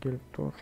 Gelip dur.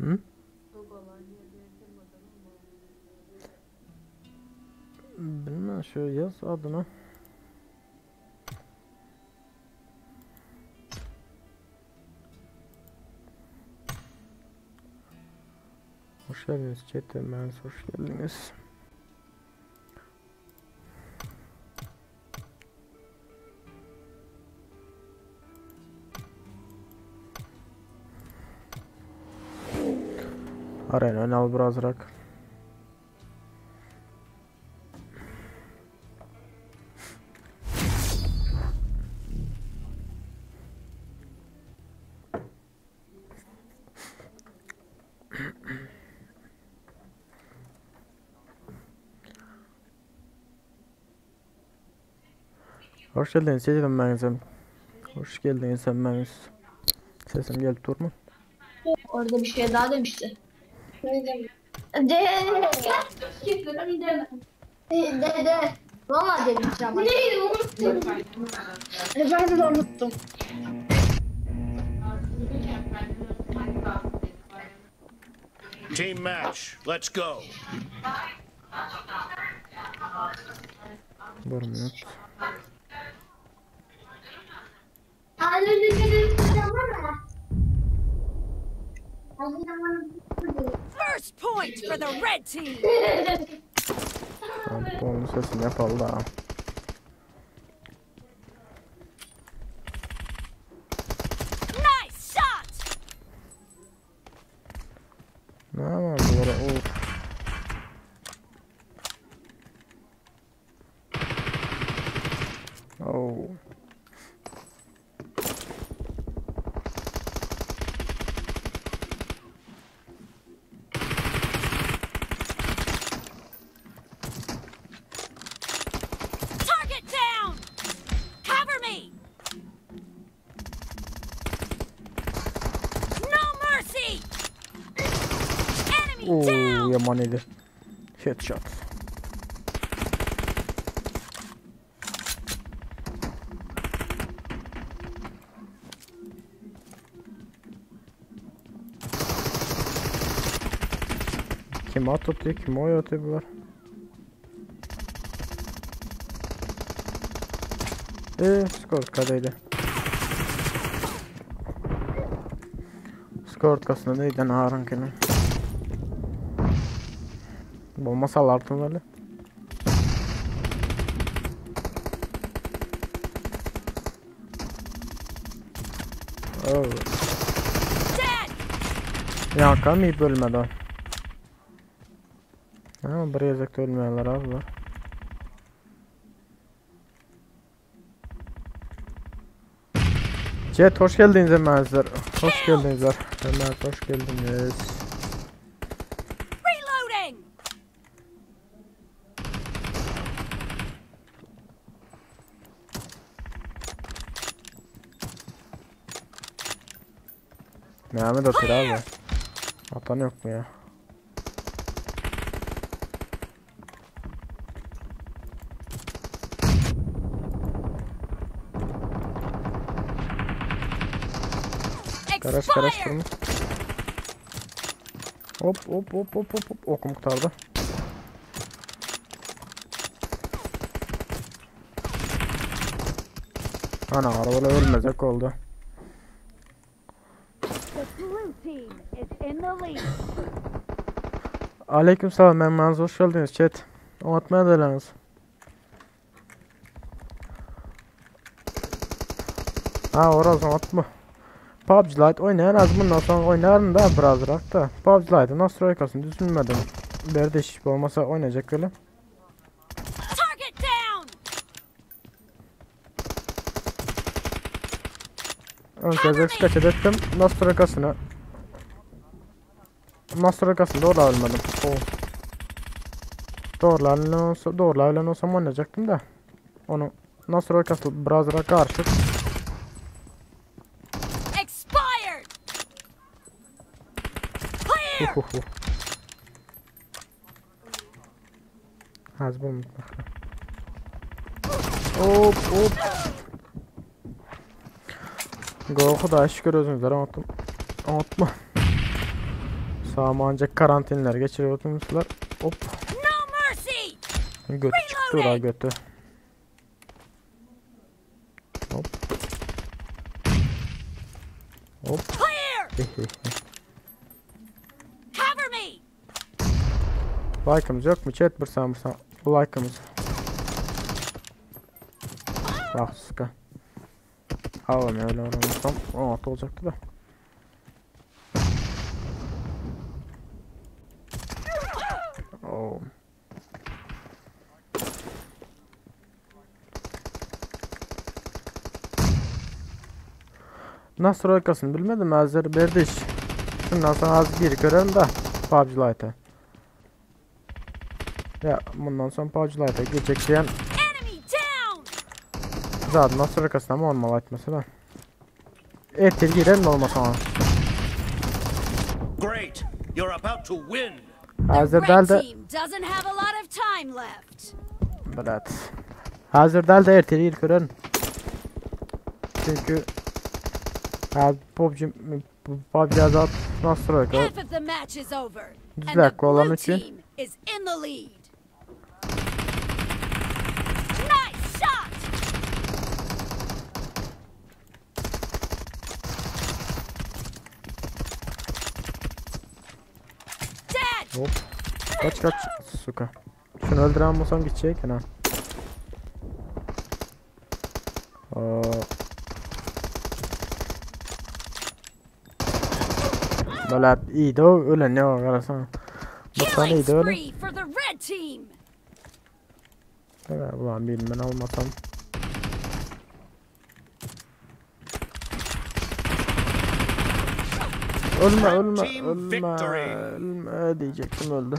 Hı? Bilmem şu yaz adını. Hoş geldiniz chat, hoş geldiniz. Arena oýnaly birazrak. Hoş geldiniz hemmäňizem. Hoş geldiniz hemmäňiz. Sesim gelip durmy? Orada bir şey daha demişti. De. De de. Valla demiş ama. Neydi unuttum. Ben de unuttum. Team match. Let's go. Bir minut. First point for the red team. Tamam, onun sesini yapalı da. Nice shot. Ne var bulara? Of. Oh. Target down. Cover me. No mercy. Enemy Oo, down. yaman idi. Headshot. Kim at atıyor, kim oy atıyor bular? Skor kadaydı. Skor kasında neyden ağrın ki? Bomba sallardım öyle. Oh. Dead. Ya kam iyi bölmedi o. Ha, bir gezekde ölmeýärler abi bular. Chat hoş geldiniz hemmäňizler. Hoş geldinizler. Hemmäňiz hoş geldiniz. Reloading. Mehmet atıyor abi. Atan yok mu ya? Garaş garaş Expired. durma. Hop hop hop hop hop hop. Okum kurtardı. Ana arabalar ölmezek oldu. The blue team is in the lead. Aleyküm selam ben hoş geldiniz chat. Unutmayın edileniz. Ha orası unutma. PUBG Lite oynayan az bundan sonra oynarım da birazrak da. PUBG Lite'ın nastroykasını düzülmedim. Bir değişik olmasa oynayacak öyle. Target down! Ön kez kaç ettim. Nastroykasını. Nastroykasını doğru almadım. Oh. Doğrularla olsa, doğrularla olsam oynayacaktım da. Onu nastroykası birazrak karışık. Expired! Clear! Uhuhu. Az bu Hop hop. Go Xudoya şükür özünüzlər unuttum. Unutma. Sağım ancak karantinler geçiriyor oturmuşlar. Hop. No mercy! Götü çıktı ura götü. Hop. Hop. Clear! Cover me! Like'ımız yok mu? Chat bir san bir san. Like'ımız. Bak sıkı. Alalım öyle olmasam. 16 olacaktı da. Oh. Nasıl arkasını bilmedim. Azeri berdiş. Şundan sonra az gir görelim de PUBG Lite'e. Ya bundan sonra PUBG Lite'e geçecek diyen zaten nasıl arkasına mı olmalı etmesi de. Etir girelim olmasa ona. Great. You're about to win. The Hazır red değil de team doesn't have a lot of time left. Evet. Hazır değil de erteli ilk görelim. Çünkü ha PUBG PUBG azat nasıl Half of the match is over. And the Düzlək olan blue üçün team is in the lead. Nice shot! Dead! Hop. Kaç kaç suka. Şunu öldüren olsam gidecek ha. Aa. Böyle iyi de o öyle ne var arasana. Bu tane Killing iyi de öyle. spree for the red team. Evet ulan bilmem almasam. Ölme ölme Team ölme victory. ölme diyecektim öldü.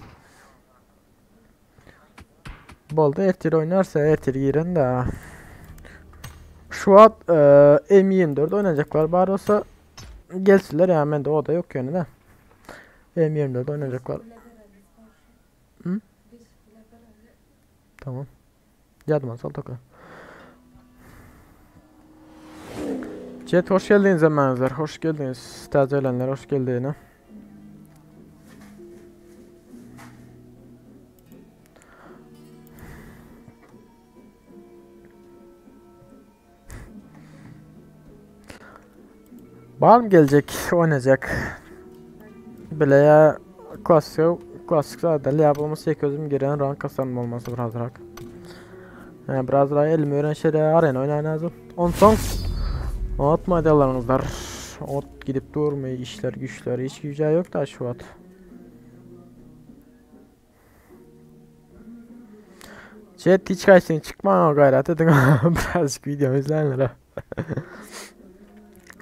Bolda ertir oynarsa ertir giren de. Şu an e, M24 oynayacaklar bari olsa gelsinler ya ben de o da yok yani de. M24 oynayacaklar. Hı? Tamam. Yardım al toka. Chat hoş geldiniz emenizler. Hoş geldiniz. Taze ölenler hoş geldiniz. Var mı gelecek oynayacak? Bile ya klasik klasik zaten yapılması özüm giren rank kasanım olması biraz rak. Yani biraz daha elimi öğren şeyler arena oynayın lazım. On son Atma ederleriniz Ot gidip durmuyor işler güçler hiç güzel yok da şu at. Chat hiç kaçsın çıkma o gayret edin birazcık video izleyenler ha.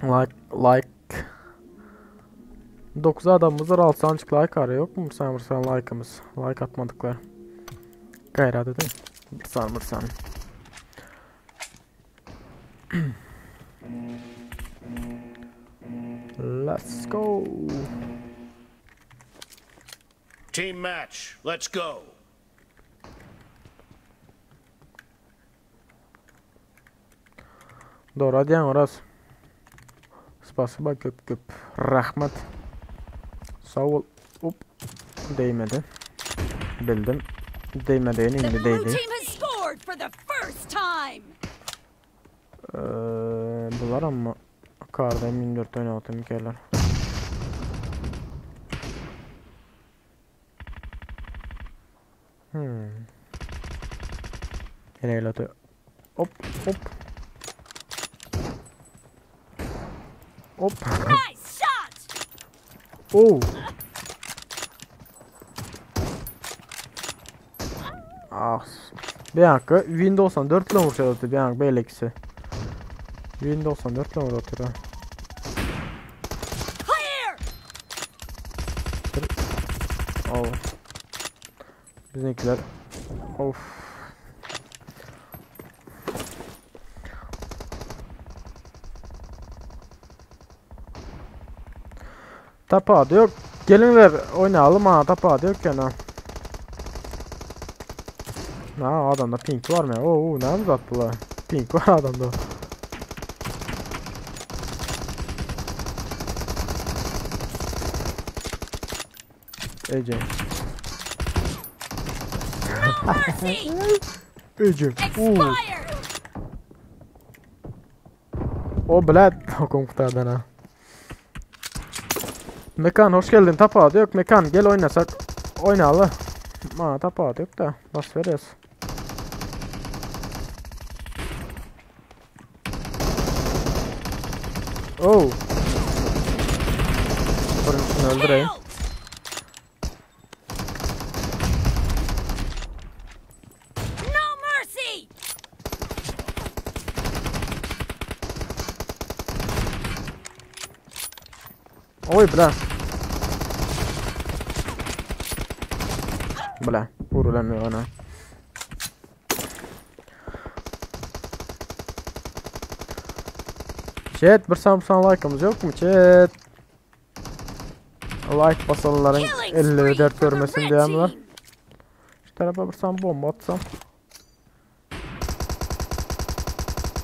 Like like 9 adamımız var 6 sancık like arıyor yok mu sen vursan like'ımız like atmadıklar. Gayret edin. Vursan vursan. Let's go. Team match. Let's go. Doğru diyen orası. Spasiba köp köp. Rahmet. Sağ ol. Hop. Değmedi. Bildim. Değmediğini The indi blue değdi. team has scored for the first time. Ee, bular amma Karda M24 oynatım hikayeler. Hmm. Yine el Hop hop. Hop. Nice shot. Oh. Ah. Bir dakika. Windows 4 ile vuruşadı bir dakika böyle ikisi. Windows 4 ile vuruşadı. Clear. Oh. Bizimkiler. Of. Tapa yok. Gelinler oynayalım ha. Tapa yok gene. Ha adamda pink var mı? Oo ne uzattılar? Pink var adamda. Ece. No mercy. Ece. Oo. Expired. O blad okum kurtardan ha. Mekan hoş geldin. Tapa yok Mekan gel oynasak. Oynayalım. Ma tapa yok da bas veriyoruz. Oh. Birincisini öldüreyim. Killed. No mercy. Oy bla. Bla. Vurulamıyor ona. Chat bir samsan like'ımız yok mu chat? Like basanların Killing elleri spree dert for the görmesin red diyen var. team. Şu tarafa bir sam bomba atsam.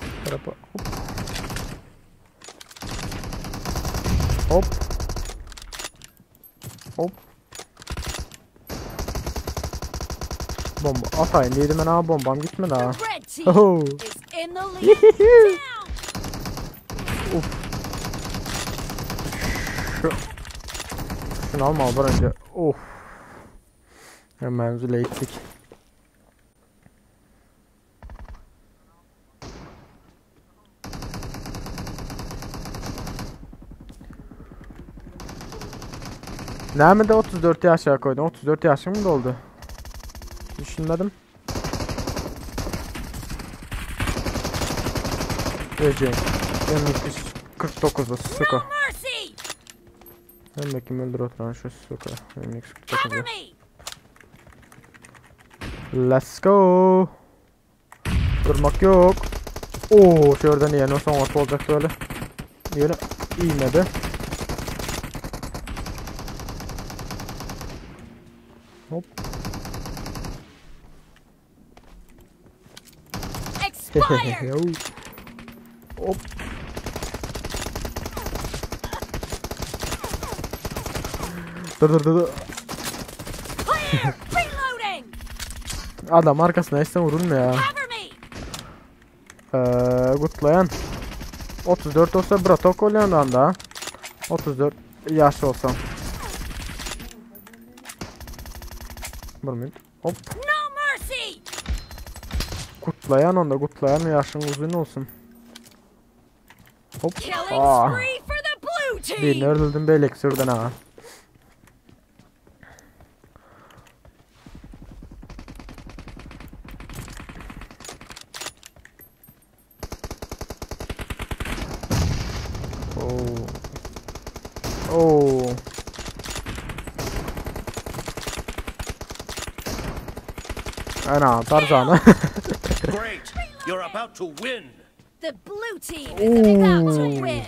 Şu tarafa hop. Hop. Hop. Bomba atayım dedim ben ha bombam gitmedi ha. The red team Oh. is in the lead. Down. Uf. Şu. Şunu alma bir önce. Of. Hemen zile ittik. Nerede 34 yaşa koydun? 34 yaşım mı doldu? Düşünmedim. Ece. M249'u suka. No mercy. Hem bakayım öldür oturan şu suka. M249'u. Cover me. Let's go. Durmak yok. Oo, şuradan iyi. Son orta olacak böyle. Yine inmedi. Hop. Expired. Hop. Dur dur dur. dur. Clear. Reloading. Adam arkasına işte vurulmuyor ya. Cover me. Gutlayan. 34 olsa bratok oluyor da. 34 yaş olsam. Bir minut. Hop. No mercy. Kutlayan onda kutlayan yaşın uzun olsun. Hop. Killing Aa. spree for the blue team. Birini öldürdüm belek sürdün ha. Oo. Oo. Ana Tarzan. Great. You're about to win. The blue team is about to Ooh. win.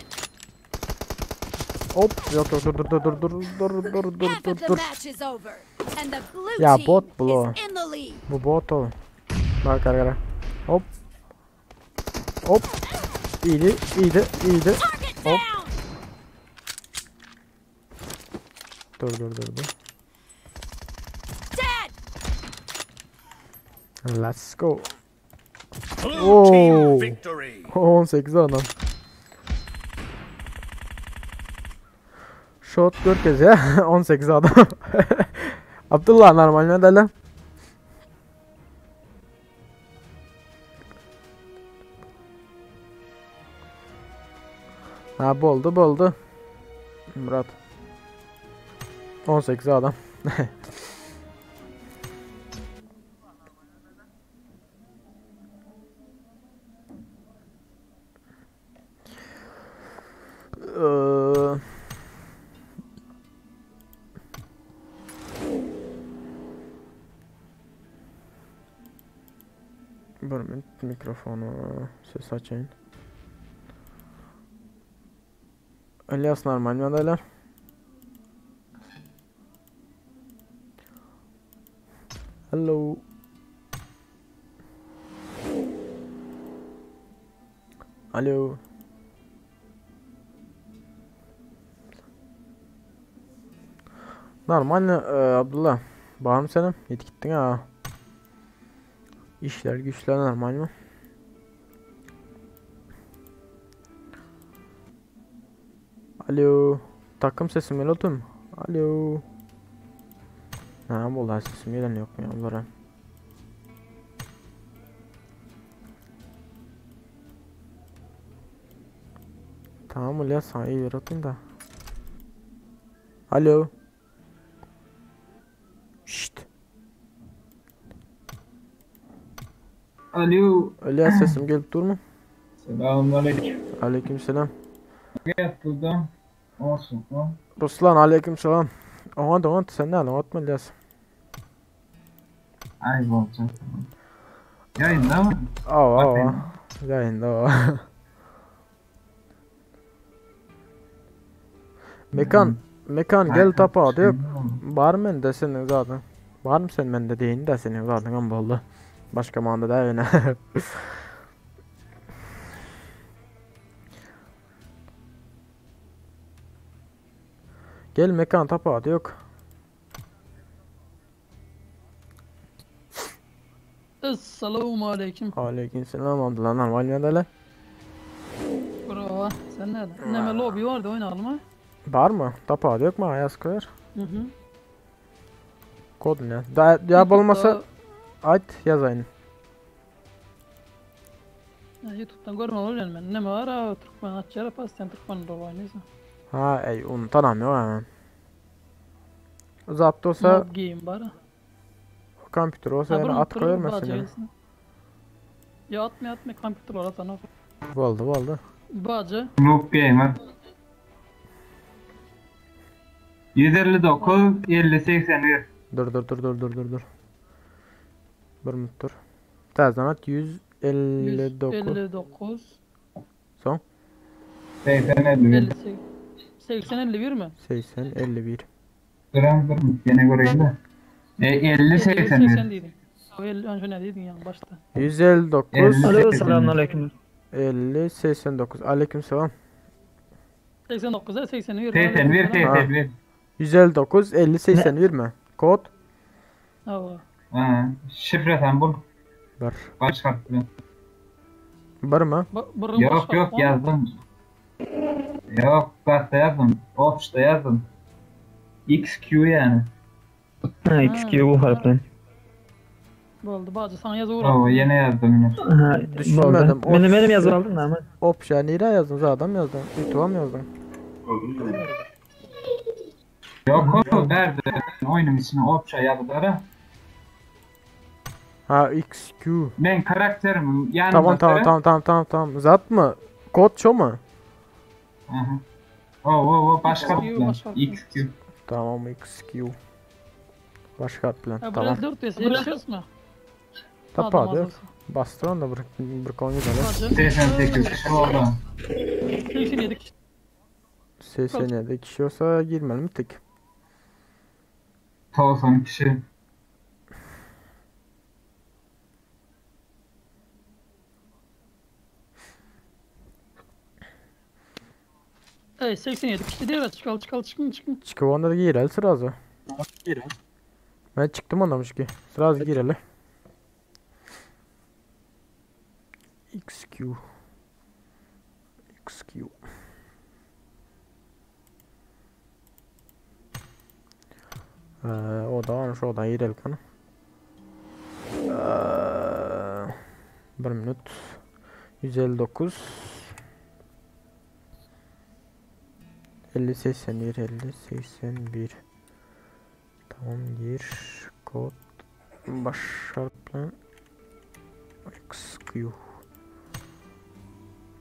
Hop. Yok yok dur dur dur dur dur dur dur dur Half dur of the dur. match is over, and the blue Ya team bot bu. is in the lead. Bu bot o. Bak arkadaşlar. Hop. Hop. İyiydi, iyiydi, iyiydi. Target Hop. down. Dur dur dur dur. Dead. Let's go. Blue team Oo. victory. 18 adam. Shot görkezýär 18 adam. Abdullah normal medalya. Ha boldy boldy. Murat. 18 adam. Eee, Bir minut mikrofonu ses açayım. Elias normal medalya. Hello. Alo. Normal e, Abdullah. Var mı senin? Yet gittin ha. İşler güçler normal mi? Alo. Takım sesim gel otum. Alo. Ha vallahi sesim gelen yok mu ya bunlara? Tamam Ulyas sana iyi ver atayım da. Alo. Şşt. Alo. Ulyas sesim gelip dur mu? Selamünaleyküm. Aleykümselam. Gel buradan. Olsun. ha. Ruslan aleykümselam. Ona da ona sen ne anlatma İlyas. Ay olacak. Yayında mı? Aa aa. Bakayım. Yayında o. Mekan, mekan gel tapa diyor. Var mı de senin zaten. Var mı sen bende deyin de senin zaten ama oldu. Başka manda da yine. Gel mekan tapa yok. Esselamu aleyküm. Aleykümselam Abdullah normal medale. Bravo. Sen nerede? Neme lobi vardı oynayalım ha. Var mı? Tapa yok mu? Ayaz koyar. Hı hı. Kod ne? Da ya bolmasa ait yazayın. Ya, YouTube'dan görme olur yani ben. Neme var ha Türkmen açar pas sen Türkmen rol oynuyorsun. Ha ey onu tanımıyor hemen. Zapt olsa Mob game var ha. kompüter olsa Ha, yani bunun at tırı koyar bazı mesela. yerisine. Ya atma atma kompüter var atan Boldy boldy. Bacı. Noob Gamer. 159 50 81. Dur dur dur dur dur dur dur. Bir minut dur. Täzeden at 159. 159 Son 80 51. 58 80 51 mi? 80 51. Duran dur. Gene göreyim de. E, 50 80 81. dedin. O 50 önce ne dedin yani başta? 159 50 Alo 81. selamünaleyküm. 50 89. Aleykümselam. 89'a 81. 81 81. 159 50 81 mi? Kod Ha. Ha, şifre sen bul. Bir. Baş harfli. Bir mi? Burun Yok yok yazdım. Yok başta yazdım. Ops'ta yazdım. XQ yani. Ha XQ bu harfle. Boldu bacı sana yazı Oo yine yazdım yine. Ha, Düşünmedim. boldy. Benim benim yazı aldın da ama. Op ya nere yazdın? Zaten yazdın. YouTube'a mı yazdın? Yok o nerede? Oyunun içine opça yazdılar. Ha XQ. Ben karakterim yani Tamam tamam tamam tamam tamam tamam. Zat mı? Kod ço mu? O o o başka XQ, bir plan. başka bir XQ. Tamam XQ. Başka harf bilen. Ha, Tamam. buraya 4 vs yetişiyoruz mu? Tapa Adam diyor. az olsun. Bastıran da bir bir konu da. Bacı. 88 kişi oldu. 87 kişi. 87 kişi olsa girmeli mi tek? 90 kişi. Ey 87 kişi değil çıkal çıkal çıkın çıkın. Çıkıp onda da gireli sırası. Ben çıktım anlamış ki. Sırası gireli. XQ. XQ. Ee, o da şu odan girelim kana. Ee, bir minut. 159 50 81 50 81 Tamam gir kod baş harfle XQ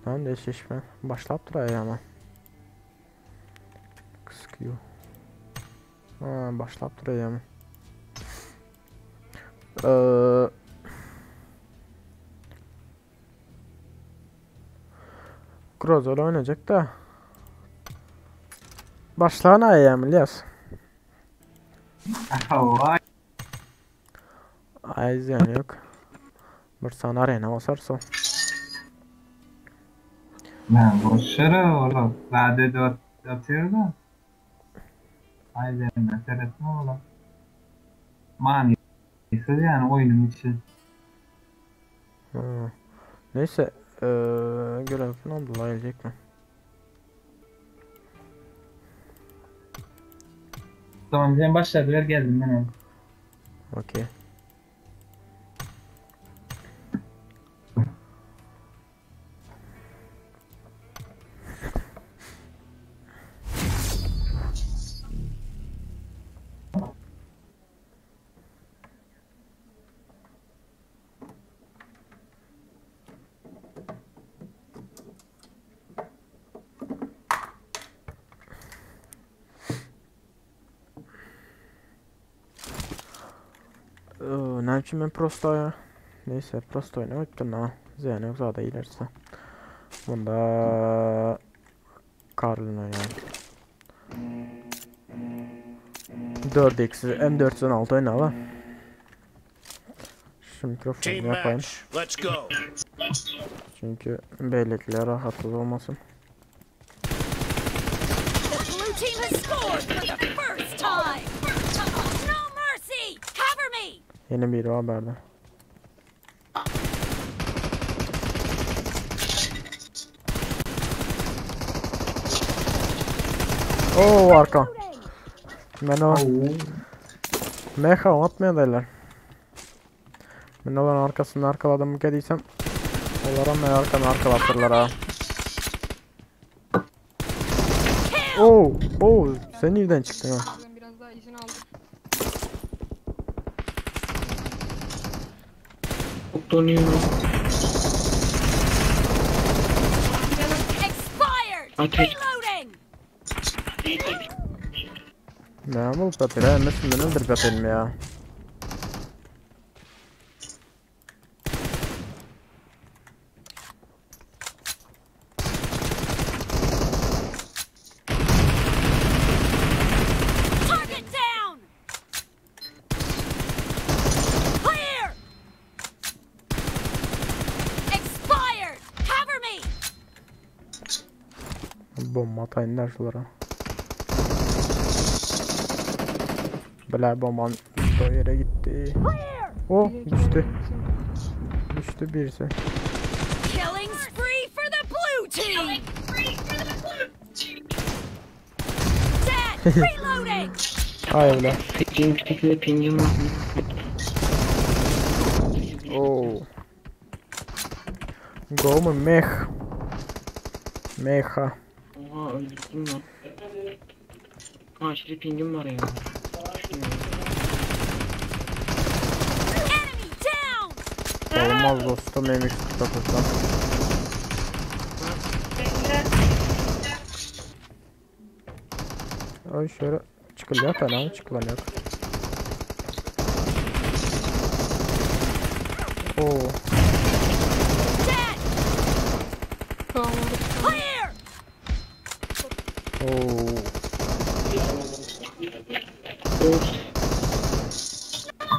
Tamam değişme başlap durayım ama XQ Ha, başlap durayım. Ee, Grozol oynayacak da. Başlan aýam Ilyas. Hawa. Ay ziyan yok. Bir sany arena basarsa. Ben boş yere oğlum. Vade de atıyor da. Ay ben seyretme oğlum. Manisiz yani oyunun içi. Ha. Neyse, görev ne oldu la gelecek mi? Tamam sen başladı ver geldim ben. Okey. Ne için ben prosto ya? Neyse prosto oynamak da Zeynep yok zaten ilerisi. Bunda Karlın oynayalım. 4x M416 oynayalım. Şu mikrofonu yapayım. Çünkü beylikler rahatsız olmasın. The blue team has scored for the first time. No mercy! Cover me! Yeni bir haberde. Oo arka. Men o Mecha atmayan Ben olan arkasını arkaladım geliysem onlara ben arkanı arkalatırlar ha. Oo, oo, sen nereden çıktın ha? Ben biraz daha izin aldım. Çok donuyor. Expired! Ateş. Reloading! Ne bulup atıyor ha? Mesela ben öldürüp atayım ya. Target down! Clear! Expired! Cover me! Bomba atayım der şulara. Bela bomban da yere gitti. Oh düştü. Düştü birisi. Killing spree for the blue team! Dead! Reloading! Ay öyle. Pingim bir pingim var. Oo. Go mu meh. Meha. Oha öldürdüm lan. Aşırı pingim var ya. Enemy down! Olmaz dostum MX-49'dan. Ay şöyle çıkılıyor falan çıkılan yok. Oo. Dead! Tamam oldu. Clear! Oo.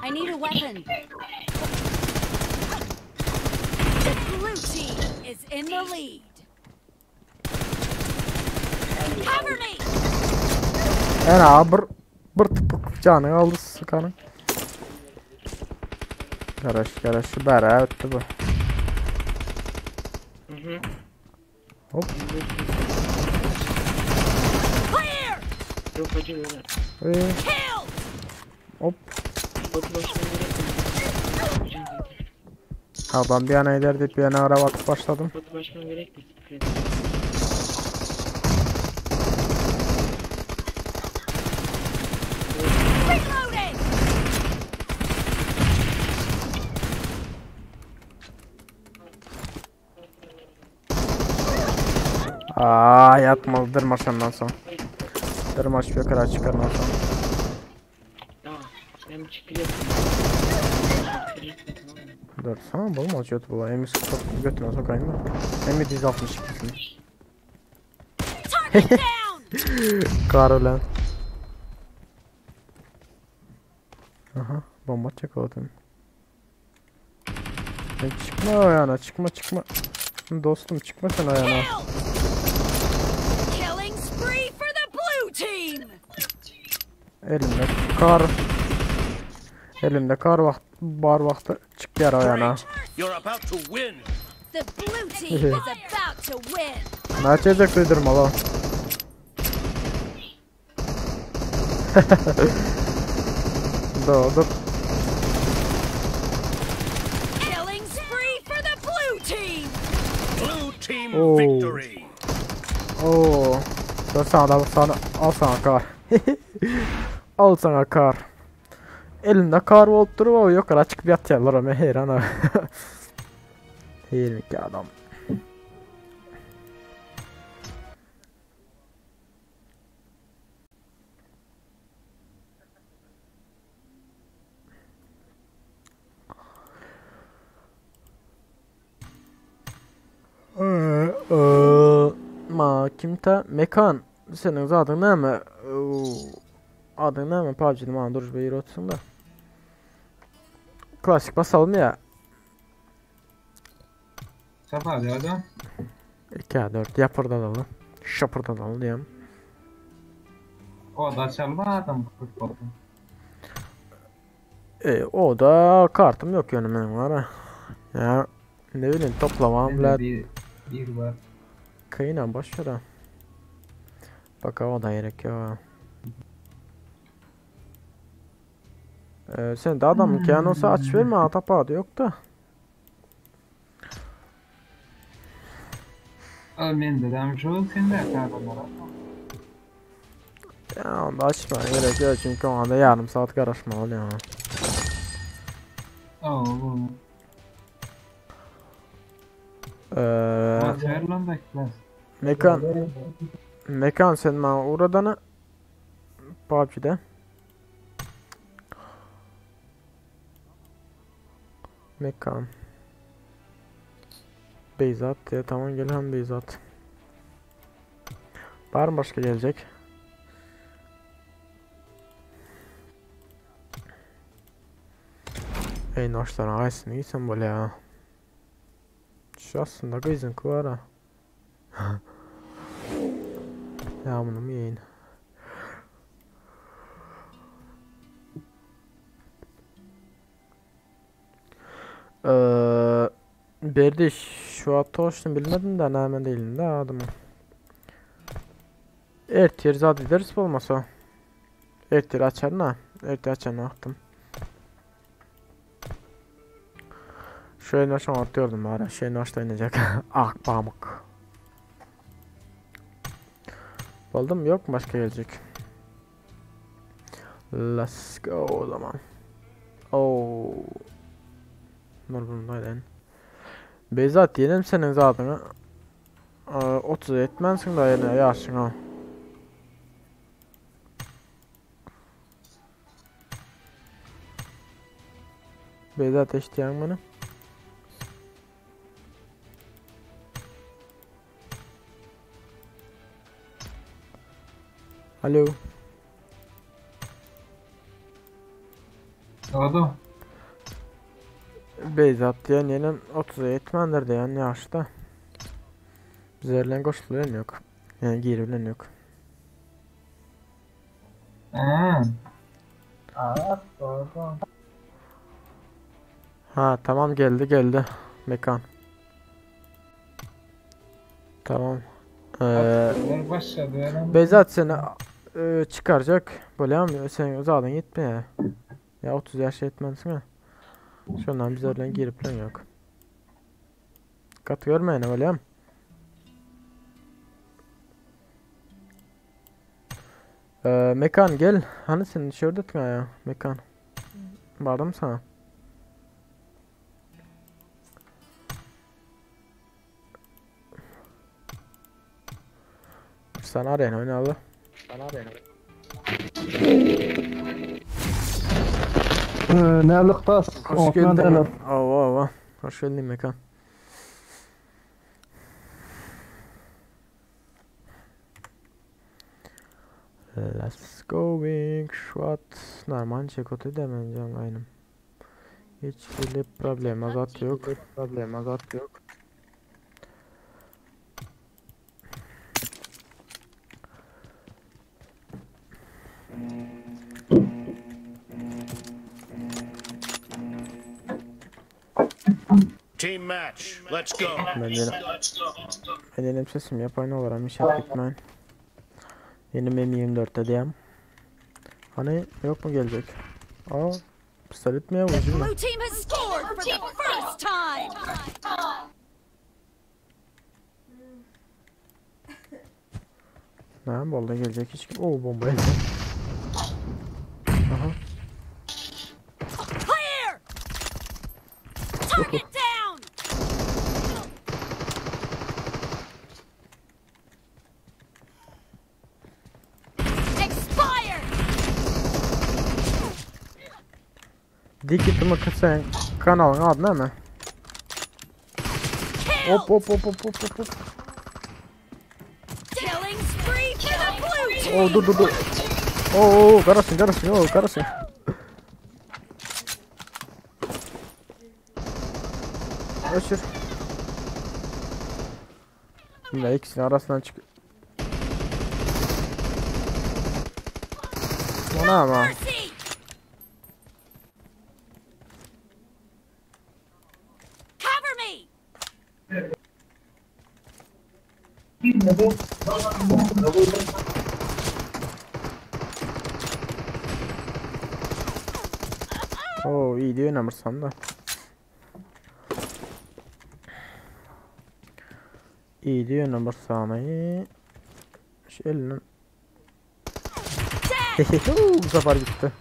I need a weapon. The blue team is in the lead. Cover me! Ena bir bir tıpık canı aldı sıkanın. Garaş garaş bära ötdi bu. Mhm. Hop. Clear! Yok hacı böyle. Ee, Kill! hop. Batı başına gerek yok. Yapacağım zaten. Adam bir yana ileride bir yana araba atıp başladım. Batı başına gerek yok. Reloading! Aa yatmalı dırmaşandan sonra. Dırmaş bir kadar çıkardan sonra. Ya ben bir çıkır yapayım. Tamam mı? Dur tamam oğlum acıyordu bu. Emi sok götüne sokayım da. Emi diz 62'sin. Target down! Kar ölen. Aha bomba atacak o adam. E, çıkma o yana çıkma çıkma. Dostum çıkma sen o yana. Kill! Killing spree for the blue team! Elimde kar. Elimde kar vakt bar vaxtı çık yer o yana. Great. You're about to win. The blue team is about to win! Ne çekecek duydurma lan. Dur dur. Killing spree for the blue team! Blue team Oh. victory. Oo. Dur sana da sana al sana kar. al sana kar. Elinde kar olup durup yok açık bir atıyorlar ama heyran ha. 22 adam. Ma kimte mekan senin adın ne mi? Adın ne mi? PUBG'de bana dur bir otsun da. Klasik basalım ya. Çapar ya adam. 2 4 yapırdalalım. Şapırdalalım diyeyim. O da çalma adam futbolda. E, o da kartım yok yani benim var ha. Ya ne bileyim toplamam Bende la bir, bir var. kıyına boş ver ha. Bak o da gerek yok. Ee, sen de adamın hmm. olsa aç verme atapadı yok da. Oğlum benim dedem şu sen de adamlara. Ya onu da açma gerek yok çünkü ona da yarım saat karışmalı ya. Oo bu. Ee, Maç ver lan da klas. mekan mekan sen bana uğradana PUBG'de. Mekan. Beyzat ya tamam gel hem Beyzat. Var mı başka gelecek? Ey noşlar aysın iyi böyle ya. Şu aslında kızın var ha. Ya bunu mu yiyin? Ee, Berdi şu atı hoşunu bilmedim de hemen değilim de adımı. Ertir zat ederiz olmasa. Ertir açar ne? Ertir açar ne attım. Şöyle aşağı atıyordum bari. Şeyin aşağı inecek. Ah pamuk. Buldum yok mu başka gelecek? Let's go o zaman. Oh. Dur bunu da Beyzat diyelim senin zatını. 30 etmezsin da yine yaşın ha. Beyzat eşleyen bunu. Alo. Oldu. Beyzat diyen yenem 30'a yetmendir diyen yaşta. Bizlerle koşuluyan yok. Yani girilen yok. Ha. Aa, doğru. Ha tamam geldi geldi. Mekan. Tamam. Ee, Atlar başladı herhalde. Beyzat seni e, çıkaracak. Bolýarmy? Sen zaten gitme ya. 30 yaş yetmezsin ha. Şondan biz oradan girip lan yok. Kat görmeyin bolýarmy? Ee, mekan gel. Hani sen şurada ya mekan. Vardım sana. Sana arayın oynalı. Sana arayın. Nälik tas? Hoş geldin. Ava ava. Hoş geldin mekan. Let's going. Şu at normal çekotu demen aynım. Hiç bile problem azat yok. Problem azat yok. Team match. Let's go. Ben yine ben benim sesim yapan olarak iş etmen. Yeni M24'te diyem. Hani yok mu gelecek? Aa, pistolet mi ya The vurdu mu? blue team has scored for the first time. Ne bolda gelecek hiç kim? Oo bomba geldi. Aha. Clear! Target down! Expired! Dik mi sen kanalın adı ne mi? Kill! Hop hop hop hop hop hop hop. Killing spree for the blue team! Oo dur dur dur. Oo karasın karasın oo karasın. Öşür. Şimdi ikisinin arasından çık. O ne ama? Mercy! Cover me! Oo iyi diyor oynamırsan da. İyi diyor oynamırsan iyi. Şu elinin. Bu sefer gitti.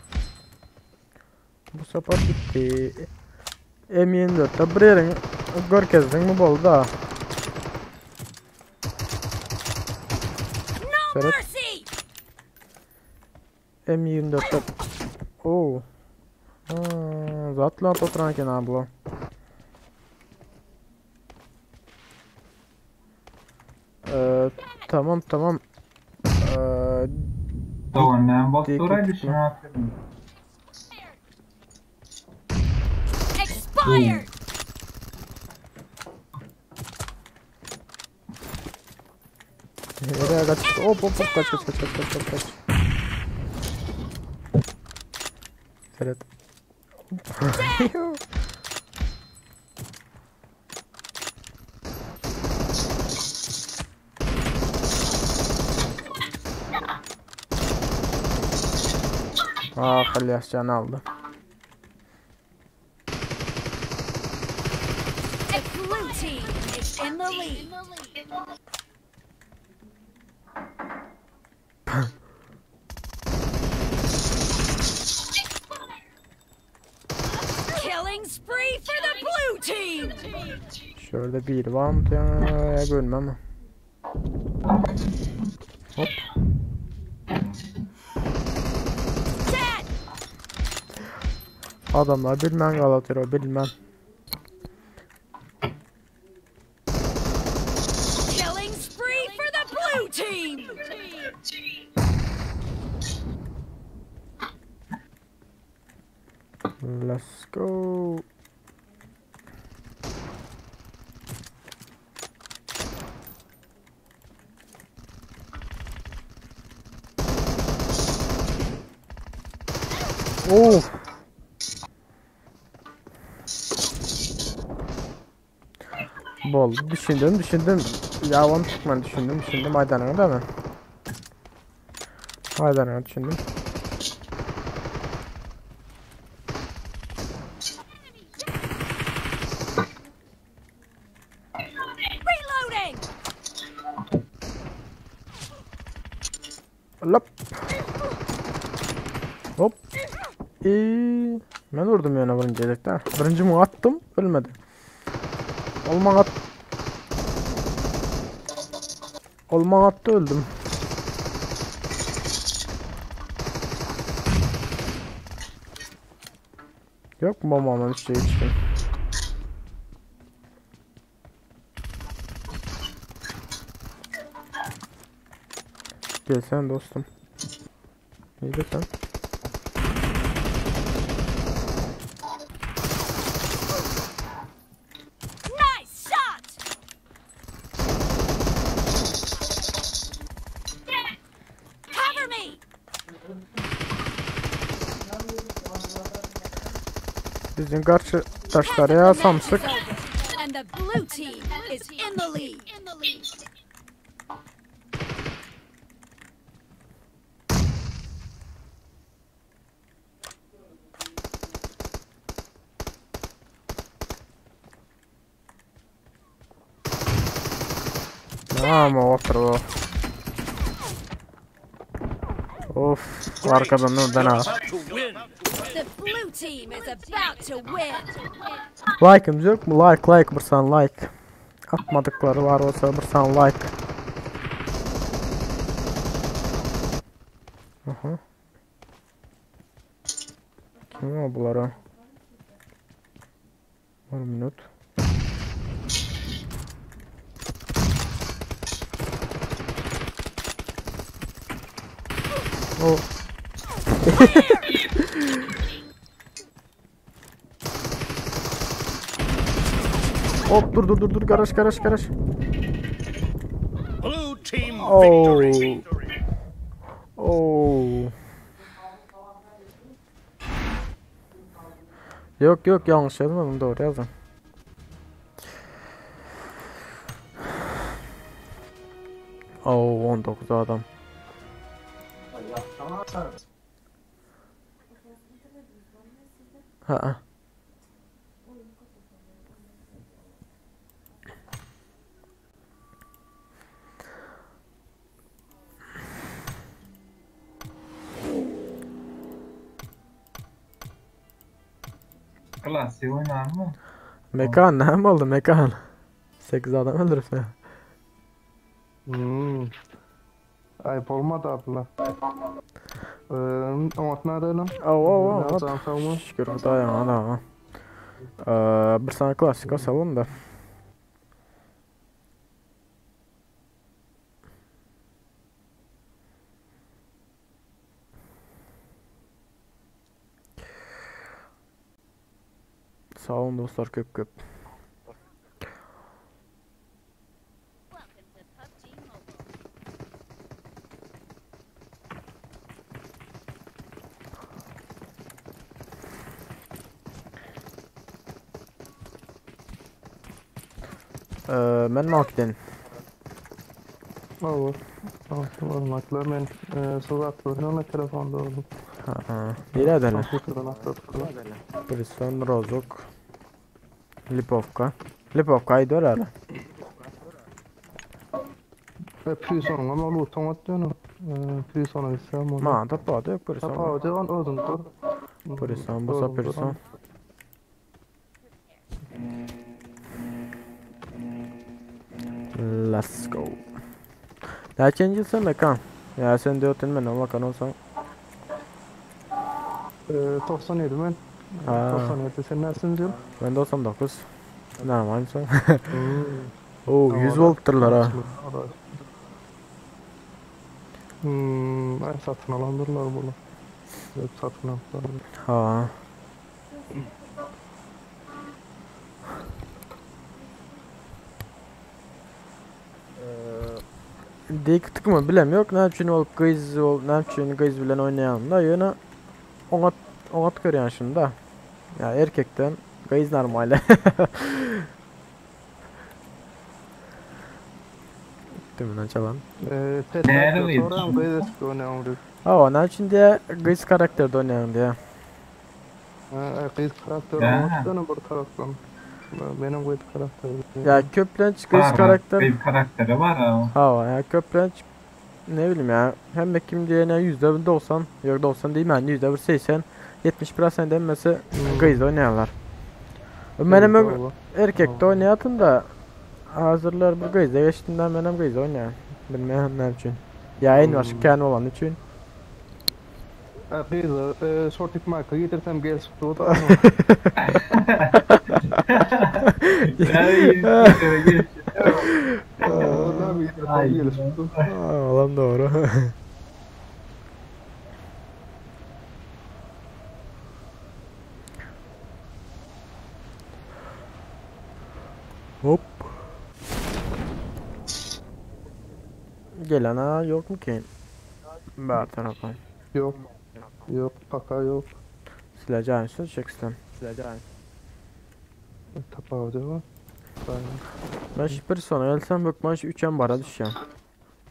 Bu sefer gitti. M24'te bir yerin görkezdin mi boldu da. No Serhat. mercy! M24'te. Oo. Aa, zatla oturan eken abla. Ee, tamam tamam. Ee, Doğandan Dik bak gitme. şunu atıyorum. Expired! Nereye kaç? Hop hop hop kaç kaç kaç kaç kaç kaç kaç. Evet. Aa Kalyas canı aldı. The blue team is in the lead. Killing spree for the blue team! Şöyle bir var mı ya görmem. Hop. Dead! Adamlar bilmem galatıyor bilmem. Killing spree for the blue team! Let's go. Of. Boldy düşündim düşündim. Ýawan türkmen düşündim düşündim aýdanyňa da men. Aýdanyňa düşündim. Reloading! Lop. Hop. Eee, men vurdum ýöne birinji gezekde. Birinji muň atdym, ölmedi. Ol maňa Ol maňa atdy öldüm. Yok mu bombamdan hiç şey içtim. Gelsen dostum. İyi sen. Nice shot! Cover me! Bizim karşı taşlar ya samsık. And the blue team is in the lead. Tamam otur o. Of arkadan da ben ha. About to win. The blue team is about to win. Like'ımız yok mu? Like like bursan like. Atmadıkları var olsa bursan like. Aha. Kim o bulara? Bir minut. O. Hop dur dur dur dur garaj garaj garaj. Blue team Oh. victory. Oh. Yok yok yanlış yazmadım doğru yazdım. Oh 19 adam. Ha. Klasik oynar mı? Mekan ne oldu mekan? 8 adam öldürüp ya. Hmm. Ayıp olmadı abla. Ee, oňat nädelim? Oh oh oh. Can sagmy? Şükür Hudaýa ana. Ee, bir sana klasik asalım da. Sağ olun dostlar köp köp. Ee, men Makden. Olur. Olmakla men e, söz atladım telefonda oldum. Ha, ha. Nerede lan? Kompýuterden atladyk. Priston, Rozok. Lipovka. Lipovka aýdy herhalde. E, Prison'un ama loot'un atıyorsun. E, Prison'a gitsem onu. Ma tapady yok Priston. Tapawdy on özün dur. Prison, bu Özün dur. Prison. Let's go. Näçenji ýylsan mekan? Ya sen diýotun men makan olsa. E, 97 men. Ha. 97 sen näsin diyor? Ben 99. Normal sen. Hmm. Oo 100 bolupdyrlar ha. Hmm, ay satyn alandyrlar bunu. Evet, satyn alanlar. Ha. Dik tıkma bilem yok. Ne üçin ol gyz ol, ne üçin gyz bilen oýnaýan da ýöne oňat oňat görýän şunda. Ya erkekden gyz normal. Üstümden çalan. Eee Näre Petrak gyz? soram gyz eski oýnaýan diýip. Hawa, näme üçin diýä gyz karakterde oýnaýaň diýä. Ha, gyz karakter Ya. oňatdan bir tarapdan. Benim gyz karakterim. Ya köplenç gyz Var, karakter Bir karakteri var ha. Hawa, ya köplenç ne bileyim ya hem kim diyene %90 yok 90 değil yani %80 70% emmesi gyz oýnaýarlar. Menem erkekde oýnaýatym da hazırlar bu gyzda geçdiğinden menem gyz oýnaýan. Bilmeýän näme üçin. Ya en başky kän bolany üçin. Gyz, şortik marka getirsem gelişip durdu. Yani yüzde geç. Vallahi getirsem gelişip durdu. Aa, Olan doğru. Hop. Gelen ha yok mu ki? Ber tarafa. Yok. Yok, paka yok. Sileceğin üstüne çeksin. Sileceğin. Tapa var. Ben şipir sona gelsem bakma şu 3 bara düşeceğim.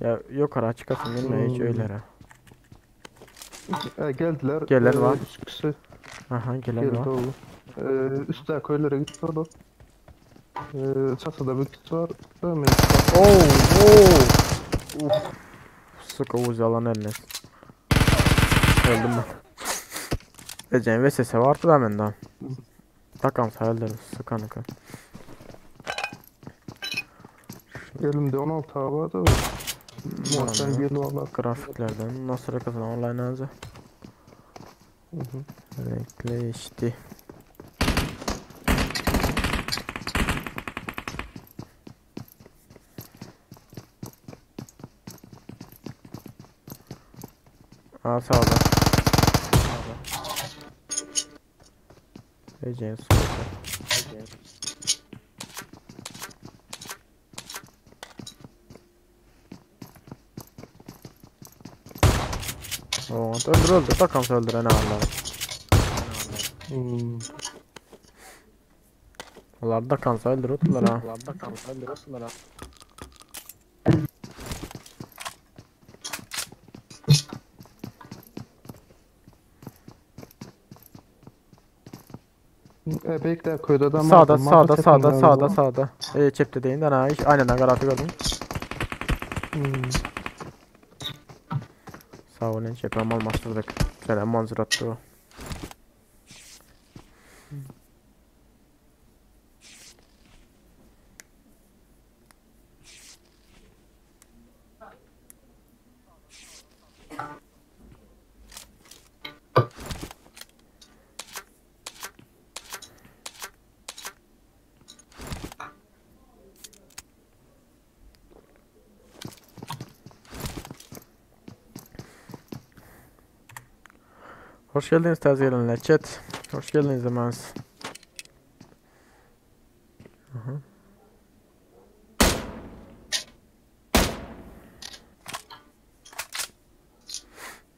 Ya yok ara çıkasın bilmiyorum hiç Hmm. öyle ha. E, geldiler. Gelen Ee, var. Üç kişi Aha gelen geldi var. oldu. Ee, üstte köylere gitti oldu. Ee, çatıda bir kişi var. Değil mi? Oo, oo. Uf. Sık Oğuz yalan eline. Öldüm ben. Eceğin ve sesi vardı da benden. Takam sayılır sıkanıkı. Elimde 16 A vardı. Muhtemelen geliyorlar. Grafiklerden nasıl katılan online ağzı. Hı hı. Renkli işte. Aa sağda. Eceğin solda. Oo, öldür öldür. Takam öldür en ağırları. Hmm. Onlar da kansa öldür oturlar ha. Onlar da kansa öldür oturlar ha. E, bekle köyde adam Sağda vardı. sağda Marka sağda tepende sağda galiba. sağda. E çepte değil de ha. iş- Aynen ha grafik gördüm. Hmm. Sağ olun çepem almaştırdık. Selam manzur attı o. Hoş geldiniz taze gelenler chat. Hoş geldiniz Emans. Aha.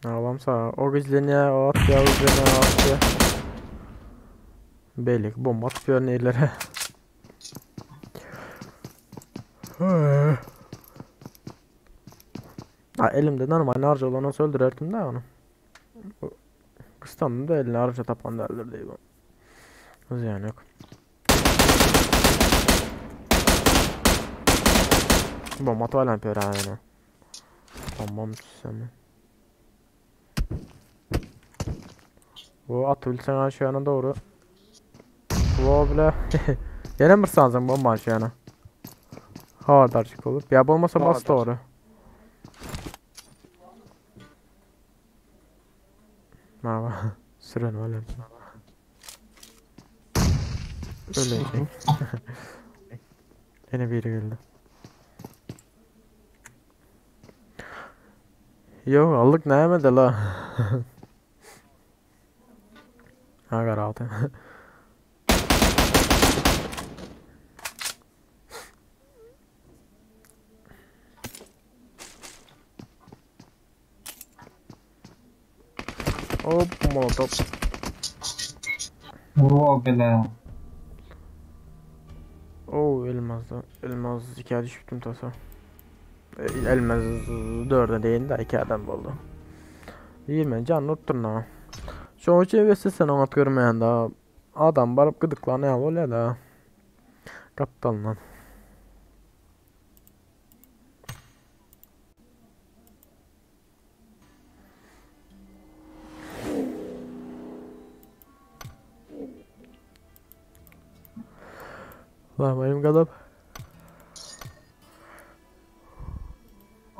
Ağlam sağ. O güzleniyor, o at ya, o güzleniyor, o at ya. Beylik bomba atıyor neylere. Ha, elimde normal harca olan olsa öldürerdim de onu. Kıstandım da eline harca tapan da öldürdü bu. Ziyan yok. Bomba atıyor yapıyor ha yani. Bombam düşsem. Bu at bilsen ha şu yana doğru. Bu bile. Yine bir sansın bomba şu yana. Havardarcık olur. Ya bu olmasa bas doğru. Merhaba. Süren öyle. Ölecek. Yine biri geldi. Yok aldık ne yemedi la. Ha karaltı. Hop molotov. Oo bela. Oo elmasda. Elmas hikaye düşüptüm tasa. Elmez dörde değil de iki adam boldy. 20 can urupdyryn ha. Şoň üçin wesse sen oňat görmeýän da. Adam baryp gydyklan ýaly bolýar da. Gapdalyndan. Lamayım gadap.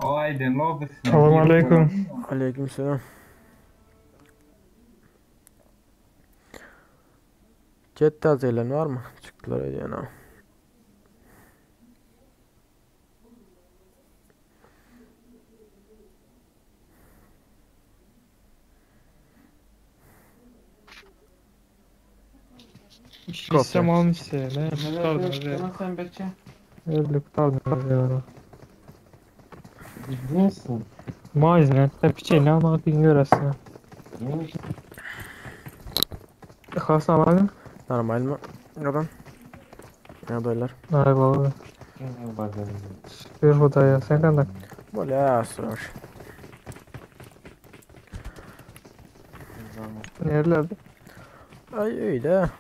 O Aydın lobisine Salam girip aleyküm. olalım mı? Aleykümselam. Jet tazelen var mı? Çıktılar öyle ha. İşlem almış ya. Ne tutardım Neler sen Bekçi? Öyle tutardım ya. Ciddi misin? Mağazine tabii ne ama bilmiyorsun. Neymiş? Xas alalım. Normal mi? Adam. Ne doylar? Ay baba. Bir hudaya sen kandak. Böyle ya sor. Nerelerde? Ay öyle.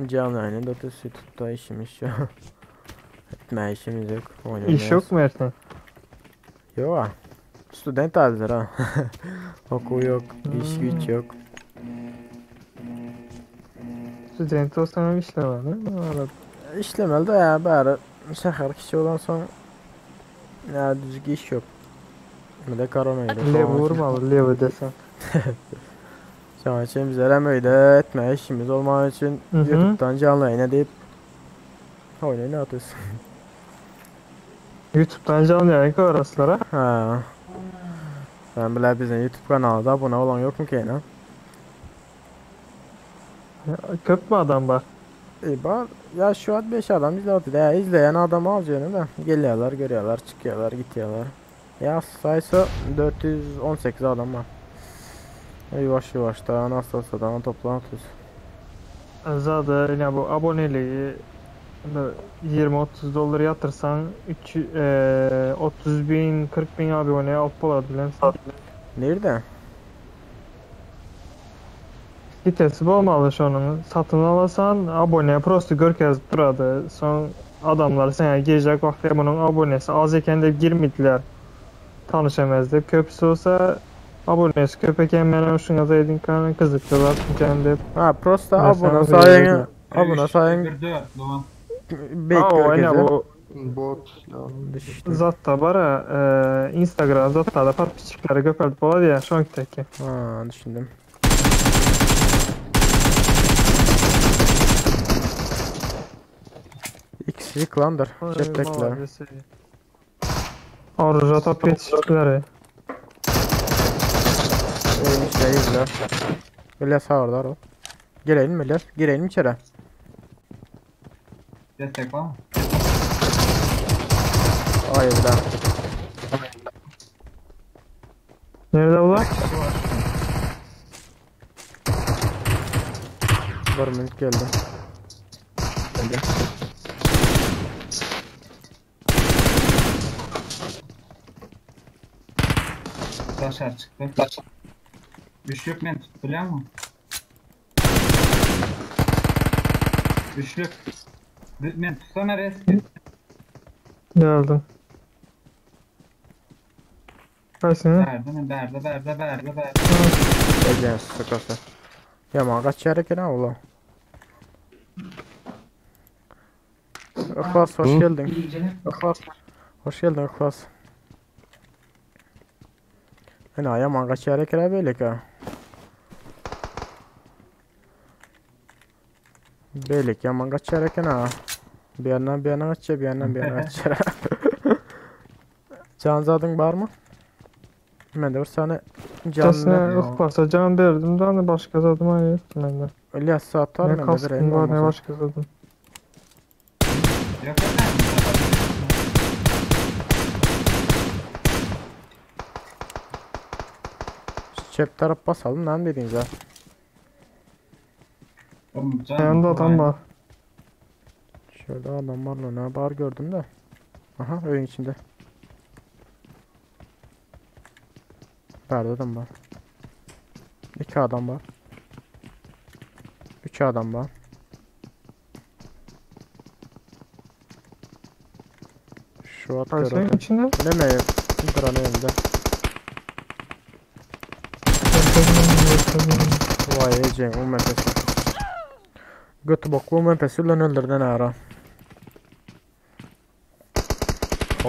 Canlı yayını da YouTube'da işimiz yok. Etme işimiz yok. İş yok mu Ertan? Yok ha. Student abiler ha. Okul yok, iş güç yok. Student olsan hem işlemem değil mi? Arada. İşlemeli de ya bari şehir kişi olan son ya düzgün iş yok. Bir de korona girdi. Lev vurmalı lev desen. Şu an için bizler hem öyle etme işimiz olmadığı için Hı hı. YouTube'dan canlı yayına deyip oyunu atıyorsun. YouTube'dan canlı yayın koyarasılar ha. Ha. Ben bile bizim YouTube kanalda abone olan yok mu ki yine? Köp mü adam var? E var. Ya şu an 5 adam izliyor. Ya izleyen adam az yönü de. Geliyorlar, görüyorlar, çıkıyorlar, gidiyorlar. Ya sayısı 418 adam var. Yavaş yavaş da nasıl olsa da toplanıyoruz. Zaten yani bu aboneliği 20-30 dolar yatırsan 3, 30 bin 40 bin abone alıp bilen. Nerede? Sitesi olmalı şunun. Satın alasan abone prosto görkez duradı. Son adamlar sana girecek vakti bunun abonesi az eken de girmediler. Tanışamazdı. Köpüsü olsa abonesi köpek mənim şuna da edin kanı kızıktılar kendi. Ha prosto Mesela abone bu sayın yerine. abone sayın 4 Doğan. bek Ha, o aynen görkezi. bu Bot ya. Düştü. Zat da var ha, Instagram zat da podpisçikleri köpeltip bolady ya şoňki Ha düşündüm. İkisi klandır. Çeptekler. Oruja top yetiştiler. İşte izler. İlyas orada o. Girelim mi İlyas? Girelim içeri. Destek var mı? Hayır bir daha. Nerede ulan? Bir minut geldi. Geldi. Taşar çıktı. Üçlük men tut biliyor musun? Üçlük. Men tutsana reski. Geldim. Kaysını? Verdi mi? Verdi, verdi, verdi, verdi. Ecen sıkası. Yaman kaç yere ki ne oğlum? İhlas hoş geldin. İhlas. Hoş geldin İhlas. Ana yaman kaç yere kire böyle ki. Beylik yaman kaç yere ki ne? Bir yandan bir yana kaçıyor, bir yandan bir yana kaçıyor. Canzadın var mı? Ben de bir tane canlı. Kəsinə ixlasa can verdim də, hani başqa zadıma yoxdur məndə. İlyas saat var Ne mı? kaskım var, ne başqa zadım. Yok efendim. Çep taraf basalım lan dediğiniz ha. Oğlum, can Yanında adam var. Şurada adam var lan ha. Bar gördüm de. Aha oyun içinde. Bärde adam bar. İki adam var. Üç adam var. Şu at Kaysının görüldü. içinde. Bilemeyin. Duran evinde. Vay Ece, o menpesi. Götü boklu menpesi bilen öldürdün ara.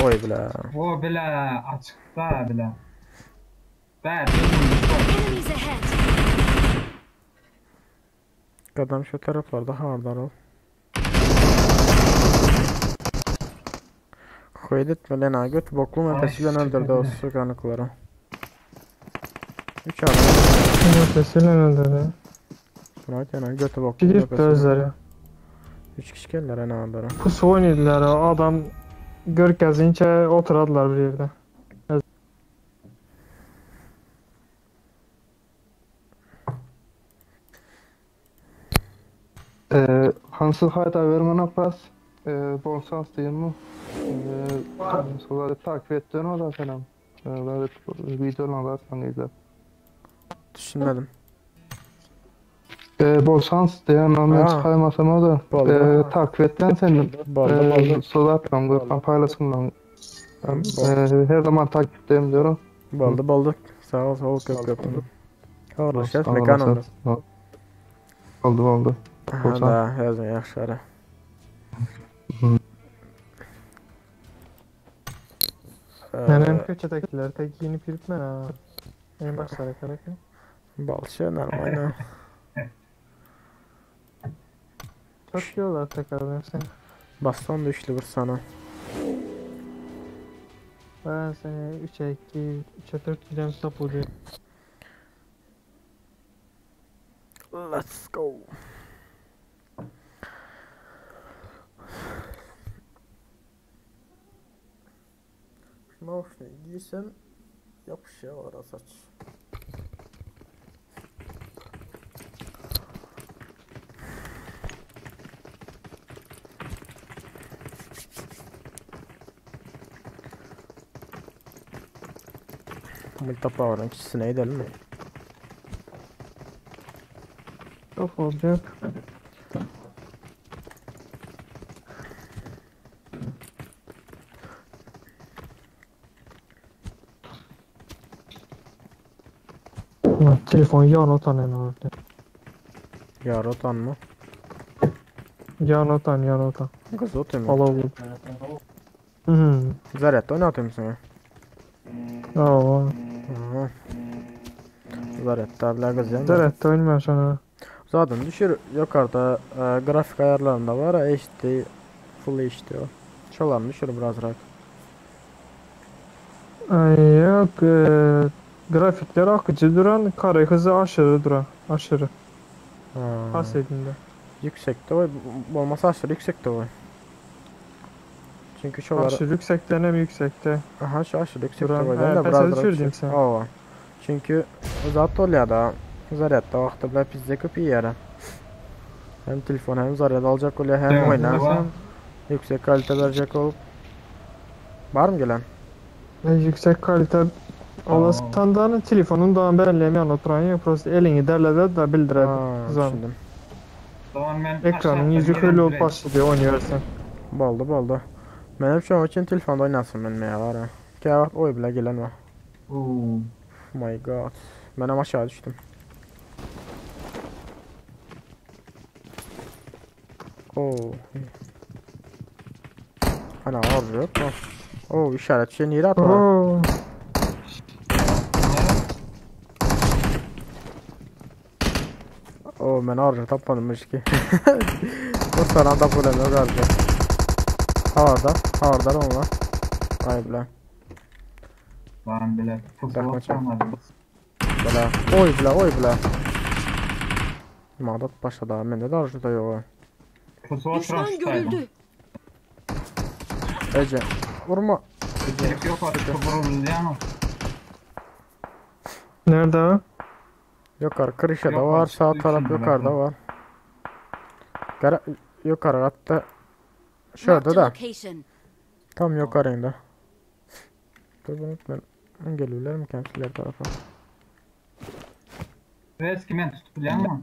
Oy bile. O bile açıkta bile. Ben Enemies ahead. Adam şu taraflarda hardar ol. Xeyr etme lan ha göt boklu menpesi bilen öldürdü o su kanıkları. Üç adam. Nefesiyle öldürdü. Buna gene götü boklu Gidip menpesi. özleri. Üç kişi geldiler ana onlara. Pusu oynadılar. Adam görkezince oturadılar bir yerde. Ee, hansı hayda vermene pas. Ee, bon şans diyeyim mi? Ee, soruları takip ettiğin o zaten. Ee, videolar izle. Düşünmedim. Ee, bol şans diyen ben Ha. çıkarmasam o da. Boldu. Ee, takip ettin sen. Boldu Ee, boldu. soru atıyorum, gruptan paylaşımdan. Ben, ee, her zaman takipteyim diyorum. Boldu boldu. Sağ ol sağ ol köp köp. Xabarlaşacağız Sağ mekan olasın. oldu. Oldu oldu. Ha Olsan. da yazın yaxşı ara. Yani hem köçedekiler tek giyinip yürütme ha. En başlara kadar. Balça normal. Çok yiyorlar tekrardan sen. Baston düştü bir sana. Ben seni 3'e 2, 3'e 4 giden stop oluyor. Let's go. Nauşnik giysem yapışıyor ara saç. Multipower'ın kişisine gidelim mi? Çok olacak. Ulan telefon yan otan en orada. Yarotan mı? Yan otan yan otan. Kız oturuyor mu? Ala bu. Hı hı. Zaryadda oynatıyor musun ya? Aa. Hı. Zaryadda bile kız yani. Zaten oynamıyor sana. Zaten düşür yukarıda e, grafik ayarlarında var HD Full HD o. Çalan düşür biraz rahat. Ay yok. E, grafikler akıcı duran, kare hızı aşırı duran. Aşırı. Ha. Pas edinde. Yüksekte o olmasa aşırı yüksekte o. Çünkü şolar Aşırı yüksekten hem yüksekte. Aha şu aşırı yüksekte Duran- o He, da pes biraz düşürdüm yüksek. sen. Ova. Çünkü zat oluyor da Zaryadda vaxtı bile pizza köp yiyər. Hem telefon hem zaryad alacak oluyor hem Evet, oyna. var. Yüksek kalite verecek olup. Var mı gelen? E, yüksek kalite alasan da telefonun da belirleyem yan oturan yok. Prosto elini derlede de bildiredi. Ha, Zaman. düşündüm. Zaman ben Ekranın aşağıdan yüzü gelen öyle olup direkt. başlıyor oynuyorsun. Boldu boldu. Mənim şu an için telefonda oynasın mən məyə var ha. Gəl vaxt oy bile gelen var. Oo. Oh my god. Mən hem aşağı düştüm. Oh. Ana arıyor. Oh işaret şey niye atma? Oo. Oh mən arıyor tapmadım ki. O sana da problem yok arıyor. Harda? Harda onlar. Ay bile. Lan bile Bakma pusula çok. çalmadı. Bile. Oy bile oy bile. Madat başladı. Məndə də arıyor da yox. Pusula Düşman tutaydım. görüldü. Ece vurma. Ece. Gerek yok artık vuruldu ama. Nerede o? Yukarı kırışa da Yok, var, açık sağ değil taraf şimdi yukarıda zaten. var. Kara yukarı hatta Marked şurada a da location. tam yukarı indi. Dur bunu ben. Gelirler mi tarafa? Reski men tutup bilýärmi?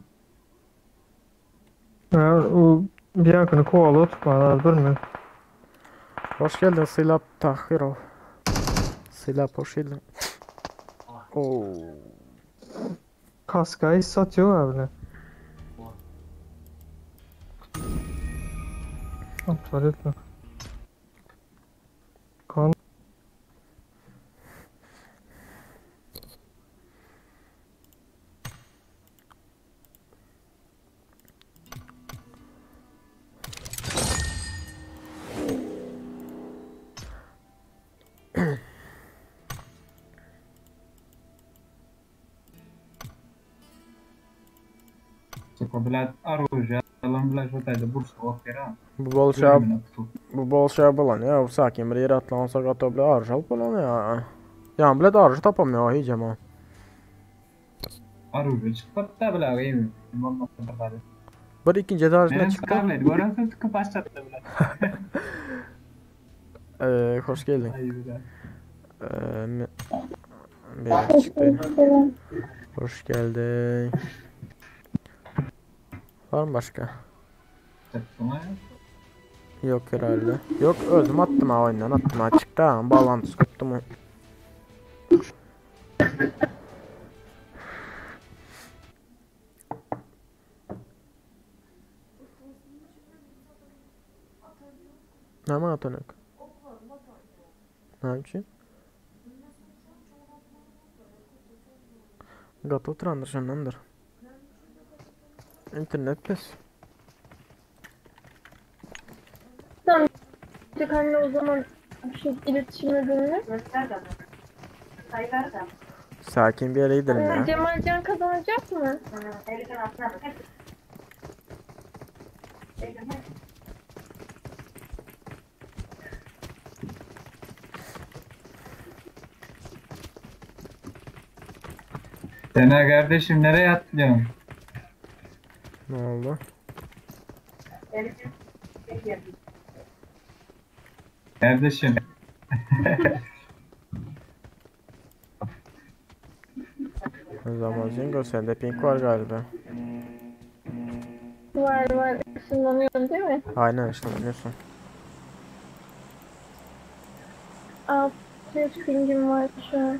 Ya, o Bianca'nı kovalı tutmalar mi? Hoş geldin Silap Tahirov. Silap hoş geldin. Oo. Kaskayı satıyor abi. Absolutely. Kan Bilet orужие, alan bilet şotayda bursa okera. Bu bol şey bu bol şey bolan ya, bu sakin bir yer atlansa gato bile arj bolan ya. Ya bilet arj tapamıyor hiç ama. Orужие çıkıp da bile iyi. Bir ikinci arjına çıktı. Görünsün tıkıp başlattı bile. Hoş geldin. Bir çıktı. Hoş geldin. Var mı başka? Yok herhalde. Yok özüm attım ha oyundan attım ha çıktı ha. Bağlantısı koptu mu? Ne mi atanak? Ne için? Gato oturandır şundandır. İnternet pes. Tamam. Anne o zaman şu iletişim ürününü. Sakin bir yere gidelim ya. Cemalcan kazanacak mı? Sena kardeşim nereye atlıyorsun? Ne oldu? Kardeşim. O zaman Cengo sende pink var galiba. Var var. Işınlanıyorum değil mi? Aynen ışınlanıyorsun. 600 pingim var şu an.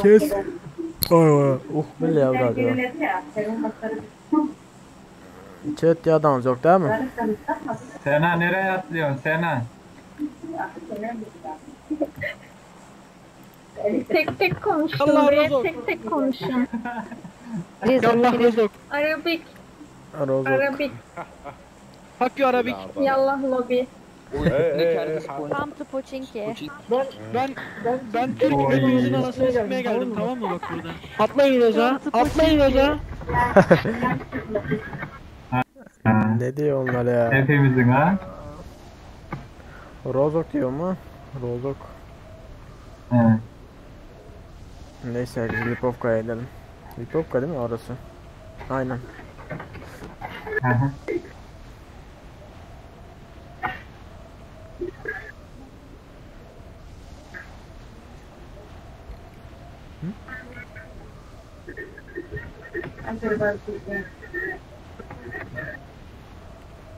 Kes. Oh bile ya. Chat ya dans yok değil mi? Sena nereye atlıyorsun Sena? Tek tek konuşun. Allah Buraya razı tek tek konuşun. Yallah rozok. Arabik, Rozok. Arabik. Fuck you Arabik. Yallah lobby. Come to Pochinki. Ben Türk hepinizin anasını sikmeye geldim tamam mı bak burada. Atlayın Roza. Atlayın Roza. Ne diyor onlar ya? Hepimizin ha? Rozok diyor mu? Rozok. Evet. Neyse biz Lipovka'ya gidelim. Lipovka değil mi orası? Aynen. Hı hı.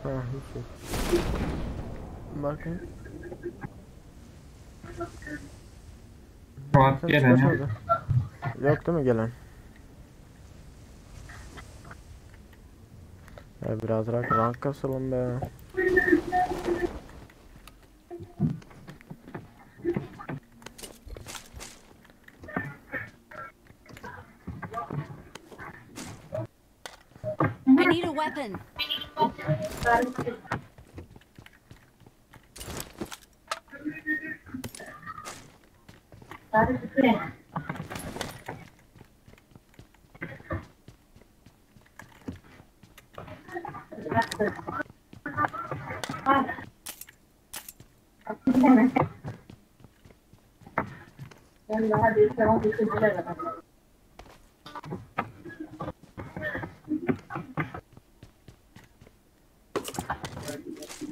Ha hiç yok. Bakın. Fuat Sen gelen ya. çıkarsana. Yok değil mi gelen? Ya biraz rank kasalım be. I need a weapon.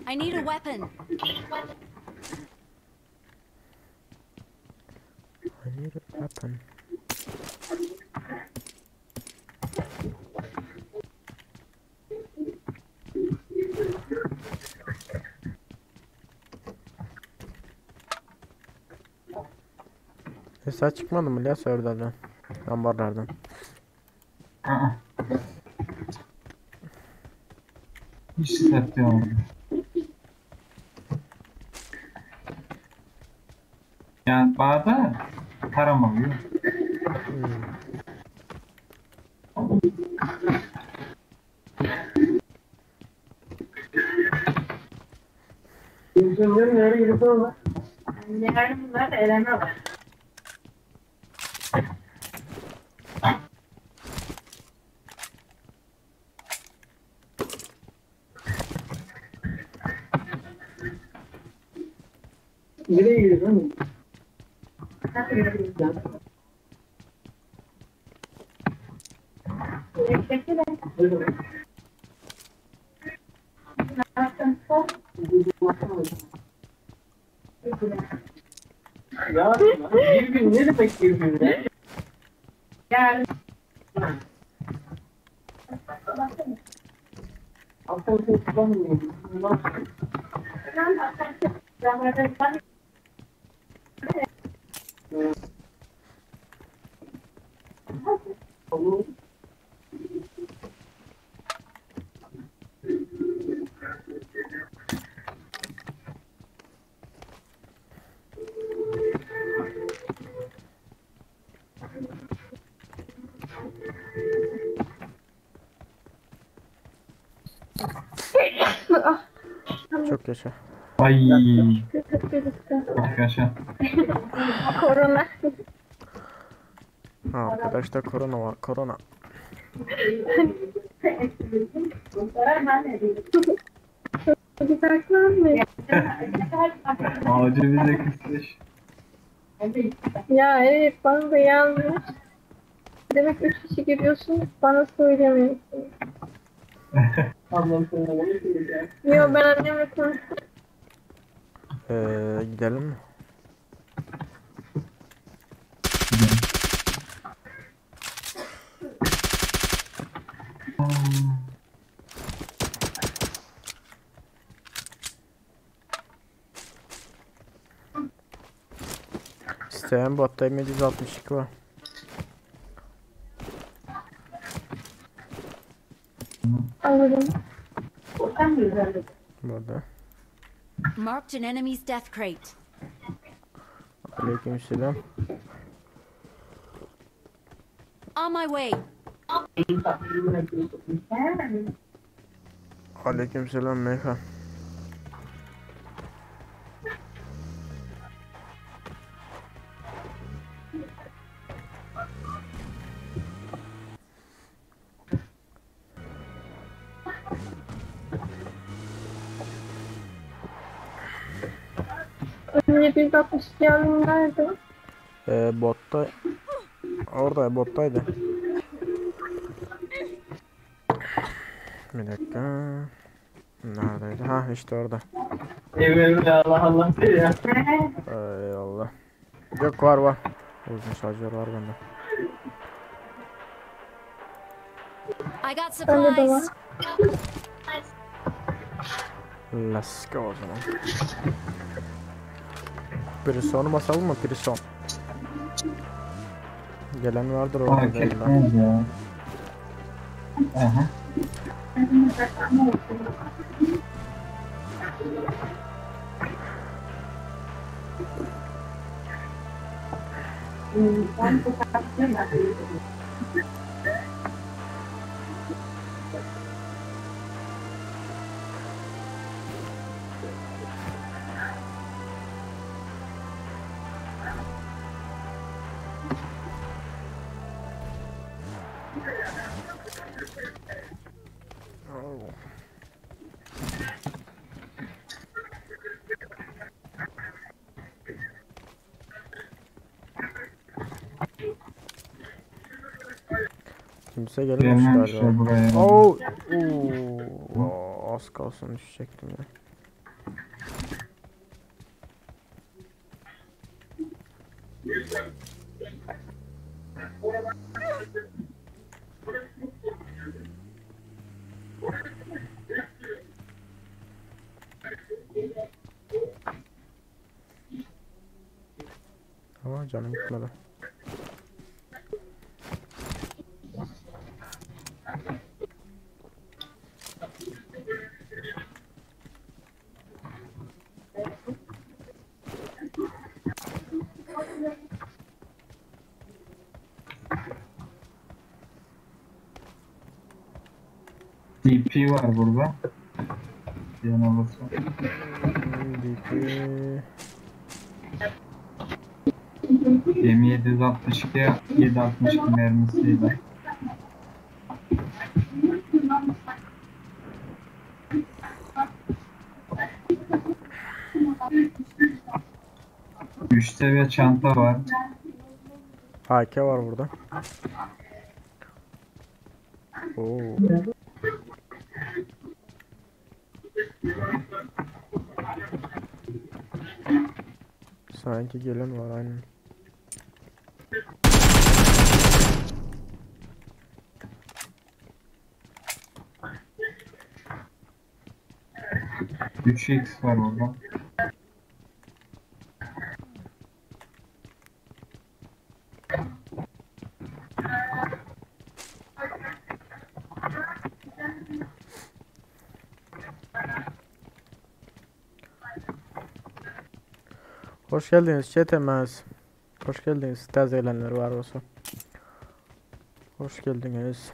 I need a weapon. I need a weapon. Sen çıkmadın mı ya serverlerden? Ambarlardan. Aa. Hiç set yok. Yani bağda tarama yok. Çok yaşa. Ay Hep birlikte. çok yaşa. Korona. Ha, arkadaşta korona var. Korona. Güzel mi? Ağacı bize kısmış. Ya evet bana da yazmış. Demek üç kişi giriyorsun bana söylemiyorsun. Yo ben annemle konuştum. Gidelim mi? İsteyen botta M762 var. Alırım. Burada. Marked an enemy's death crate. Aleykümselam. On my way. Aleykümselam Meyha. M762 aldım nerede? Botta orada bottaydı. Bir dakika. Neredeydi? Ha işte orada. Allah Allah ya. Eyvallah. Yok var var. Uzun şarjör var bende. I got Bende de var. supplies. Let's go o zaman. Prison'u basalım mı? Prison. Gelen vardır orada Fark illa. etmez ya. Aha. Oh. Kimse gelmemiş Gelmemişler galiba. buraya. Oo, oo, az kalsın düşecektim ya. Ama canım gitmedi. DP var burada. Diyen olursa. DP. M762 762 mermisiyle. Üç seviye çanta var. AK var burada. Oo. Sanki gelen var aynen. Üç x var burada. Hoş geldiniz chatimiz. Hoş geldiniz taze gelenler var olsa. Hoş geldiniz.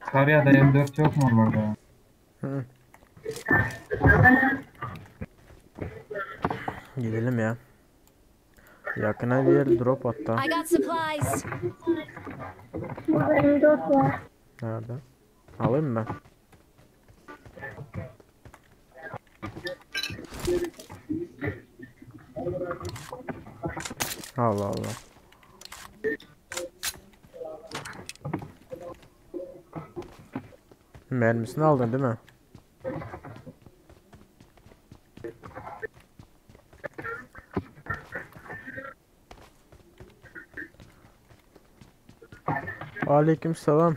Karya'da M4 yok mu burada? Hı. Gidelim ya. Yakına bir yer drop hatta. I got supplies. Burada M4 var. Nerede? Alayım mı ben? Allah Allah. Mermisini aldın değil mi? Aleykümselam.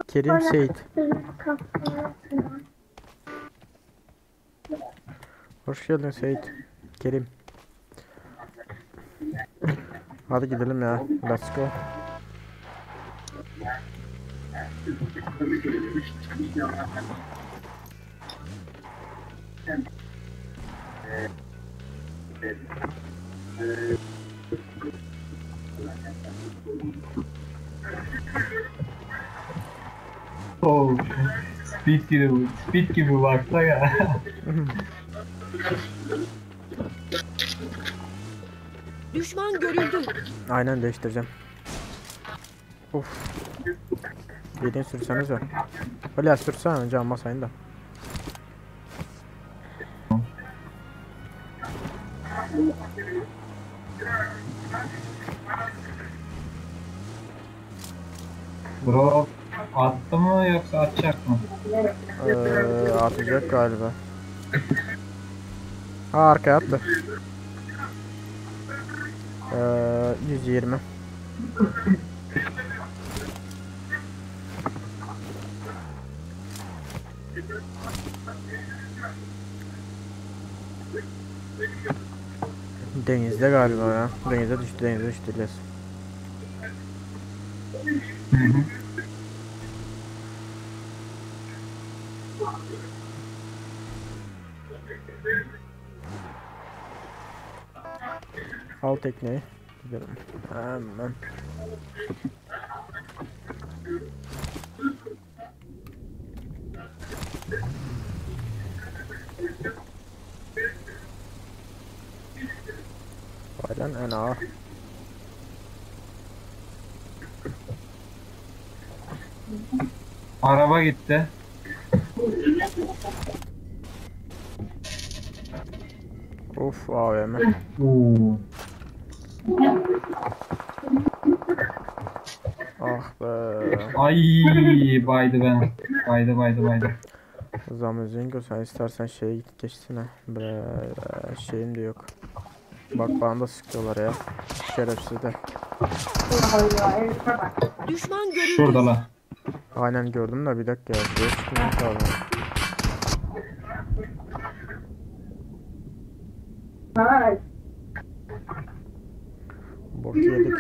Kerim Seyit. Hoş geldin Seyit. Kerim. Hadi gidelim ya. Let's go. Oh, speed gibi, speed gibi baksana. Düşman görüldü. Aynen değiştireceğim. Of. Yediğini sürsenize. Öyle sürsene önce almasayın da. Drop attı mı yoksa atacak mı? Ee, atacak galiba. Ha arkaya attı. Ee, 120. Denizde galiba ya. Denize düştü, denize düştü İlyas. Hı hı. Al tekneyi. Gidelim. Hemen. Aynen en ağır. Araba gitti. Uf AVM. Oo. Ah be. Ay baydı beni. Baydı baydı baydı. Zamuzingo sen istersen şeye git geçsene. Bre, şeyim de yok. Bak bana da sıkıyorlar ya. Şerefsizler. Düşman görüldü. Şuradalar. Aynen gördüm de bir dakika ya. Şuraya çıkmam lazım. Bok yedik.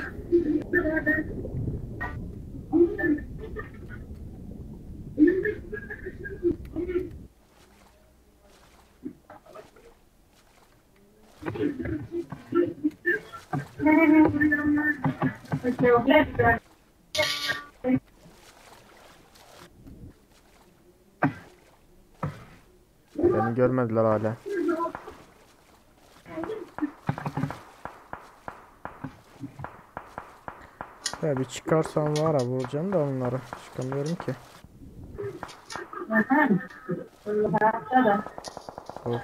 Beni görmediler hala. Ya bir çıkarsam var ha vuracağım da onları. Çıkamıyorum ki. Of.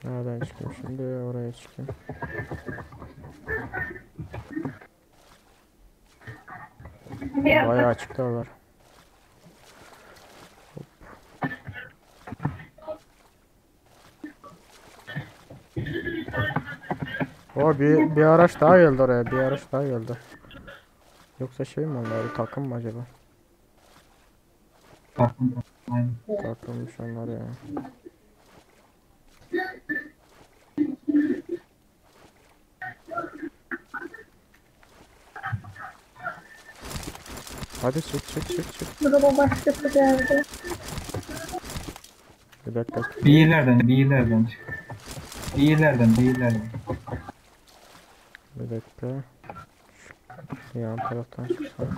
Nereden çıkayım şimdi? Oraya çıkayım. Bayağı açıktalar. Hop. O bir araç daha geldi oraya. Bir araç daha geldi. Yoksa şey mi onlar? Takım mı acaba? Takım takım. Aynen. Takılmış onlar ya. Hadi çık çık çık çık. Gruba başkası geldi. Bir dakika. Bir yerlerden bir yerlerden çık. Bir yerlerden bir yerlerden. Bir dakika. Şu yan taraftan çıksana.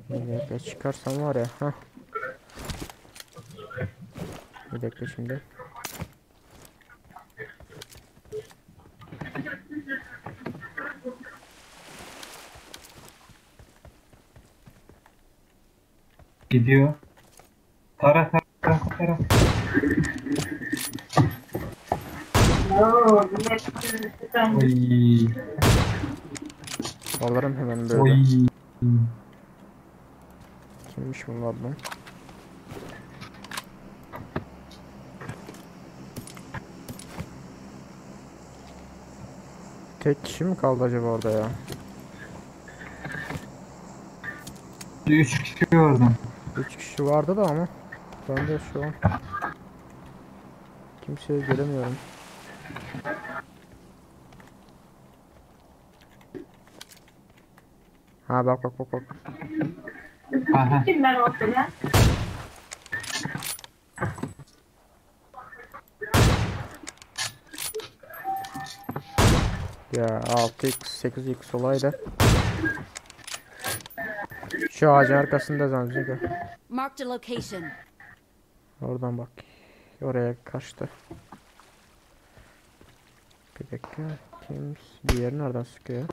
Bir dakika çıkarsam var ya. Hah. Bir dakika şimdi. Gidiyor. Tara tara tara. Oy. Alırım hemen böyle. Oy. Kimmiş bunlar lan? Tek kişi mi kaldı acaba orada ya? 3 kişi gördüm. 3 kişi vardı da ama ben de şu an kimseyi göremiyorum. Ha bak bak bak bak. Aha. Ya 6x 8x olaydı. Şu ağacın arkasında Zanzibar. Marked a location. Oradan bak. Oraya kaçtı. Bir dakika. Kim? Diğeri nereden sıkıyor?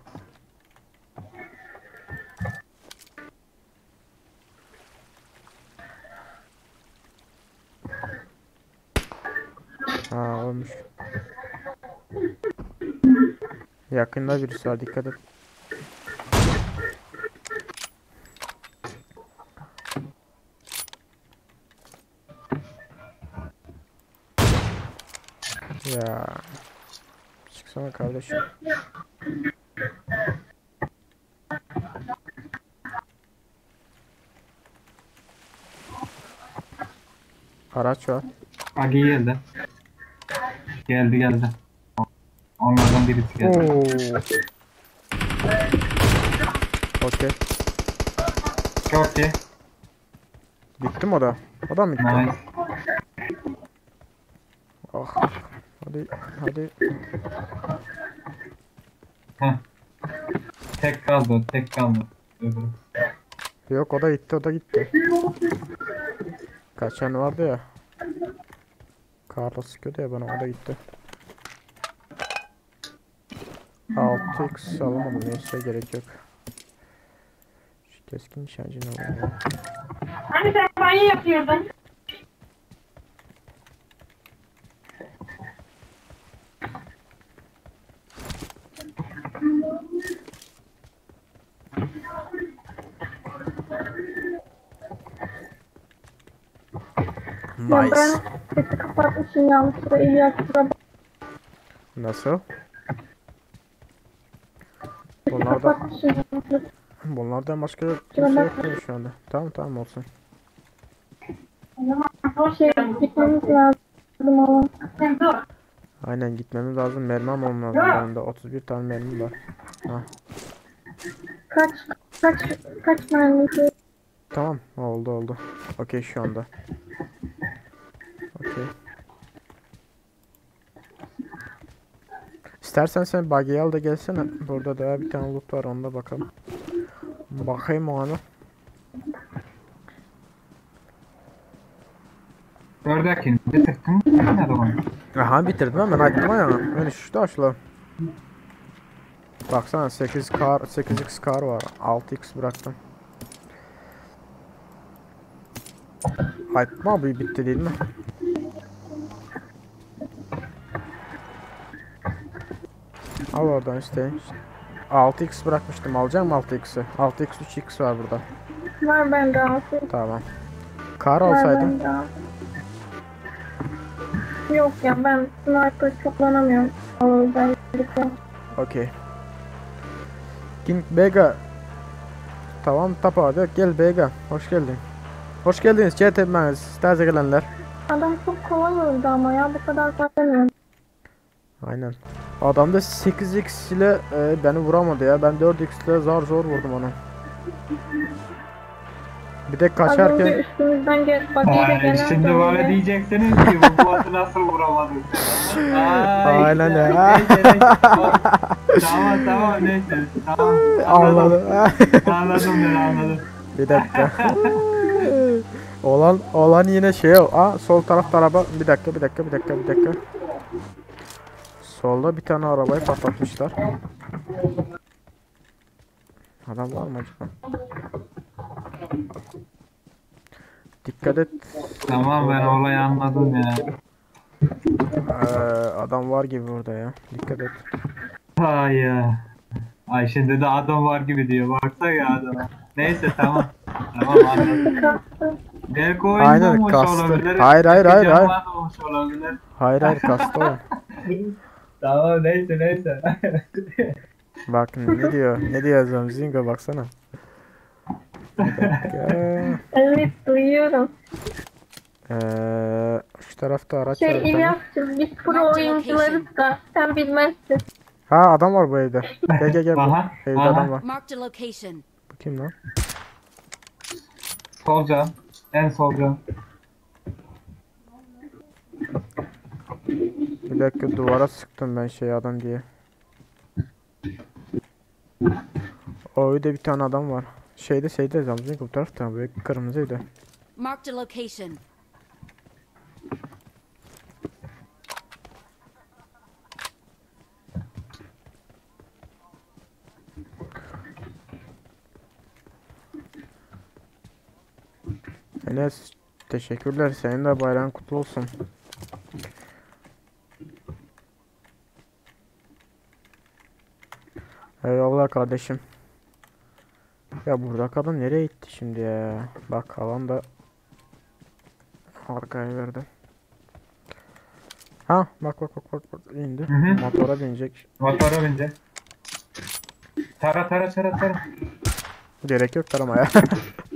Ha olmuş. Yakında birisi var dikkat et. Ya. Çıksana kardeşim. Araç var. Agi geldi. Geldi geldi. Onlardan birisi geldi. Oo. Okey. Çok iyi. Bitti mi o da? O da mı bitti? Nice. Ah. Hadi hadi. Heh. Tek kaldı, tek kaldı. Öbürü. Yok o da gitti o da gitti. Kaçan vardı ya. Karla sıkıyordu ya bana o da gitti. 6x alamadım neyse gerek yok. Şu keskin nişancını alalım ya. Hani sen banyo yapıyordun. Ya Nice. ben sesi kapatmışım yanlışlıkla. İlyas kusura bakma. Nasıl? Sesi Bunlardan, kapatmışım yanlışlıkla. bunlardan başka kimse yok değil mi şu anda? Tamam tamam olsun. Şey gitmemiz lazım ama. Aynen gitmemiz lazım. Mermi almam lazım. Bende 31 tane mermi var. Kaç kaç kaç mermi? Tamam oldu oldu. Okey şu anda. Okey. İstersen sen buggy'yi al da gelsene. Burada daha bir tane loot var onda bakalım. Bakayım o anı. Gördükini bitirdin mi? Ne zaman? Aha bitirdim hemen açtım ya. Ben şu açla. Baksana 8 kar 8x kar var. 6x bıraktım. Aytma bu bitti değil mi? Al oradan işte. 6x bırakmıştım. Alacağım mı 6x'i? 6x 3x var burada. Var bende altı. Tamam. Kar Var alsaydım. bende altı. Yok ya ben sniper kullanamıyorum. O özellikle. Okey. King Bega. Tamam tapa hadi gel Bega. Hoş geldin. Hoş geldiniz chat hepiniz. Taze gelenler. Adam çok kolay öldü ama ya bu kadar beklemiyorum. Aynen. Adam da 8x ile e, beni vuramadı ya. Ben 4x ile zar zor vurdum onu. Bir de Az önce kaçarken üstümüzden gel buggy'yle Ay, gelen şimdi bana söyledi. diyeceksiniz ki bu botu nasıl vuramadın sen? Ay, Aynen ya. Neyse, neyse. Tamam tamam neyse. Tamam. Anladım. anladı. Anladım ben anladım. Bir dakika. olan olan yine şey o. Aa sol tarafta araba. Bir dakika bir dakika bir dakika bir dakika. Solda bir tane arabayı patlatmışlar. Adam var mı acaba? Dikkat et. Tamam ben olayı anladım ya. Ee, adam var gibi burada ya. Dikkat et. Ay ya. Ay şimdi de adam var gibi diyor. Baksana ya adama. Neyse tamam. Tamam anladım. Kastı. Belki oyunda Aynen, olmuş kastı. olabilir. Hayır, hayır, Belki hayır, hayır. canlı olmuş olabilir. Hayır hayır kastı o. Tamam neyse neyse. Bak ne diyor? Ne diyor Zamzingo baksana. Bir dakika. Evet duyuyorum. Ee, şu tarafta araç var Şey bir tane. İlyas'cığım biz pro oyuncularız da sen bilmezsin. Ha adam var bu evde. Gel gel gel. Bu Aha, evde aha. adam var. Marked a location. Bu kim lan? Sol cam. En sol cam. Bir dakika duvara sıktım ben şey adam diye. O evde bir tane adam var. Şeyde şeyde Zamzingo bu tarafta böyle kırmızıydı. Marked a location. Enes teşekkürler. Senin de bayramın kutlu olsun. Eyvallah kardeşim. Ya burada kadın nereye gitti şimdi ya? Bak alan da arkaya verdi. Ha bak bak bak bak bak indi. Hı hı. Motora binecek. Motora binecek. Tara tara tara tara. Gerek yok taramaya.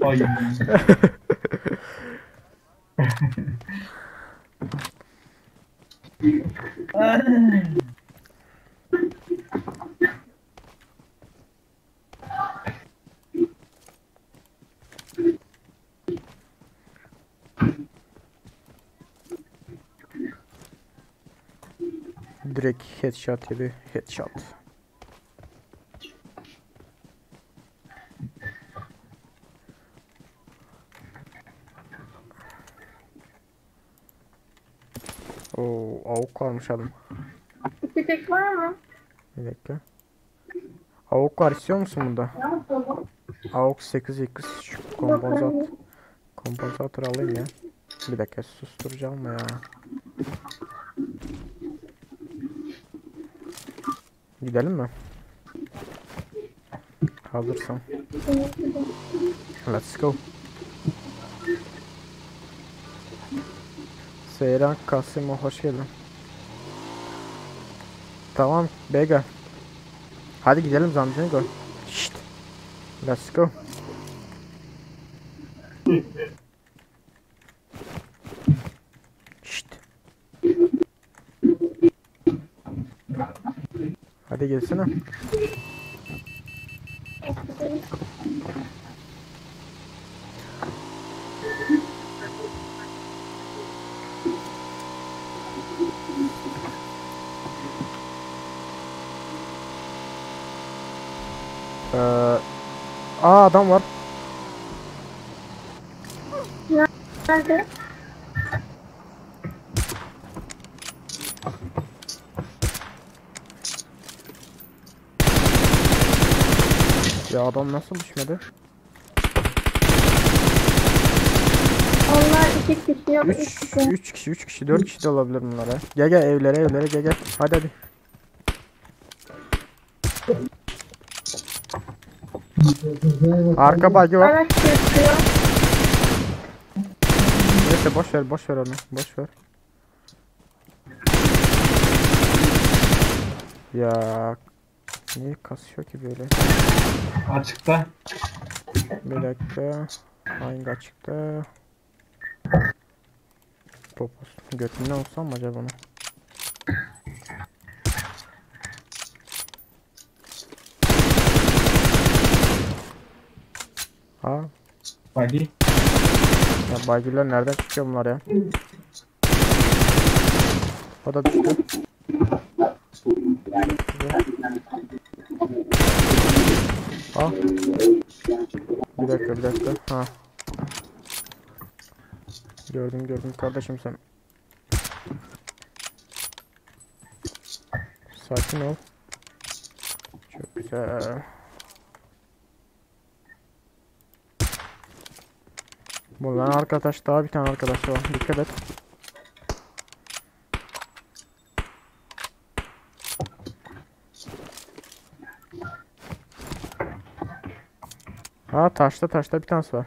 Ay. Direkt headshot yedi. Headshot. Oo, avuk varmış adam. İçecek var mı? Bir dakika. Avuk var istiyor musun bunda? Avuk 8x şu kompozat. Kompozatör alayım ya. Bir dakika susturacağım mı ya? Gidelim mi? Hazırsan. Let's go. Seyran Kasimo hoş geldin. Tamam Bega. Hadi gidelim Zamzingo. Şşt. Let's go. Şşt. Hadi gelsene. Ee, aa adam var. Nerede? Ya adam nasıl düşmedi? Onlar iki kişi ya da üç 3 kişi. 3 kişi 3 kişi 4 kişi de olabilir bunlar ya. Gel gel evlere evlere gel gel. Hadi hadi. Arka bagi var. Araç geçiyor. Neyse boş ver boş ver onu. Boş ver. Ya niye kasıyor ki böyle? Açıkta. Bir dakika. Hangi açıkta? Popos. Götünde olsam mı acaba onu? Ha, Buggy. ya baygüller nereden çıkıyor bunlar ya? O da düştü. Güzel. Ah. Bir dakika bir dakika. Ha. Gördüm gördüm kardeşim sen. Sakin ol. Çok güzel. Bunların arkadaş daha bir tane arkadaş var. Dikkat et. Ha taşta taşta bir tanesi var.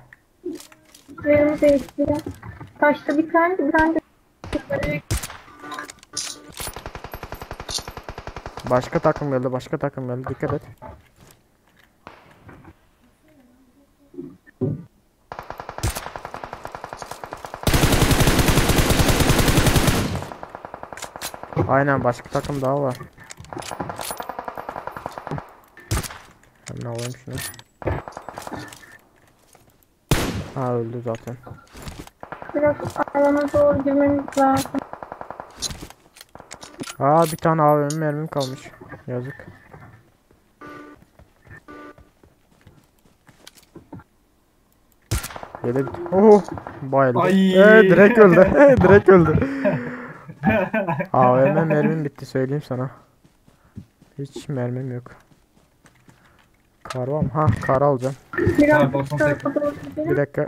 Yerimi değiştiriyor. Taşta bir tane, bir tane de Başka takım geldi, başka takım geldi. Dikkat et. Aynen başka takım daha var. Hemen alayım şunu. Ha öldü zaten. biraz alana doğru girmemiz lazım. Aa bir tane AVM mermim kalmış. Yazık. Yedi bit. Oh, bayıldı. Ay. Direkt öldü. Direkt öldü. AVM mermim bitti söyleyeyim sana. Hiç mermim yok. Kar var mı? Ha kar alacağım. Biraz Ha, bu 98. tarafa doğru gidelim. Bir dakika.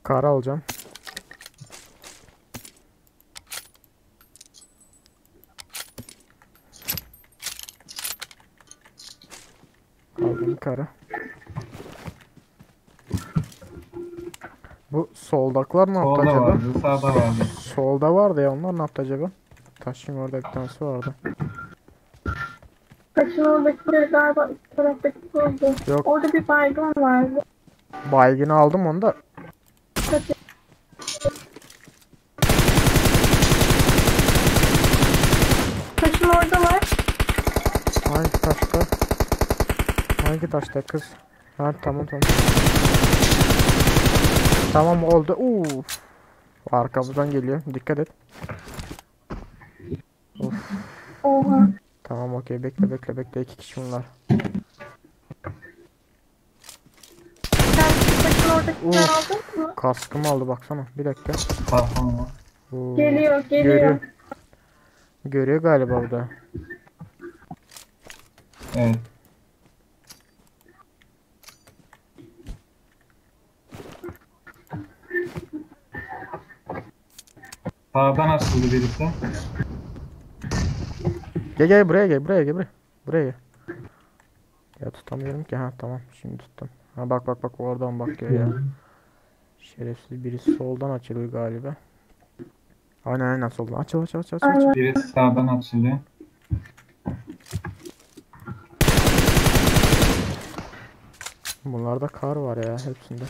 Kar alacağım. Aldım karı. Bu soldaklar ne yaptı Solda acaba? vardı, sağda vardı. Solda vardı ya onlar ne yaptı acaba? Taşın orada bir tanesi vardı. Taşın oradakileri galiba üst taraftaki oldu. Yok. Orada bir baygın vardı. Baygını aldım onu da. Taşın orada var. Hangi taşta? Hangi taşta kız? Ha tamam tamam. Tamam oldu. Uf. Arkamızdan geliyor. Dikkat et. Of. Oha. Tamam okey bekle bekle bekle iki kişi bunlar. Sen şu taşın oradakileri Uf. aldın mı? Kaskımı aldı baksana. Bir dakika. Tamam. Oo. Geliyor, geliyor. Görüyor. Görüyor galiba bu da. Evet. Sağdan açıldı birisi. Gel gel buraya gel buraya gel buraya. Buraya gel. Ya tutamıyorum ki ha tamam şimdi tuttum. Ha bak bak bak oradan bakıyor ya. Şerefsiz birisi soldan açılıyor galiba. Aynen aynen soldan. Açıl açıl açıl açıl. Aynen. Birisi sağdan açılıyor. Bunlarda kar var ya hepsinde.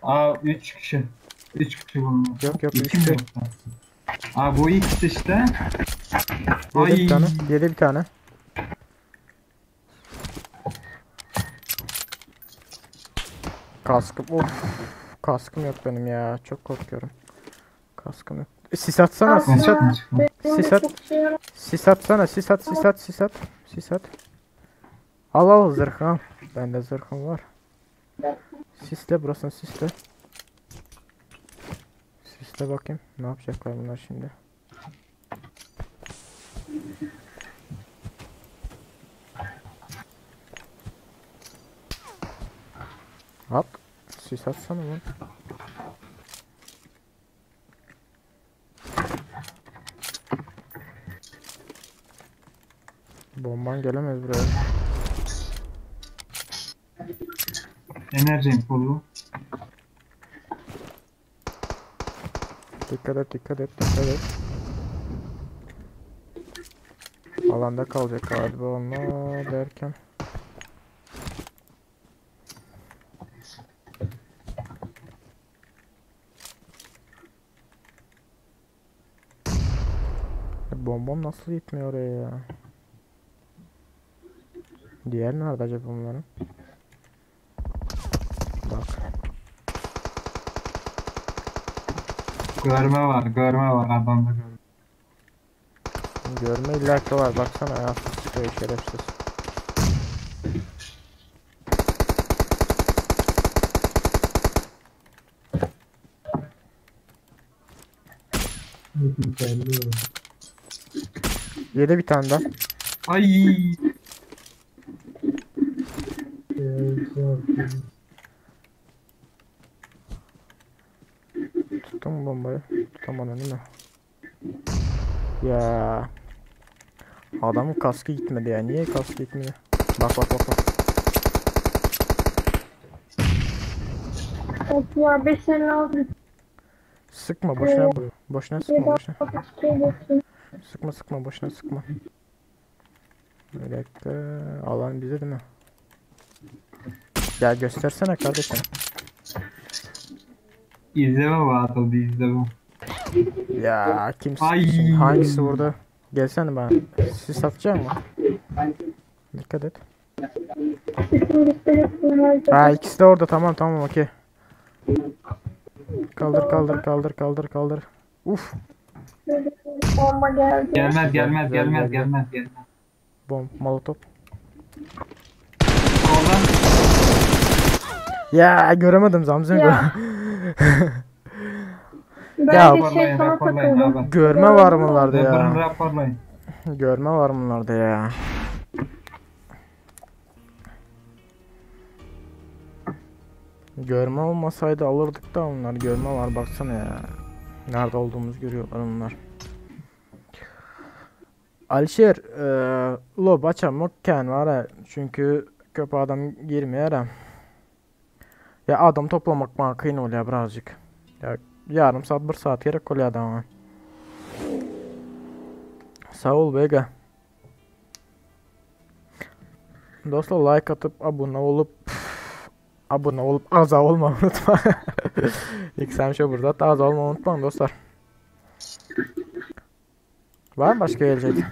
Aa 3 kişi. 3 kişi bunlar. Yok yok 2 3 mi değil. yoksa? Aa bu ikisi işte. Yedi bir Ay. tane. Yedi bir tane. Kaskım of. Kaskım yok benim ya. Çok korkuyorum. Kaskım yok. E, Sis atsana sis at. Aslında benim de Sis at. çok şey yarar. Sis atsana sis at sis at sis at. Sis at. Al al zırhını al. Bende zırhım var. Sisle burasını sisle. Sisle bakayım. Ne yapacaklar bunlar şimdi? At. Sis atsana lan. Bomban gelemez buraya. Enerjim fullü. Dikkat et, dikkat et, dikkat et. Alanda kalacak galiba onlar derken. E, Bombam nasıl gitmiyor oraya ya? Diğer nerede acaba bunların? Bak. Görme var, görme var adamda görme. Görme illaki var. Baksana ya. Sıkıyor şerefsiz. Yedi bir tane daha. Ay. Tuttun mu bombayı? Tutamadın değil mi? Ya. Adamın kaskı gitmedi ya. Niye kaskı gitmedi? Bak bak bak bak. Of ya 556 Sıkma boşuna. Boşuna sıkma boşuna. 762 Sıkma sıkma boşuna sıkma. Bir dakika. Alan bize değil mi? Ya göstersene kardeşim. İzleme var atıldı izleme. Ya kim Ay. sıktı şimdi? Hangisi vurdu? Gelsene bana. Siz atacak mı? Dikkat et. Üçüncüsü hepsini harcadım. Ha ikisi de orada tamam tamam okey. Kaldır kaldır kaldır kaldır kaldır. Uf. Bomba geldi. Gelmez gelmez Güzel, gelmez güzel. gelmez gelmez. Bomb molotof. Soldan Ya göremedim Zamzam. Ya. Ben Ya- de şey raporlayın sana raporlayın takıldım. abi. Görme var bunlarda Öbürünü ya. raporlayın. Görme var bunlarda ya. Görme olmasaydı alırdık da onlar. Görme var baksana ya. Nerede olduğumuzu görüyorlar onlar. Alişer, eee lob açamak ken var ha. Çünkü köp adam girmiyor ha. Ya adam toplamak bana kıyın oluyor birazcık. Ya yarım saat bir saat gerek oluyor adama. Sağ ol Vega. Dostlar like atıp abone olup abone olup aza olmayı unutma. İlk sen şu burada hatta aza olmayı unutmayın dostlar. Var mı başka gelecek?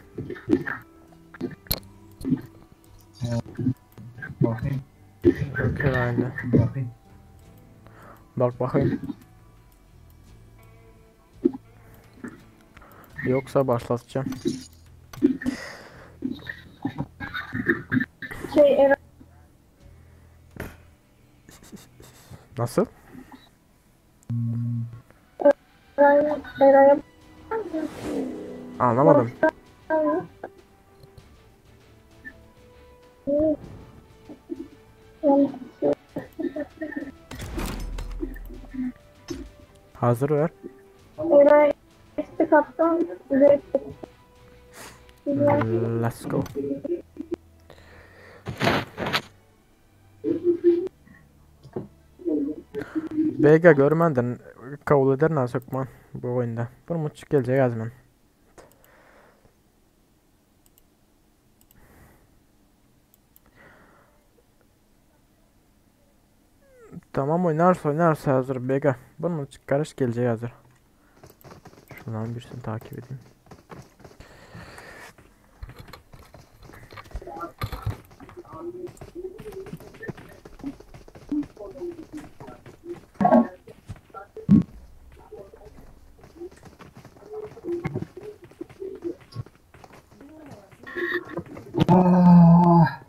Bakayım Yok herhalde. bakayım. Bak bakayım. Yoksa başlatacağım. Şey Eray Nasıl? Eray'a Anlamadım. Hazır ver. Eray istek attım. Let's go. Vega görmenden kabul eder nasıl sokman bu oyunda. Bir muçuk gelecek azman. Tamam oynarsa oynarsa hazır Vega. Bir muçuk karış gelecek hazır. Şundan birisini takip edeyim. Ah.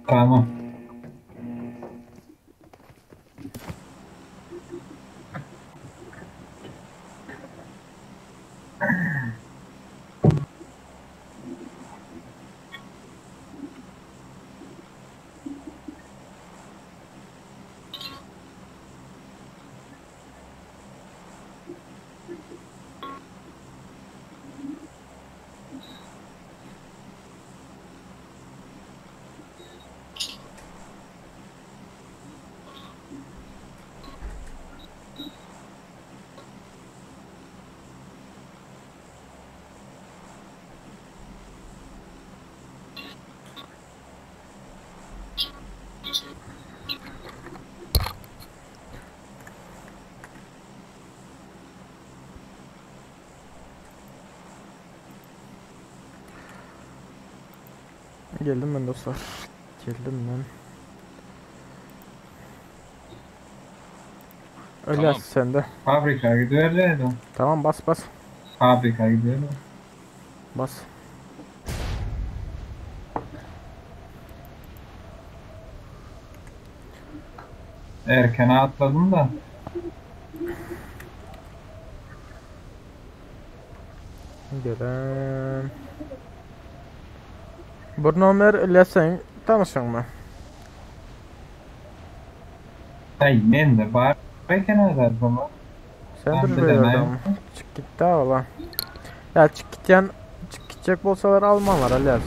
Tamam. Geldim ben dostlar. Geldim ben. Öyle Tamam. sen de. Fabrika gidiyordu. Tamam bas bas. Fabrika gidiyordu. Bas. Erken atladım da. Gelen. Bu nomer Ölyas sen tanışın mı? Ay men de bar eken adam. Sen Ben dur de böyle demem. adam. Çık git daha ola. Ya çık git yan çık gidecek bolsalar Almanlar Ölyas.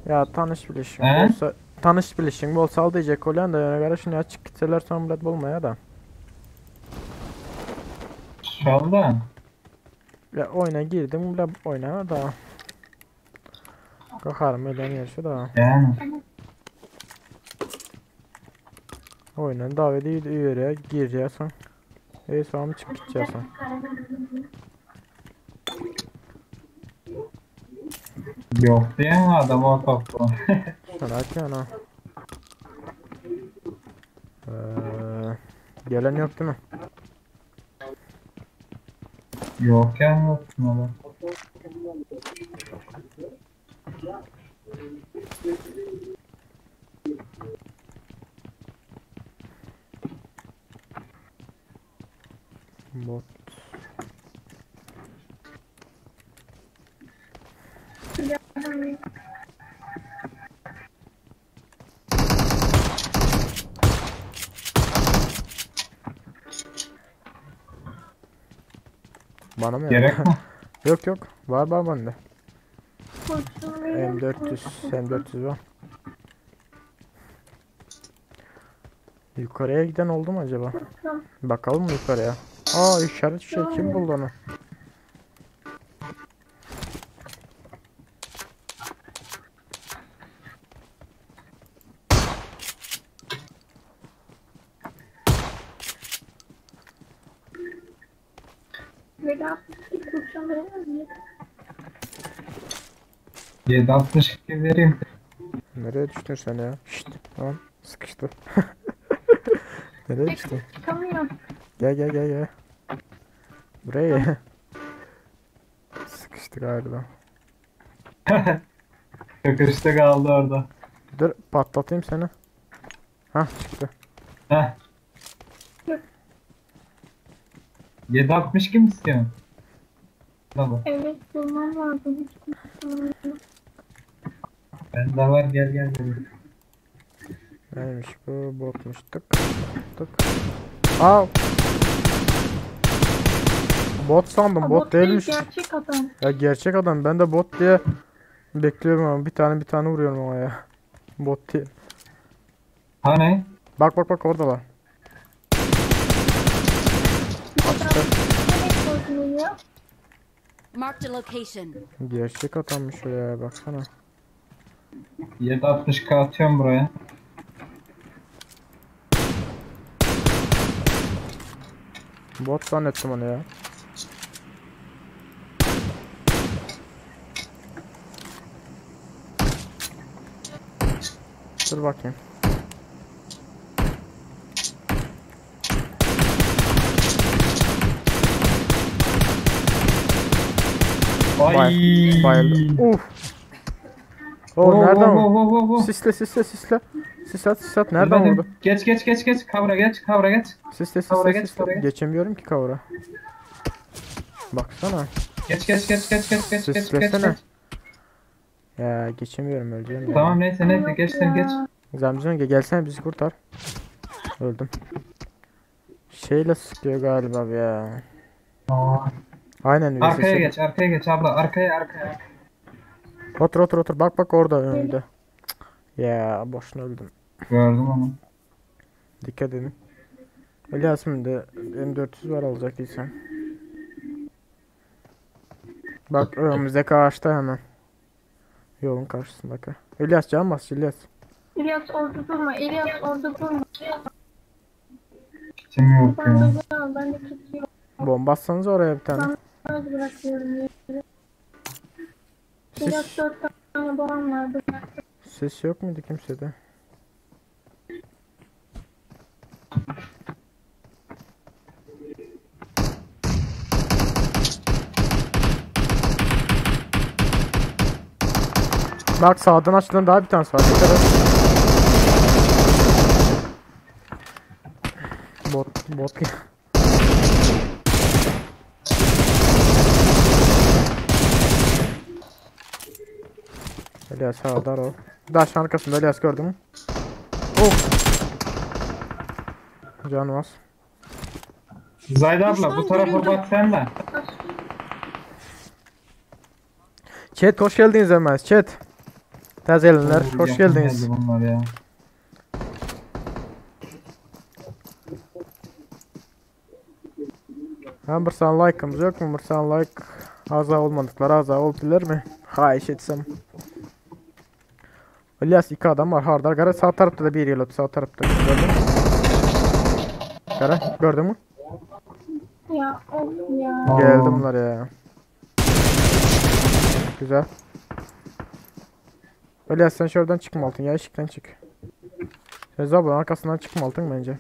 Ya tanış bilişin He? bolsa tanış bilişin bolsa al diyecek olan da yani karışın ya çık gitseler son bilet bolmaya da. Şolda. Ya oyuna girdim bile oynama da. Kakarım öyle şu da. Yani. Oyuna davet ediyor gireceksin. E sonra mı çık gideceksin? Yok diyen adam o toplu. Merak ana. Ee, gelen yok değil mi? Yok yani yok adam. Bot. Bana mı? Gerek mi? Yok yok. Var var bende. Kurşun verir M400, M400 var. Yukarıya giden oldu mu acaba? misin? Bakalım mı yukarıya? Aa işaret şey kim buldu onu? Veda bir kurşun veremez miyiz? 7.62 vereyim. Nereye düştün sen ya? Şşt tamam sıkıştı. Nereye düştün? Çıkamıyorum. Gel gel gel gel. Buraya gel. Sıkıştı. Düştü galiba. Köküşte kaldı orada. Dur patlatayım seni. Hah çıktı. Heh. 7.62 mi istiyorsun? Tamam. Evet bulmam lazım. Hiç kurşunum yok. Bende var gel gel gel. Neymiş bu? Botmuş. Tık. Tık. Aa. Bot sandım. Ha, Bot değil, değilmiş. Gerçek adam. Ya gerçek adam. Ben de bot diye bekliyorum ama bir tane bir tane vuruyorum ama ya. Bot diye. Hani? Bak bak bak oradalar. Açtı. Nereye koydun ya? Marked a location. Gerçek adammış o ya baksana. 7.62 atıyorum buraya. Bot zannettim onu ya. Dur bakayım. Ay. Bayıldım. Uf. Oo, O nereden oo, vurdu? oo, oo, oo. Sisle sisle sisle. Sis at sis at. Nereden Ölmedim. vurdu? Geç geç geç geç. Kavra geç kavra geç. Sisle Kavra sisle geç, sisle. kavra geç. Geçemiyorum ki kavra. Baksana. Geç geç geç geç geç geç geç geç. Sislesene. geç. Ya geçemiyorum öleceğim ya. Tamam neyse neyse geç sen geç. Zamzon gel gelsene bizi kurtar. Öldüm. Şeyle sıkıyor galiba ya. Aa, Aynen Arkaya VSS. geç arkaya geç abla arkaya arkaya. Otur otur otur bak bak orada önünde. Cık. Ya boşuna öldüm. Gördüm onu. Dikkat edin. İlyas'ın de M400 var alacak insan. Bak önümüzdeki ağaçta hemen. Yolun karşısındaki. İlyas can bas İlyas. İlyas orada durma. İlyas orada durma. Kim yok Ben ya. de al. Ben de tutuyorum. Bomba atsanız oraya bir tane. Ben bırakıyorum. İlyas Sis, 4 tane babam vardı. ses yok muydu kimsede? Bak sağdan açılan daha bir tanesi var. Dikkat et. Bot, bot. İlyas sağda o. Daşın arkasında İlyas gördün mü? Of. Canım az. Zayda abla bu tarafa bak sen de. Chat hoş geldiniz hemen. Chat. Tazelenler Oo, hoş yakın geldiniz. geldi bunlar ya. Ha bir tane like'ımız yok mu? Bir tane like aza olmadıkları aza oldular mı? Xahiş etsem. İlyas iki adam var. Hardar. Gara sağ tarafta da bir yıl sağ tarafta. Gördün mü? Gara gördün mü? Ya of ya. Oo. Geldi bunlar ya. Güzel. İlyas sen şuradan çıkma altın ya ışıktan çık. Feyza ablanın arkasından çıkma altın bence.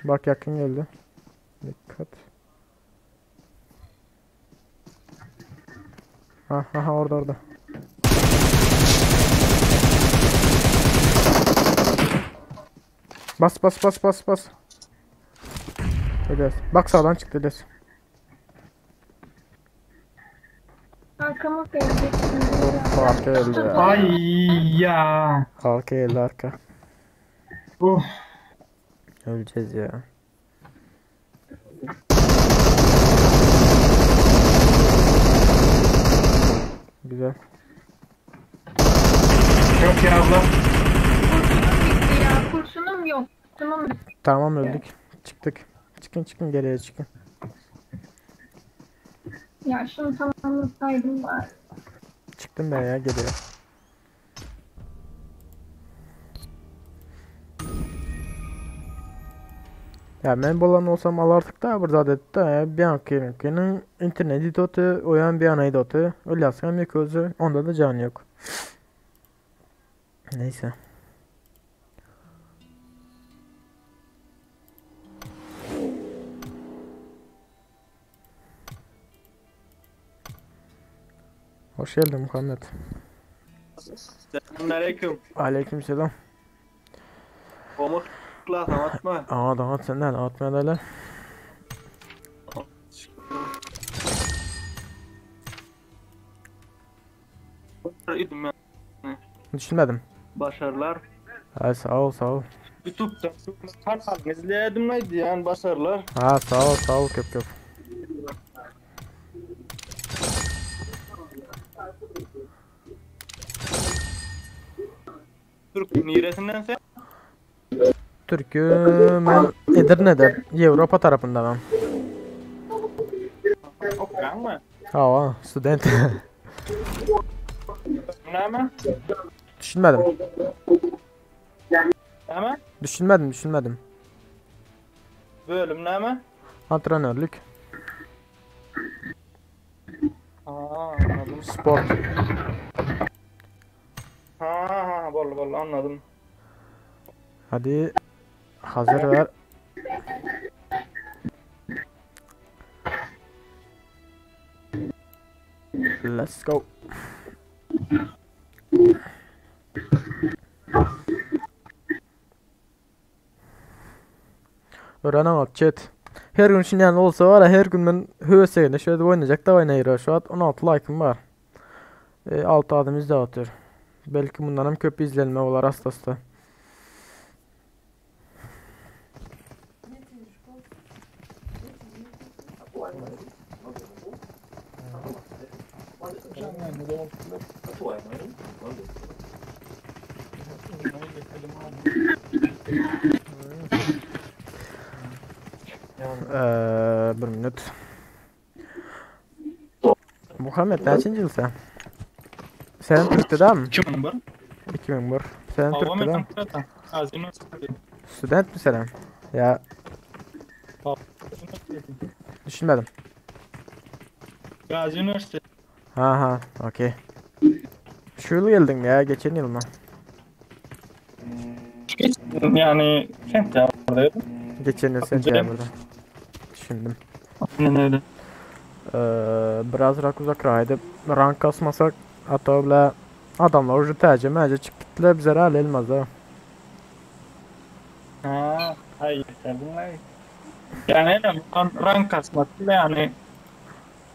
Bak yakın geldi. Dikkat. Ha ha ha, orada orada. Bas bas bas bas bas. İlyas. Bak sağdan çıktı İlyas. Arkama gelecek şimdi. Arka geldi ya. Ay ya. Arka geldi arka. Uf. Öleceğiz ya. Güzel. Çok iyi abla. Kurşunum bitti ya. Kurşunum yok. Kurşunum bitti. Tamam öldük. Çıktık. Çıkın çıkın geriye çıkın. Ya şunu tamamlasaydım bari. Çıktım ben ya geriye. Ya men bolan olsam alardık da burada dedi de bir an kimin interneti dotu, oyan bir anayı dotu. Öyle yazsam yok özü. Onda da can yok. Neyse. Hoş geldin Muhammed. Selamünaleyküm. Aleykümselam. Omuz klasam atma. Aa damat senden atmayan öyle. Düşünmedim. Başarılar. Ha sağ ol sağ ol. YouTube'da kanal izleyedim neydi yani başarılar. Ha sağ ol sağ ol köp köp. Türk neresinden sen? Türk'ü ben Edirne'de Avrupa tarafından Okuyan mı? Ha student. Ne mi? Düşünmedim. Ne mi? Düşünmedim düşünmedim. Bölüm ne mi? Antrenörlük. Ha anladım. Spor. Ha ha vallahi vallahi anladım. Hadi hazır ver. Let's go. Öğrenemem bak chat. Her gün şimdi yani olsa var ya her gün ben höseyine şöyle oynayacak da oynayır. Şu an 16 like'ım var. E, 6 adım izle atıyor. Belki bundan hem köp izlenme olar hasta hasta. Eee bir minut. Muhammed neçinci yıl sen? Sen Türk'te değil mi? 2001. 2001. Sen Hava Türk'te değil mi? mı? Gazi Üniversitesi. Student mi sen? Ya düşünmedim. Gazi Üniversitesi. Ha ha okey. Şu yıl geldin ya geçen yıl mı? Yani sentyabr'daydım. Geçen yıl sentyabr'da. Düşündüm. Aynen öyle. Ee, biraz rak uzak raydı. Rank kasmasak hatta bile adamlar ucu tercih mence çıkıp gittiler bize hal elmez ha. Ha, hayır yeterli. Yani hele rank kasmak bile yani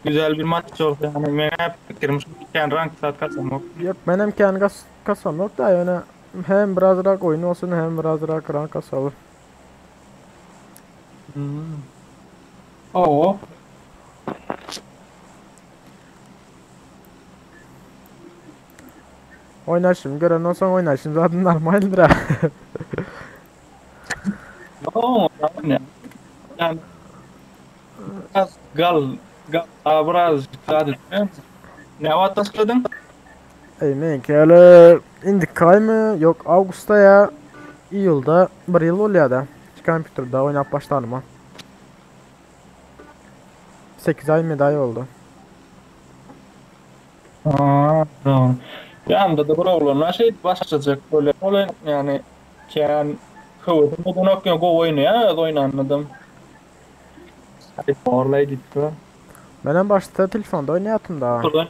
güzel bir maç oldu yani ben hep girmiş yani rank saat kasmak. Yok benim kendi kas kasam yok da yani hem biraz rak oyunu olsun hem biraz rak rank kasalım. Hmm. Oo. Oynar şimdi gören olsan oynar şimdi zaten normaldir ha. Oo, yani yani biraz gal gal biraz zaten. Ne var tasladın? Ey men öyle indik kay mı? Yok Ağustos'ta ya iyulda bir yıl oluyor da. Kompüterde oynayıp başladım ha. 8 ay mı daha oldu. Aa, tamam. Yanında da bir oğlanlar şey başlayacak böyle. Öyle yani yani kıvırdım da bunu okuyor go oyunu ya oyunu anladım. Hadi orlaya gitti. Benim başta telefonda oynayatım da. Buradan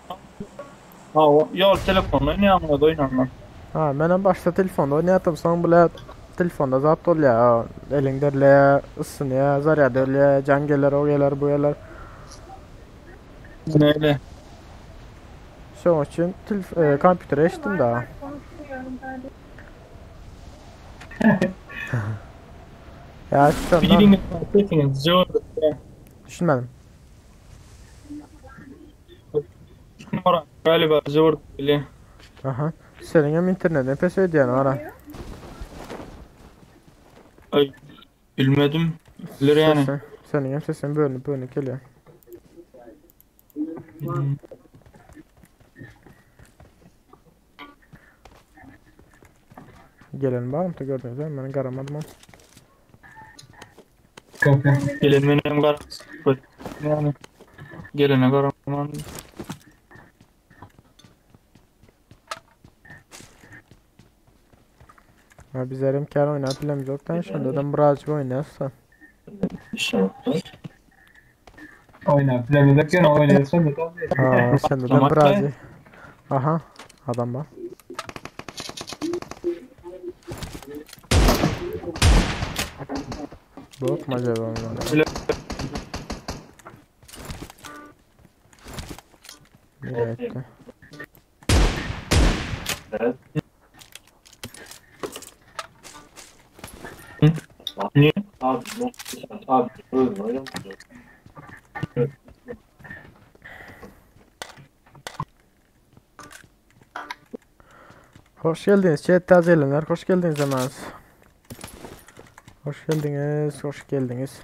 Ha, yol telefonla oynayamadı oynanma. Ha, benim başta telefonda oynayatım sonra bile telefonda zat oluyor. Elin derle ısınıyor, zarya derle, can gelir, o gelir, bu gelir. Öyle. Şunun için telef e, kompütere geçtim daha. Konuşmuyorum ben de. Ya şundan Birini sesiniz zor. düşünmedim. Numara galiba zor bile. Aha. Senin hem internetin pes ödeyen var ha. Ay bilmedim. Bilir yani. Sesin, senin hem sesin bölünüp bölünüp geliyor. Hmm. Gelen var mı da gördünüz değil mi? Ben garamadım ama. Gelen benim gar. Yani gelene karaman. Ha biz erim kar oynayıp bilemiz yoktan şimdiden birazcık oynayarsa. Oyna. Bilemezken oynarsan da tabii. Ha şimdiden birazcık. Aha, adam bar. Bot mu acaba onlar? Öyle. Nereye gitti? Niye? Hoş geldiniz chat tazelenler. Hoş geldiniz hemen. Hoş geldiniz, hoş geldiniz.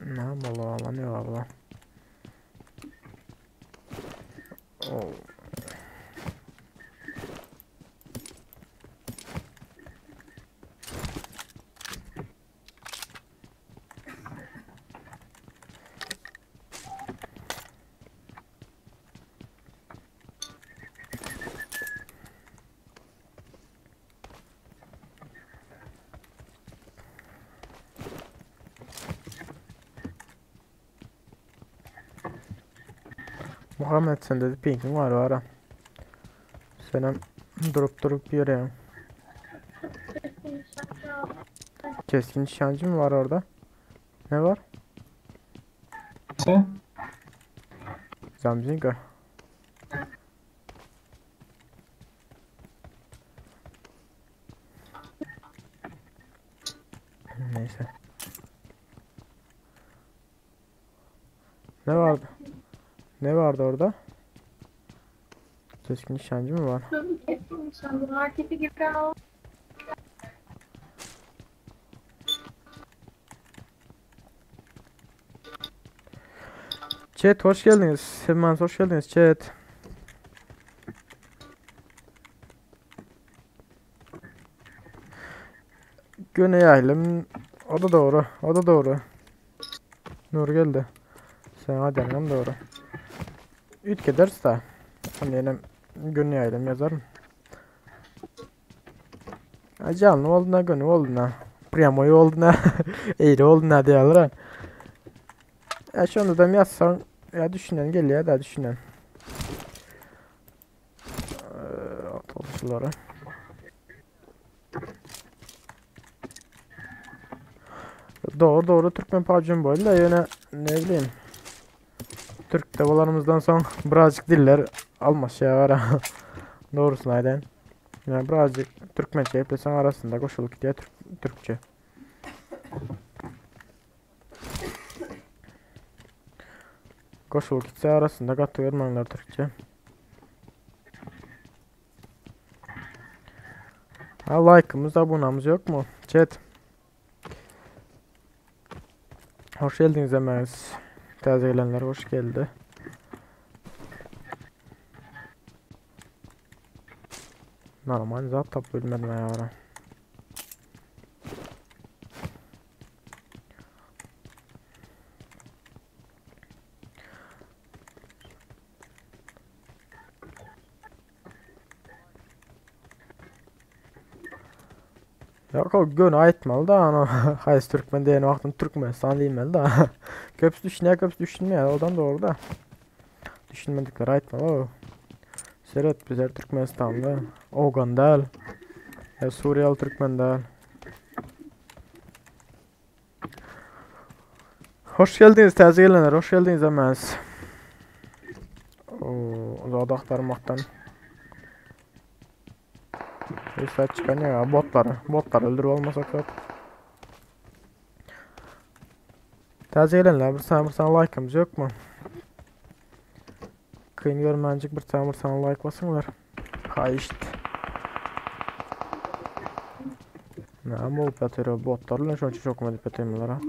Ne Allah ne var Oh. Muhammed sen dedi pinkin var var ha. Senem durup durup yürüyorum. Keskin nişancı mı var orada? Ne var? Sen? Zamzinga. Neyse. Ne vardı? Ne vardı orada? Keskin nişancı mı var? Keskin nişancı. Markete giren o. Chat hoş geldiniz. Hemen hoş geldiniz chat. Güne yaylım. O da doğru. O da doğru. Nur geldi. Sen hadi annem doğru. Üt giderse. Hani günü yaylım yazarım. Canlı oldu na günü oldu na. Primoy oldu na. Eğri oldu na diyorlar. Ya şunu da yazsan ya düşünen geliyor da düşünen. Atolculara. Doğru doğru Türkmen PUBG'nin boyu da yine ne bileyim. Türk devalarımızdan son birazcık diller almaz şey var ha. Doğrusunu aydan. Yani birazcık Türkmençe eplesen arasında koşuluk diye Türk, Türkçe. Koşuluk gitse arasında katı vermenler Türkçe. Ha like'ımız abonamız yok mu? Chat. Hoş geldiniz Emez. Taze gelenler hoş geldi. Normal zat tap bilmedim ya ora. Yok o gün aýtmaly da ana haýsy türkmen diýen wagtyn Türkmenistan diýmeli da. Köpüsi düşünýär, köpüsi düşünmeýär. Odan dogry da. Düşünmedikleri aýtmaly o. Seret bizler Türkmenistanly, Owgan däl. Ya Suriýaly türkmen däl. Hoş geldiniz täze gelenler, hoş geldiniz emez. Oo, zat aktarmaktan. Bir çıkan ya botları, botlar öldürüp olmasak zaten. Täze gelenler bir sana bir sana like'ımız yok mu? Kıyın görmencik bir tane bir sana like basınlar. Hayşt. Ne bolup ýatyr botlar bilen şonça çok edip ýatyrlar ha.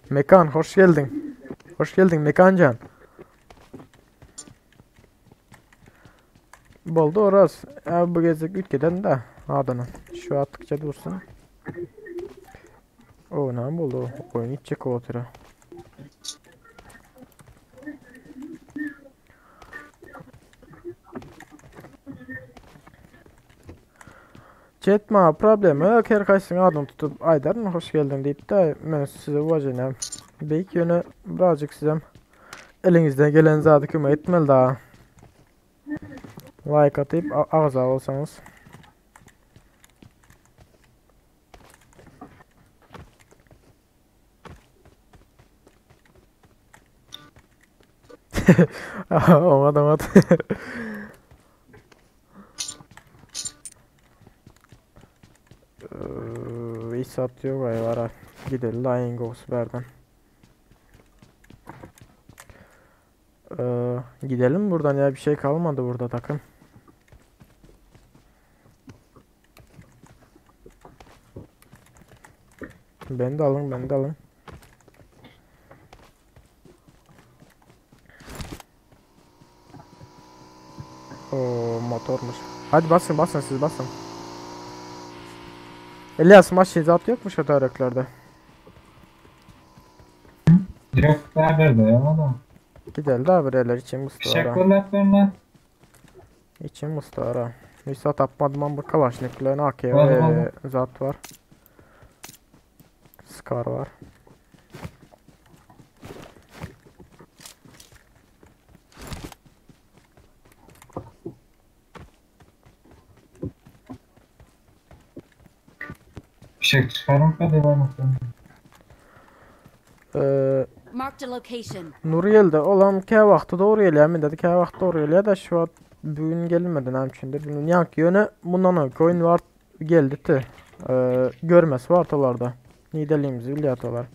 Mekan hoş geldin. Hoş geldin Mekancan. Boldu oraz. Ya bu gezek ülkeden de adını. Şu attıkça dursun. O ne buldu? Oyun içecek o otura. Chat maňa problema ýok her haýsyň adyny tutup aýdaryn hoş geldiň diýip de men size uwaženýam. Beýik ýöne birazjyk sizem eliňizden gelen zady kömek etmeli daha. Like atyp agza bolsaňyz. Oňat oňat. Hiç zat yok ay var. Gidelim daha en gowusy bärden. Ee, gidelim buradan ya bir şey kalmadı burada takım. Beni de alın beni de alın. O motormuş. Hadi basın basın siz basın. Elias maç zat yokmuş o tareklerde. Yok nerede ya da. Gidelim daha bir eller için Fişek Mustafa. fırlatlarına. İçin Mustafa. Hiç zat tapmadım ama Kalaşniklerin AK Var, ve var. zat var. Scar var. Fişek çıkarım kadar ben. Ee, Marked a location. Nuriel olam ke wagty dogry gelýär men dedi ke wagt dogry gelýär da şu wagt bugün gelmedi näme üçindir bilmiyorum. Ýa ýöne mundan öňki oyun var geldi te. Ee, görmesi var olarda. Nidelimizi bilýär olar.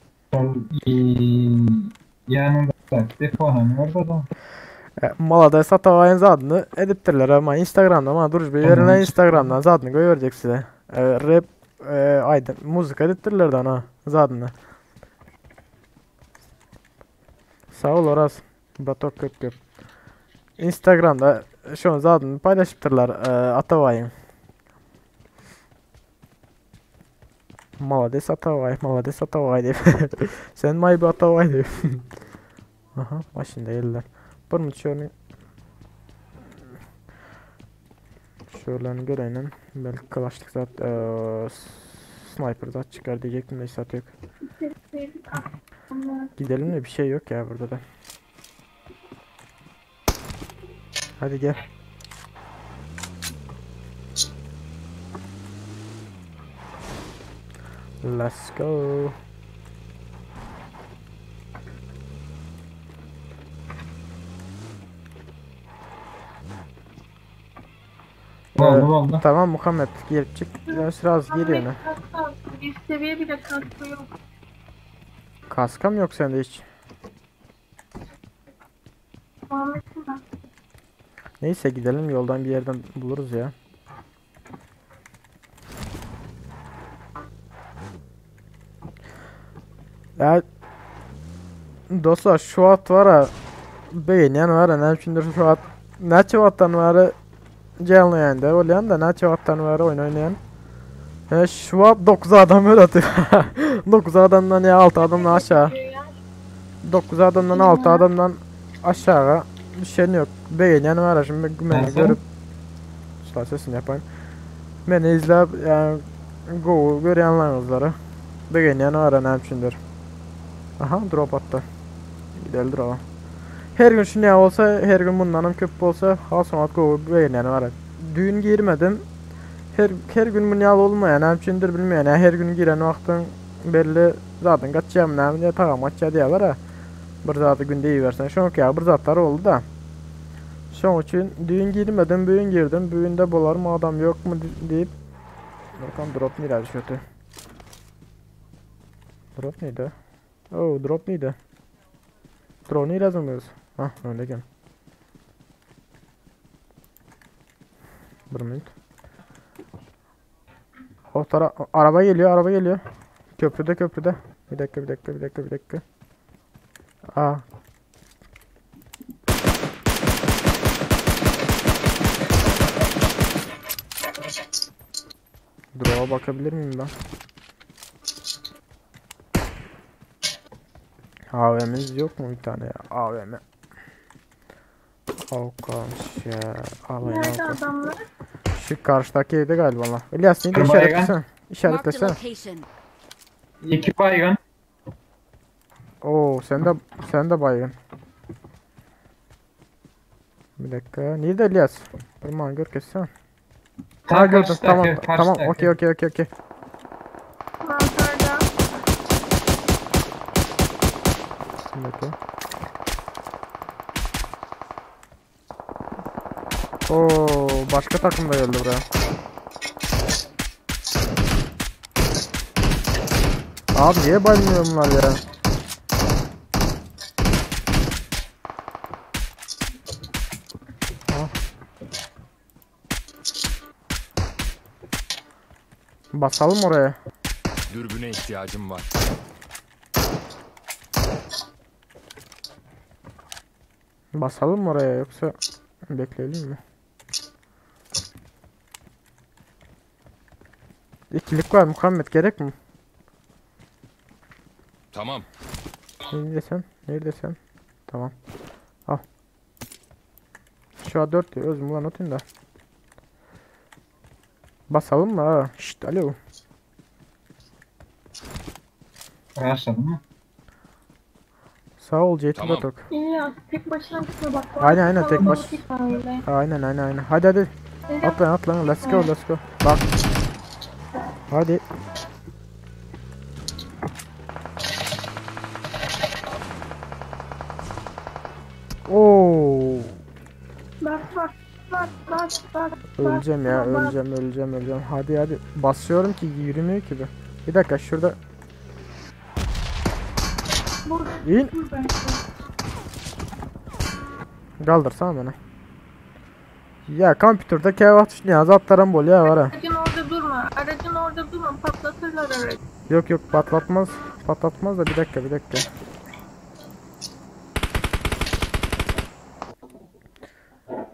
Yanında deponun orada da. E, Malada satavaýyn zadyny edipdirler ama Instagramda ama duruş bir yerine Instagramdan zadyny goýberjek size. E, rap e, aýdym muzika edipdirler de ana zadyny. Sag ol Oraz. Bratok köp köp. Instagramda şoň zadyny paýlaşypdyrlar e, Atabaýyň. Malades Atabay, malades Atabay diýip. Sen maybe Atabay diýip. Aha, maşynda geldiler. Bir minut şöyle Şöyle göreyim. Belki kalaşlık zat eee sniper zat çıkar diyecektim de hiç zat yok. Gidelim de bir şey yok ya burada da. Hadi gel. Let's go. Oldu oldu. Tamam Muhammed girip çık. Biraz gir yana. Bir seviye bile kaskı yok. Kaskam yok sende hiç. Muhammed'in ben. Neyse gidelim yoldan bir yerden buluruz ya. Ya dostlar şu at var ha beğenen var ha ne üçündür şu at näçe wagtdan bäri canlı yayında bolýan da näçe wagtdan bäri oyun oynayan. E, şu wagt 9 adam öyle atıyor. 9 adamdan ya 6 adamdan aşağı. 9 adamdan 6 adamdan aşağı düşen yok. Beğenen var ha şimdi beni Nasıl? görüp Usta sesini yapayım. Beni izle yani go görýänleriňizleri beğenen var ha näme üçindir. Aha drop attı. Gidelim drop'a. Her gün şu ne olsa, her gün bundanam köp bolsa, has go beğenen var. Düğün girmedim. Her her gün bu ne olmayan, näme üçindir bilmeýän. Yani her gün giren wagtyň belli zaten gaçýam näme diye tagam gaçýa diýerler ha. Bir zady günde yiyiversen. Şoňky ýa bir zatlar oldu da. Şoň üçin düğün girmedim, bugün girdim. Bugün de bolar mı adam yok mu deyip Bakalım drop neydi kötü. Drop neydi? Oh, drop neydi? Drop neydi yazmıyoruz? Hah, öyle gel. Bir minut. O tara araba geliyor, araba geliyor. Köprüde, köprüde. Bir dakika, bir dakika, bir dakika, bir dakika. Aa. Drop'a bakabilir miyim ben? AVM'miz yok mu bir tane ya? AVM. Avuk kalmış ya. Alayım Nerede avuk. adamlar? Şu karşıdaki evde galiba lan. İlyas neydi Bir baygın. işaretlesene. Marked a İşaretlesene. location. İki baygın. Oo sen de sen de baygın. Bir dakika. Nerede İlyas? Durma gör kessene. Tam Ha gördüm. karşıdaki, Tamam. Tamam. karşıdaki. Okey okey okey okey. Mantarda. Bir dakika. Oo başka takım da geldi buraya. Abi niye bayılmıyor bunlar ya? Ah. Basalım oraya. Dürbüne ihtiyacım var. Basalım mı oraya yoksa bekleyelim mi? İkilik var Muhammed gerek mi? Tamam. Neredesin? Neredesin? Tamam. Al. Şu an 4 diyor. Özüm ulan atayım da. Basalım mı? ha? Şşt alo. Başladın mı? Sağ ol Ceytun Tamam. Batok. İyi ya tek başına gitme bak. Aynen, aynen, tek baş- Kalabalık öyle. Aynen aynen aynen. Hadi hadi. Nereye Atla atla. Let's go let's go. Bak. Hadi. Oo. Bak bak bak bak bak. Öleceğim ya, bak, bak. öleceğim, öleceğim, öleceğim. Hadi hadi. Basıyorum ki yürümüyor ki bu. Bir dakika şurada. Vur, İn. vur bence. Kaldırsana beni. Ya kompüterde kevap düşünüyor. Zatlarım bol ya var ha. Aracın orada durma. Aracın orada durma. Patlatırlar aracı. Yok yok patlatmaz. Patlatmaz da bir dakika bir dakika.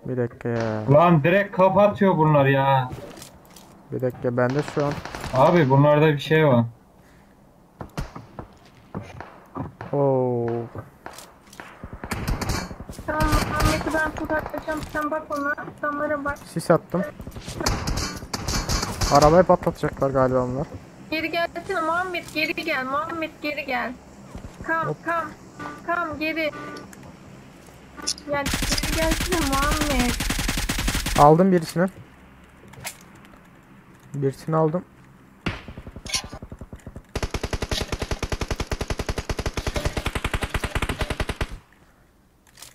Bir dakika ya. Lan direkt kapatıyor bunlar ya. Bir dakika bende şu an. Abi bunlarda bir şey var. Oo. Tamam Muhammed'i ben kurtaracağım. Sen bak ona. Adamlara bak. Sis attım. Arabayı patlatacaklar galiba bunlar. Geri gelsene Muhammed geri gel. Muhammed geri gel. Kam kam. Kam geri. Ya geri gelsene Muhammed. Aldım birisini. Birisini aldım.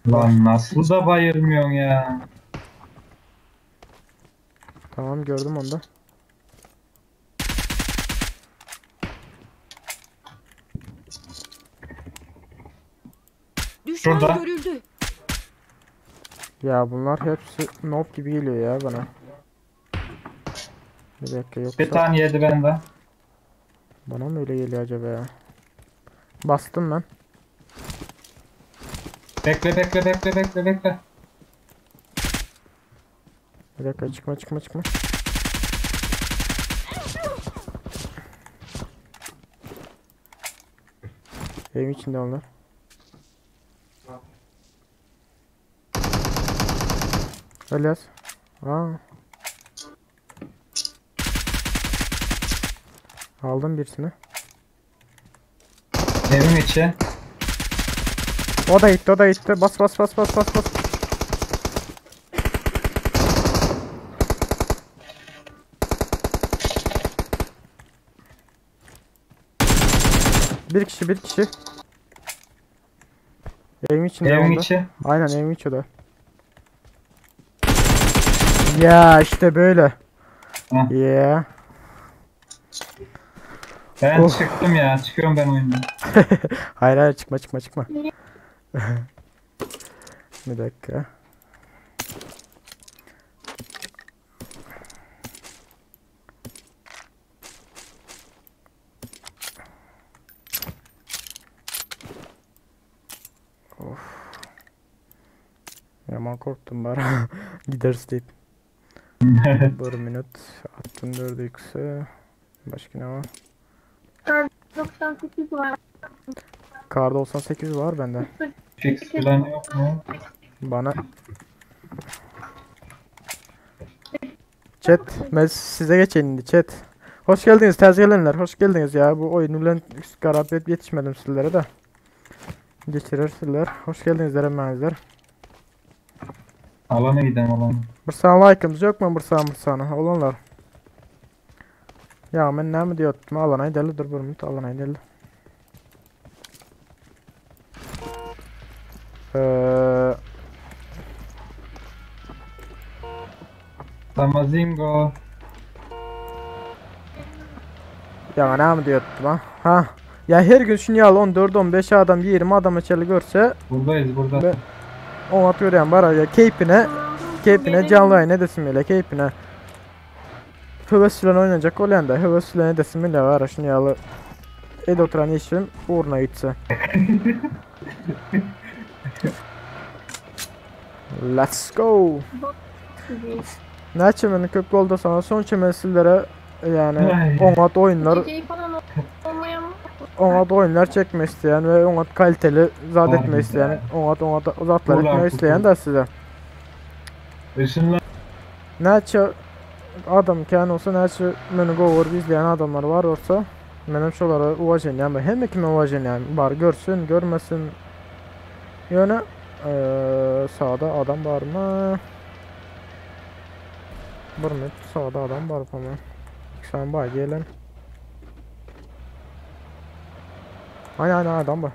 Lan nasıl da bayılmıyorsun ya. Tamam gördüm onu da. Düşman Şurada. görüldü. Ya bunlar hepsi noob gibi geliyor ya bana. Bir dakika yoksa Bir tane yedi benden. bana mı öyle geliyor acaba ya? Bastım ben. Bekle bekle bekle bekle bekle. Bir dakika çıkma çıkma çıkma. Evin içinde onlar. Elias. Aa. Aldım birisini. Evin içi. O da gitti, o da gitti. Bas bas bas bas bas bas. Bir kişi, bir kişi. Evin içinde Evin oldu. içi. Aynen evin içi o da. Ya işte böyle. Heh. Yeah. Ben Oh. çıktım ya. Çıkıyorum ben oyundan. Hayır hayır çıkma çıkma çıkma. Bir dakika. Of. Yaman korktum bari. Gideriz deyip. Bir minut. Attım 4x'e. Başka ne var? Kar 98 var. Kar 98 var bende. Fix falan yok mu? Bana. Chat, men size geçeýin indi chat. Hoş geldiniz täze gelenler, hoş geldiniz ya. Bu oyun bilen garap edip yetişmedim sizlere de. Geçirir sizler. Hoş geldiniz hemmäňizler. Alana gidelim alana. Bir sany like'ımız yok mu bir sany bir sany olanlar. Ya men näme diýotdum alana gidelim dur bir minut alana gidelim. Eee Damazingo. Ya näme diýotdum ha? Ha. Ya her gün şunu ýaly 14 15 adam 20 adama çeli görse Buradayız burada. Be Oňat görýän bar ya keýpine keýpine canly ýaýyn edesim gelýär keýpine. Höwes bilen oýnajak bolýan da höwes bilen edesim gelýär bar şunu ýaly Ede oturan işim ugruna gitse. Let's go. Näçe meni köp goldasaňyz şonça men sizlere yani oňat oýunlar oňat oýunlar çekmek isteýän we oňat kaliteli zat etmek isteýän, oňat oňat zatlar etmek isteýän da size. Näçe adam kän bolsa, näçe meni gowy görüp izleýän adamlar bar bolsa, menem şolara uwaženýän, hemme kime uwaženýän, bar görsün, görmesin. Ýöne sağda adam barmy? Bir minut sağda adam bar ama. Sen bay gelen. Aynen aynen adam var.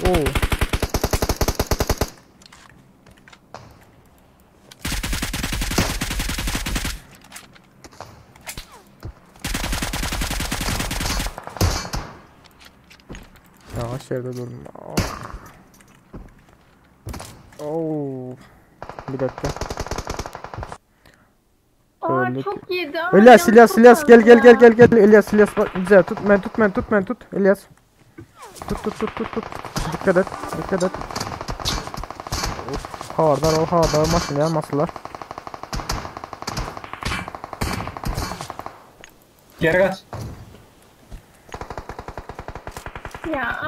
Oo. Yavaş yerde durdum. Oo. Bir dakika. Aa Öldük. çok yedi ama İlyas canı İlyas çok İlyas gel az gel gel ya. gel gel İlyas İlyas bak güzel tut men tut men tut men tut İlyas. Tut tut tut tut tut. Dikkat et dikkat et. Of, Hardar o hardar maşın yanmasınlar. Geri kaç. Ya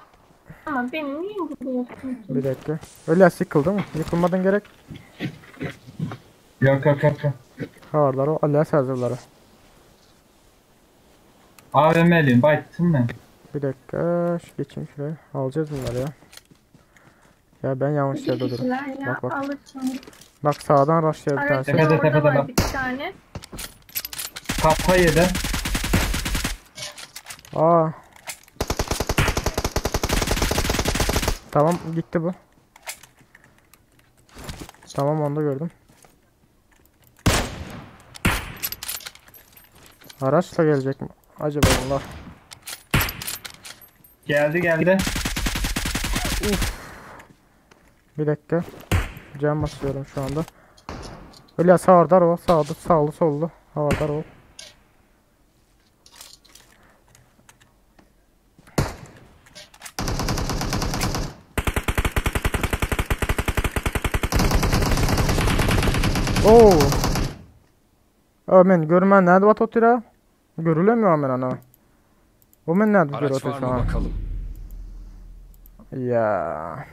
ama beni niye vuruyorsun ki? Bir dakika. İlyas yıkıldı mı? Yıkılmadan gerek. Yok yok yok. yok. Hardar o İlyas hazırları. AVM'liyim. Bayıttın mı? Bir dakika şu geçeyim şuraya. Alacağız bunları ya. Ya ben yanlış İki yerde durdum. kişiler ya Bak bak. alırsın. Bak sağdan rushlıyor bir Aracın tanesi. Tepede, orada tepede var bak. bir tane. Kafa yedi. Aa. Tamam gitti bu. Tamam onu da gördüm. Araçla gelecek mi? Acaba bunlar. Geldi geldi. Bir dakika. Cam basıyorum şu anda. Öyle sağdar ol. Sağda sağlı sollu. Havadar ol. Oo. Aa, men görmen nerede bat otura? Görülemiyor men ana. O men nerede Araç görüyor var mı otursa? bakalım. Ya.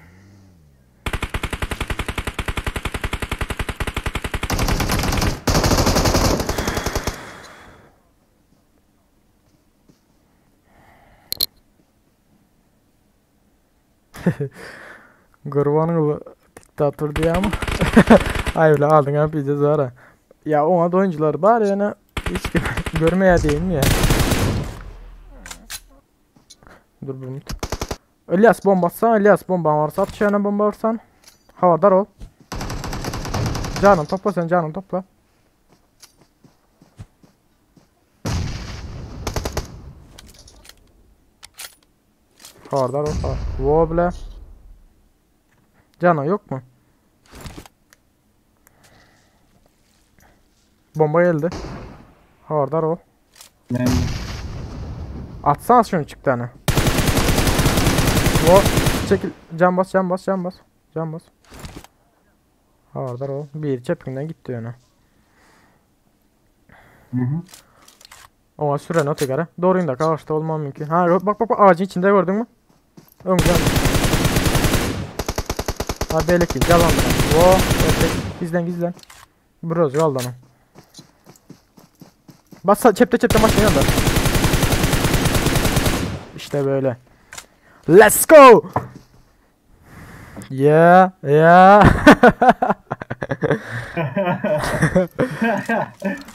Gurbanguly diktator diýýär ama. Ay bile aldın ha bize zara. Ya ona da oyuncular var yani hiç kim görmeye değil mi ya? Dur bir minut. İlyas bomba atsan, İlyas bomba varsa at şuna bomba varsan. Havadar ol. Canım topla sen canım topla. Havadar ol. Ha. Vo bile. Canı yok mu? Bomba geldi. Havadar ol. Yani Atsana şunu çık tane. O çekil. Can bas, can bas, can bas. Can bas. Havadar ol. Bir çepinden gitti yani. Hı hı. Ona süren o tekrar. Doğru indi karşıda olmam mümkün. Ha bak bak bak ağacın içinde gördün mü? Ön can. Ha beýleki jalandyr. O, erkek. Gizlen gizlen. Bir özü kaldı onun. Bas çepte çepte maşın yanında. İşte böyle. Let's go. Yeah, yeah.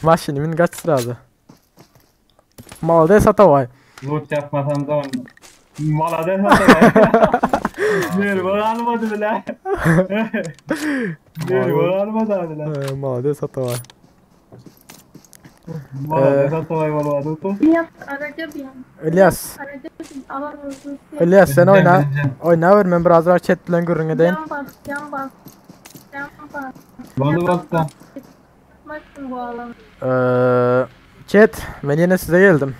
Maşınımın kaç sırası? Malades atavay. Loot yapmasam da onu. Malades atavay. Nervo almadı bile. Nervo almadı bile. Malades atavay. Malades atavay malades. İlyas araca bin. İlyas. Araca bin. Alan özgür. İlyas sen oyna. Oyna ver ben biraz daha chat bilen gürrüň edeýin. Can bas, can bas. Can bas. Boldy boldy. Çıkmazsın bu alanı. Eee chat men ýene size geldim.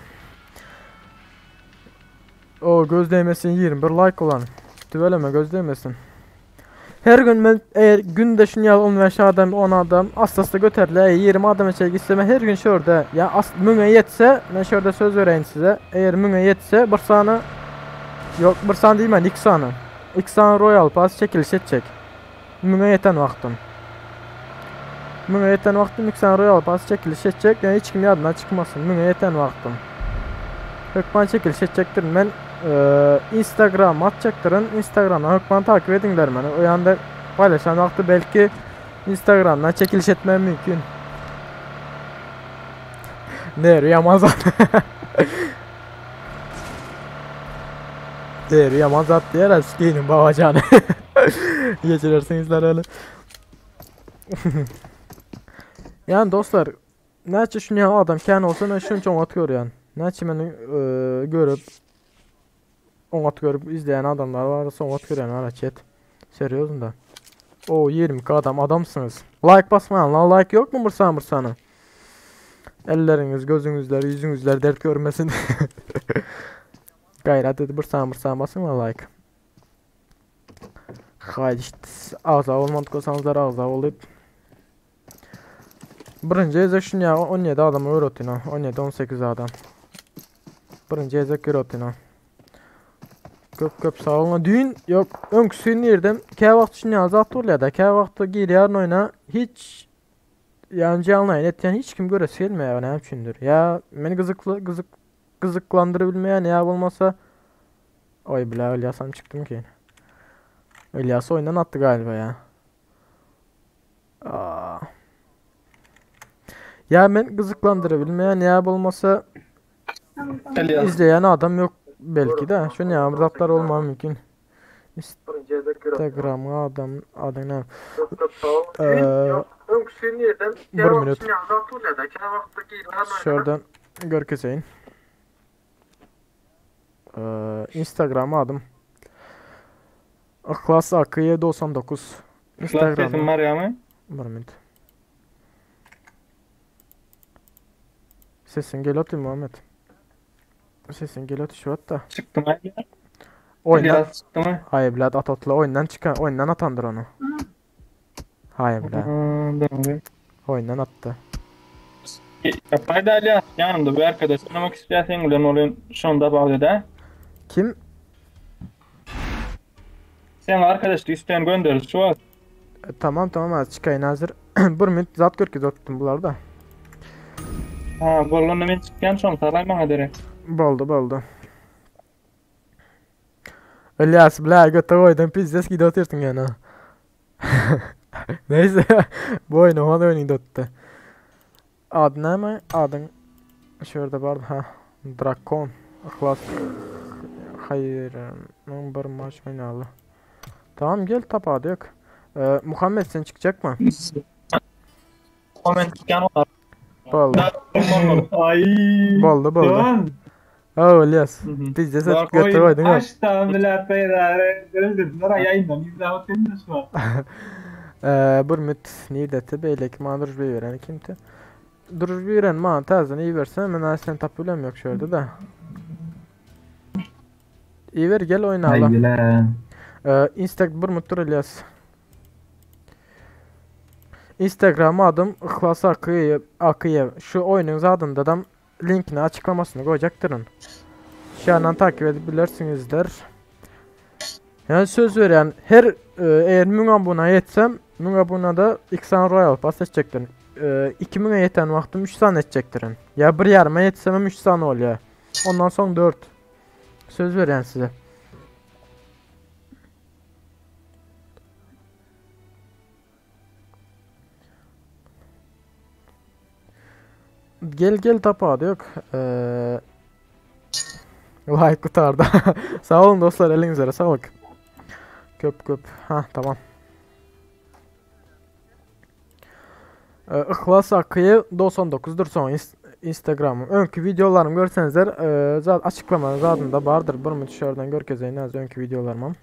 O göz değmesin 21 like olan. Tüveleme göz değmesin. Her gün men eğer günde şunu ýaly 15 adam 10 adam asta-asta göterile 20 adama çek isteme her gün şurada ya as müňe ýetse men şurada söz bereýin size. Eğer müňe ýetse bir sany yok bir sany diýmän iki sany. Iki sany Royal Pass çekiliş etjek. Müňe ýeten wagtym. Müňe ýeten wagtym iki sany Royal Pass çekiliş etjek. Yani hiç kim ýadyndan çykmasyn. Müňe ýeten wagtym. Hökman çekiliş etjekdir. Men e, Instagram atjakdyryn. Instagramdan hökman takip ediňler meni. O ýanda paylaşan wagty belki Instagramdan çekiliş etmem mümkün. Ne yaman zat. Değeri yaman zat diğer sikeyim babacanı. Geçirirsinizler öyle. Yani dostlar, näçe şunu ýaly adam kän bolsa men şunça oňat görýän. Näçe meni e, görüp oňat görüp izleýän adamlar var, oňat görýän var chat. Seriozum da. O 22 adam adamsınız. Like basmayan lan like yok mu bursan bursana? Elleriniz, gözünüzler, yüzünüzler dert görmesin. Gayret edip bursan bursan basın lan like. Haydi işte ağza olmadık olsanızlar ağza olup. Birinci ezek şunu ya 17 adam öğretin ha. 17 18 adam. Birinci ezek öğretin ha. Köp köp sağ olun. Düğün yok önküsünü yerdim. Kä wagt şunu ya zat bolýar da. Kä wagtda girýär oyna hiç yani canlı yayın etýän hiç kim göresi gelmeýär näme üçindir. Ya meni gyzykly gyzyk gyzyklandyrabilmeýän ya bolmasa Oy bile İlyas'am çıktım ki. İlyas oyundan attı galiba ya. Aa. Ya men gyzyklandyrabilmeýän ya bolmasa İlyas. izleyen adam yok belki de. Şu ne zatlar olma mümkün. Instagram'a adam adına Eee bir minut. Şuradan görkezeyin. Eee Instagram adım. Aklas Akıye 99. Sesim Instagram. var ya mı? Bir minut. Sesin gel atayım Muhammed. Sesin gel atı şu hatta. Çıktım ay. Oyundan. İlyas çıktı mı? Hayır bile at atla oyundan çıkan oyundan atandır onu. Hayır bile. Doğru. Oyundan attı. Yapay da İlyas yanımda bir arkadaş oynamak istersen ulan olayım şunu da bağlı da. Kim? Sen arkadaş isteyen gönderir şu an. E, tamam tamam az çıkayın hazır. Bir minut zat gör ki tuttum bunlar da. Ha, bolanda men çıkyan şonu saray bana direkt. Boldu boldu. İlyas bile göte koydun pizdes gidi oturtun yani. Neyse bu oyunu ona oyunu tuttu. Adı ne mi? Adın şurada vardı ha. Drakon. Aklas. Hayır. Bir maç oynalı. Tamam gel tap adı yok. Ee, Muhammed sen çıkacak mı? Komen çıkyan olar. Boldu. Ay. Boldu boldu. Doğan. Oh İlyas. Hı hı. Pizdes Bak, göte koydun ha. Açtan bile peydare. Öldürdüler yayından izle atayım da şu an. Ee, bir müt nideti beýleki maňa duruş beren kimdi? Duruş beren maňa täzeden iyi berse men sen tapyp bilem yok şurada da. İyi ver gel oyna Ay ala. bile. Ee, Insta bir müt dur İlyas. Instagram adım Ihlas Akıyev, Akıyev. Şu oyunun adında da linkini açıklamasını koyacaktırın. Şu andan takip edebilirsinizdir. Yani söz veren her Eger 1000 abuna ýetsem, 1000 abunada 2 sany Royal Pass etjekdirin. 2000-e ýeten wagtym 3 sany etjekdirin. Ýa bir ýaryma ýetsem hem 3 sany bolýar. Ondan soň 4. Söz berýän size. Gel gel tapawudy ýok. Eee Like gutardy. Sag bolun dostlar, eliňizlere saglyk. Köp köp. Ha, tamam. Ee, Yhlas Akyýew 99 dur soň Instagramym. Öňki videolarym görseňizler, e, zat açyklamanyň zadynda bardyr. Bir minut şuradan görkezeýin az öňki videolarymam.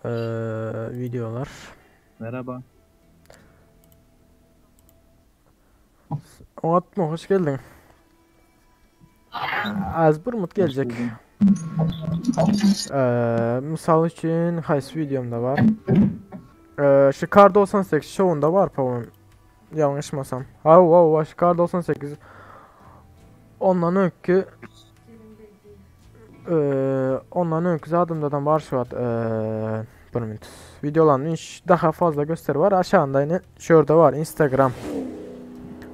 Ee, videolar. Merhaba. Oňatmy, hoş geldiň. Az bir mut geljek. Ee, misal üçin haýsy videomda bar? Ee, şu Kar 98 şowunda bar po Ýalňyşmasam. Hawa, hawa, şu Kar 98 ondan öňki Ee, ondan öňki zadymdadan bar şu wagt. Ee, bir minut. Videolarymda iş daha fazla gösteri var. Aşağında yine şurada var Instagram.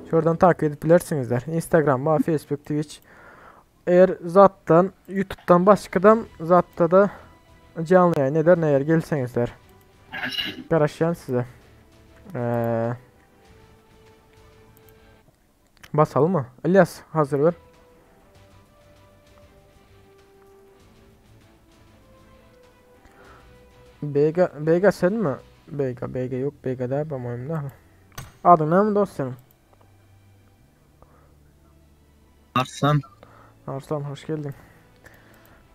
Şuradan takip edip bilersinizler. Instagram var, Facebook, Twitch. Eğer zatdan, YouTube'dan başkadan zatda da canlı yayın eder ne yer gelsenizler. Garaşýan size. Ee, basalım mı? İlyas hazır ver. Bega, Bega sen mi? Bega, Bega yok. Bega da по-моему, da. Adyň näme dost seniň? Arslan. Arslan hoş geldin.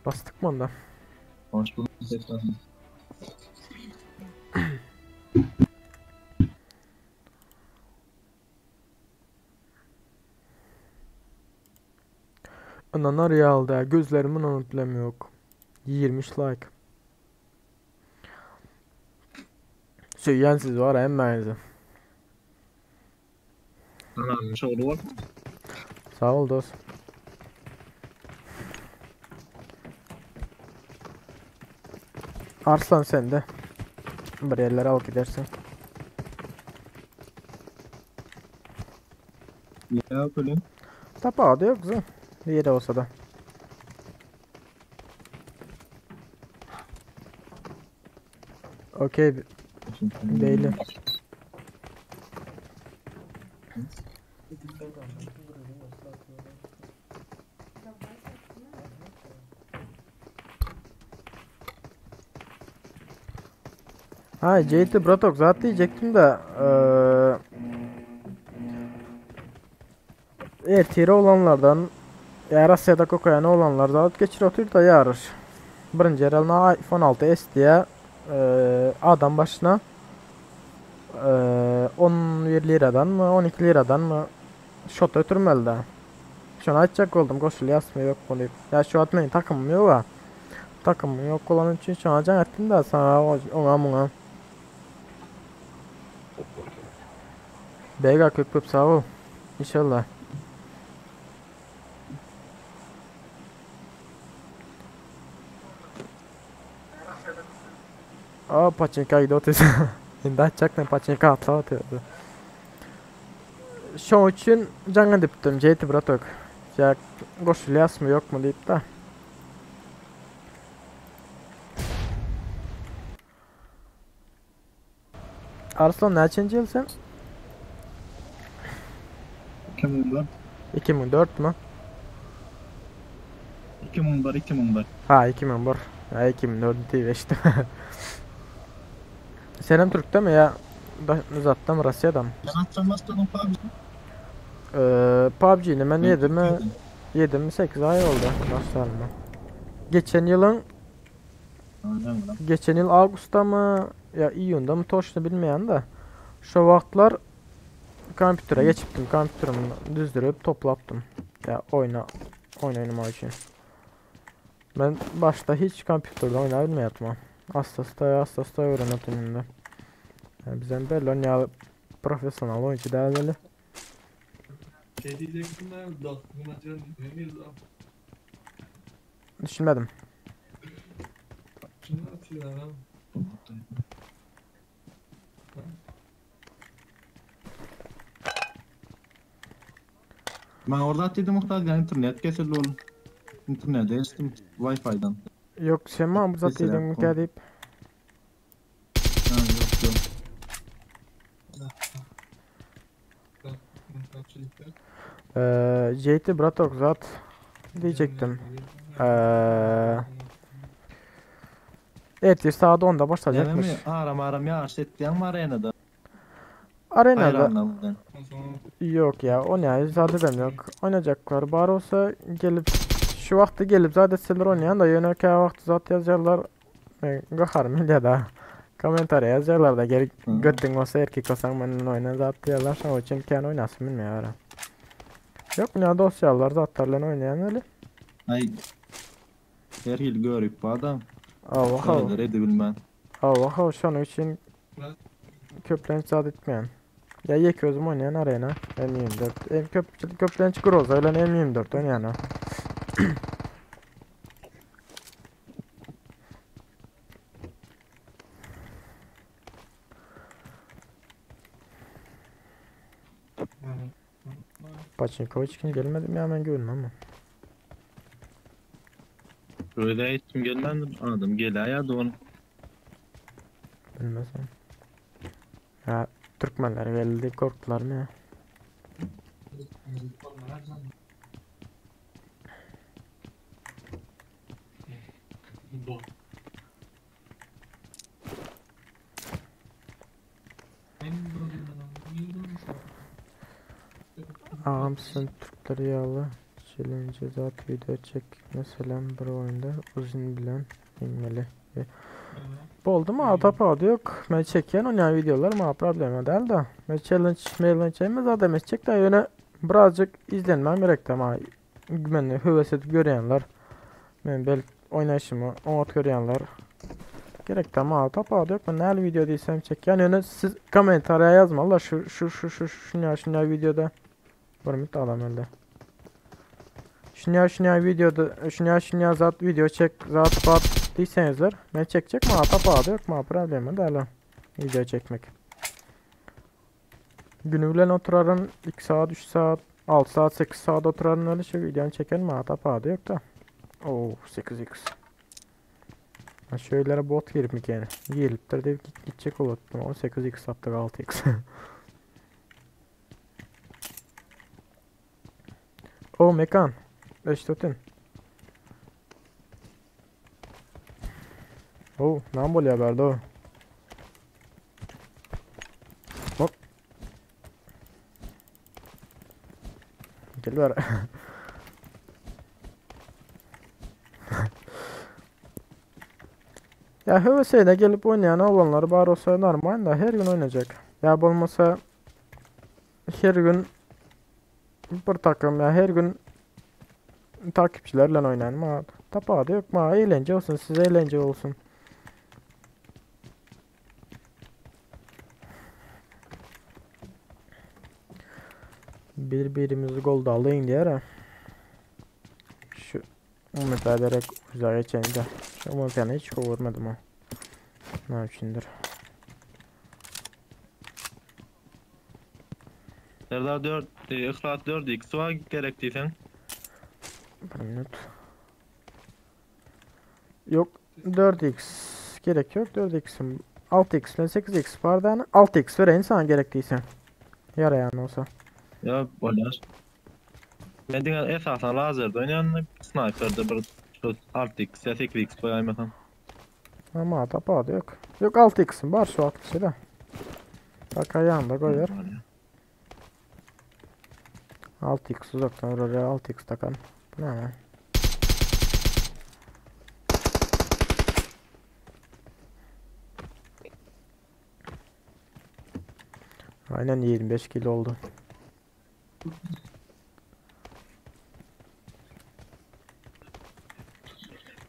Bastık mı onda? Hoş bulduk tekrar. Ynana realda gözlerimi ynanyp bilemok. 23 like. Söýýän sizi var hemmäňizi. Tamam, şowly bolsun. Sag bol dost. Arslan sen de bir yerlere al gidersin. Ya böyle. Tapawudy ýok kızım. Ýeri bolsa da. Okey. Beýle. Ha JT Bratok zat diyecektim de eee Ertire olanlardan ýa Russiýada kokaýany olanlar zat geçir otyr da ýaryş. Birinji ýer alyna iPhone 6s diýä adam başyna 11 liradanmy 12 liradanmy şota ötürmeli da. Şony aýtjak boldum goşulýasmy ýokmy diýip. Ýa şu wagt meniň takymym ýoga. Takymym ýok bolany üçin şoňa jaň etdim da saňa oňa muňa. Bega köp köp sag bol. Inşallah. Aa paçinka gidip otyr. Indi açjak men paçinka atlap otyrdy. Şoň üçin jaň edipdim Jeýti bratok. Ýa goşulýasmy ýokmy diýip da. Arslan näçenji ýyl sen? 2004. 2004 mi? 2001, 2001. Ha 2001. Ya 2004 diýip eşitdim. Senem Türkde mi ya uzatdan mı Russiýadan mı? Sen atsan başladın PUBG. Ee, PUBG'ni men 7 mi 7 mi 8 ay oldu başlaryma. Geçen ýylyň Geçen ýyl awgustdamy ýa iýundamy toçny bilmeýän de. Şo wagtlar kompýutere geçipdim. Kompýuterimi düzdürip toplapdym. Ýa oýna oýun oýnamak üçin. Men başda hiç kompýuterde oýnap bilmeýärdim. Asta-asta asta-asta öwrenipdim indi. Ýa bizem belli onýa professional oýunçy däl weli. Şey diyecektim ben, dostum acaba ne miydi? Düşünmedim. Ben orada atıydım muhtar ya internet kesildi oğlum. İnternete geçtim Wi-Fi'den. Yok sen mi bu zat Mesela diýdiň kom- diýip. Ha, yok yok. Eee JT Bratok zat diyecektim. Eee Evet saat 10'da başlayacakmış. Yani mi aram aram yağış ettiğin mi arenada? Arenada Hayranlarından. yok ya o ne zaten yok. Oynayacaklar bari olsa gelip şu vakti gelip zaten etseler oynayan da yönelke vakti zat yazarlar. Gaharım ya da komentariye yazarlar da gel götün olsa erkek olsan benimle oyna zat diyorlar. Şuna için kendi oynasın bilmiyorum. Yok ne dosyalar zatlarla oynayan öyle. Ay. Her yıl görüp bu adam. Allah Allah. Öyledir edebilmem. Allah Allah şunun için köplenç zat etmeyen. Ya yek özüm oynayan arena M24. M köp köplenç Groza ile M24 oynayan o. Paçinkovic kim gelmedi mi hemen görün ama. Öyle ettim gelmedim. Adam gel ayağı da onu. Bilmezim. Ya Türkmenler geldi korktular mı ya? Ağamsın Türkleri yağlı. Challenge zat video çek. Mesela bir oyunda uzun bilen inmeli. Boldu mu? Tapa yok. Ben çeken oynayan videolar ma problemi değil de. Ben challenge mail çekmez zaten ben çek de yöne birazcık izlenmem gerek de ama beni höves edip görenler ben bel oynayışımı oňat görýänler gerek de ma tapa yok. Ben her video diysem çek. Yani yöne siz komentariye yazmalılar şu şu şu şu şu şu videoda. Bir minut adam öldü. Şunya şunya videoda şunya şunya zat video çek zat bat diyseniz ben çekecek mi? Tapa yok mu? Problemi değil. Video çekmek. Günü bilen oturarım 2 saat 3 saat 6 saat 8 saat oturarım öyle şey videonu çekerim mi? Tapa yok da. Oo 8x. Ha şöylere bot girip mi yani? Giriptir deyip git gidecek olurdum. 18x attık 6x. O mekan. Eştotin. Oh, ne bolýar bärde o? Hop. Gel ber. Ya höveseyle gelip oynayan olanlar bar olsa normal da her gün oynayacak. Ya bolmasa her gün bir takım ya her gün takipçilerle oynayan ma tapadı yok ma eğlence olsun size eğlence olsun. Birbirimizi gol da alayım diye Şu Umut ederek uzağa geçelim de. Şu Umut yani hiç vurmadım o. Ne içindir? Serdar 4, e, Ihlas 4 x var gerektiysen. Bir minut. Yok 4x gerek yok 4x'im 6x ile 8x pardon 6x vereyim sana gerektiyse. Yarayan olsa. Ya olar. Ben diňe esasen lazerde oynayan sniper'da bir şu 6x ya 8x koyaymasam. Ama tapadı yok. Yok 6x'im var şu 6'sı da. Bak ayağını da koyar. 6x uzaktan oraya 6x takan. Bu ne lan? Aynen 25 kilo oldu.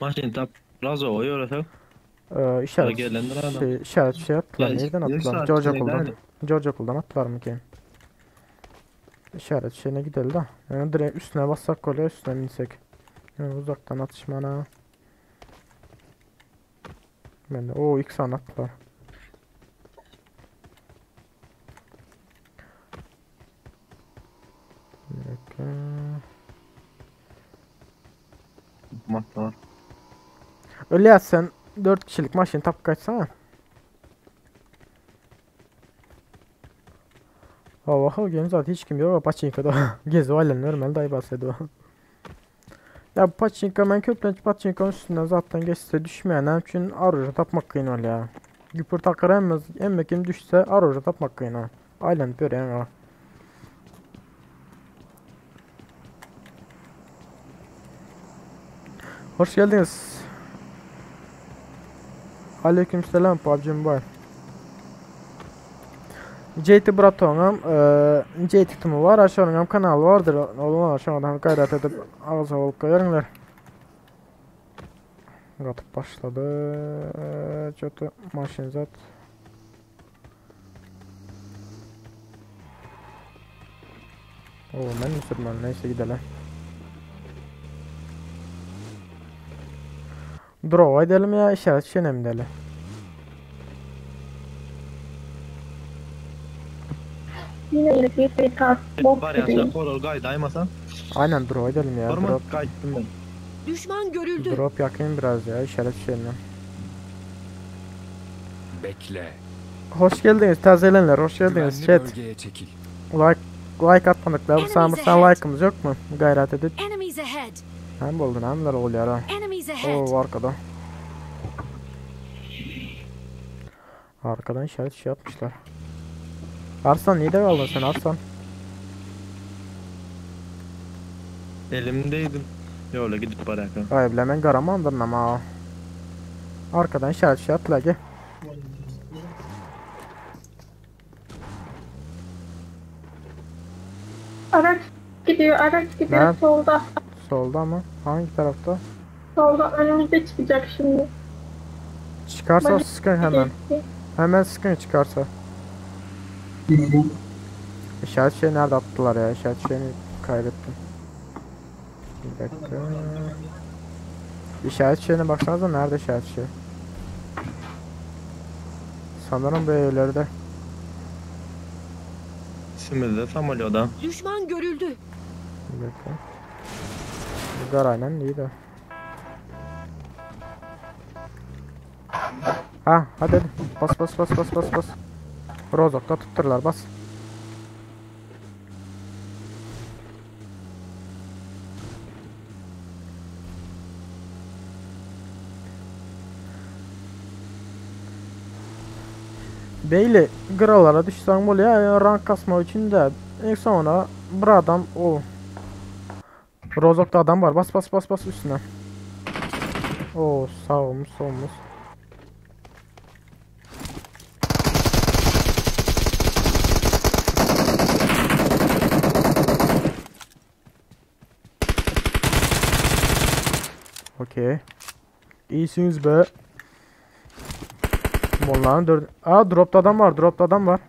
Maşin tap razo oýarsa. Ee, işaret, Gelendir adam. şey, işaret şey attılar. Ya, Nereden yok attılar? işaret George şey Okul'dan. değil. George Okul'dan attılar mı ki? İşaret şeyine gidelim de. Yani direkt üstüne bassak kolay üstüne binsek. Uzakdan atışmana. Ben de o ilk sana attılar. Bir dakika. Matlar. Öyle ya sen 4 kişilik maşın tap kaçsana. Hava game zaten hiç kim yok. Paçinka'da gezi ailen normal dayı bahsediyor. Ya Paçinka ben köplenç Paçinka'nın üstünden zaten geçse düşmeyen üçün arıcı tapmak kıyın ol ya. Güpür takır emmez emme kim düşse arıcı tapmak kıyın o. Ailen görüyorsun o. Hoş geldiniz. Aleykümselam PUBG Mobile. JT Braton'am JT tutumu var, aşağının kanalı vardır. Oğlum aşağıdan gayret edip ağza olup koyarlar. Qatıp başladı. Kötü maşın zat. Oğlum ben sürmem neyse gidelim. Draw edelim ya işaret şeyine mi edelim? Yine bir bir kas bok Var ya gibi. sen horror gaydaymasan. Aynen draw edelim ya. Normal Drop, gayddım ben. Düşman görüldü. drop yakayım biraz ya işaret şeyine. Bekle. Hoş geldiniz tazelenler hoş geldiniz Güvenli chat. bölgeye çekil. Like like atmadık da bu sen like'ımız yok mu? Gayret edip. Enemies ahead. Hem buldun hem oluyor ha. Enemies ahead. Oo arkada. Arkadan işaret şey atmışlar. Arslan niye de kaldın sen Arslan? Elimdeydim. Yola gidip baraka. Ay bilemen karamandır ama. Arkadan işaret şey attılar ki. Araç gidiyor, araç gidiyor Nerede? solda. Solda mı? Hangi tarafta? Solda önümüzde çıkacak şimdi. Çıkarsa Bak- sıkın hemen. Hemen sıkın çıkarsa. İşaret şeyi nerede attılar ya? İşaret şeyini kaybettim. Bir dakika. İşaret şeyine baksanıza nerede işaret şeyi? Sanırım bu evlerde. Şimdi de samolyoda. Düşman görüldü. Bir dakika. Bu aynen iyi de. Ha hadi hadi. Bas bas bas bas bas bas. Rozok'ta tutturlar bas. Beyli qıralara düşsən oluyor rank kasma için de en sonra bir adam o Rozok'ta adam var bas bas bas bas üstüne. O sağ olmuş solmuş. Okey. İyisiniz be. Bunların dört... Aa dropta adam var, dropta adam var.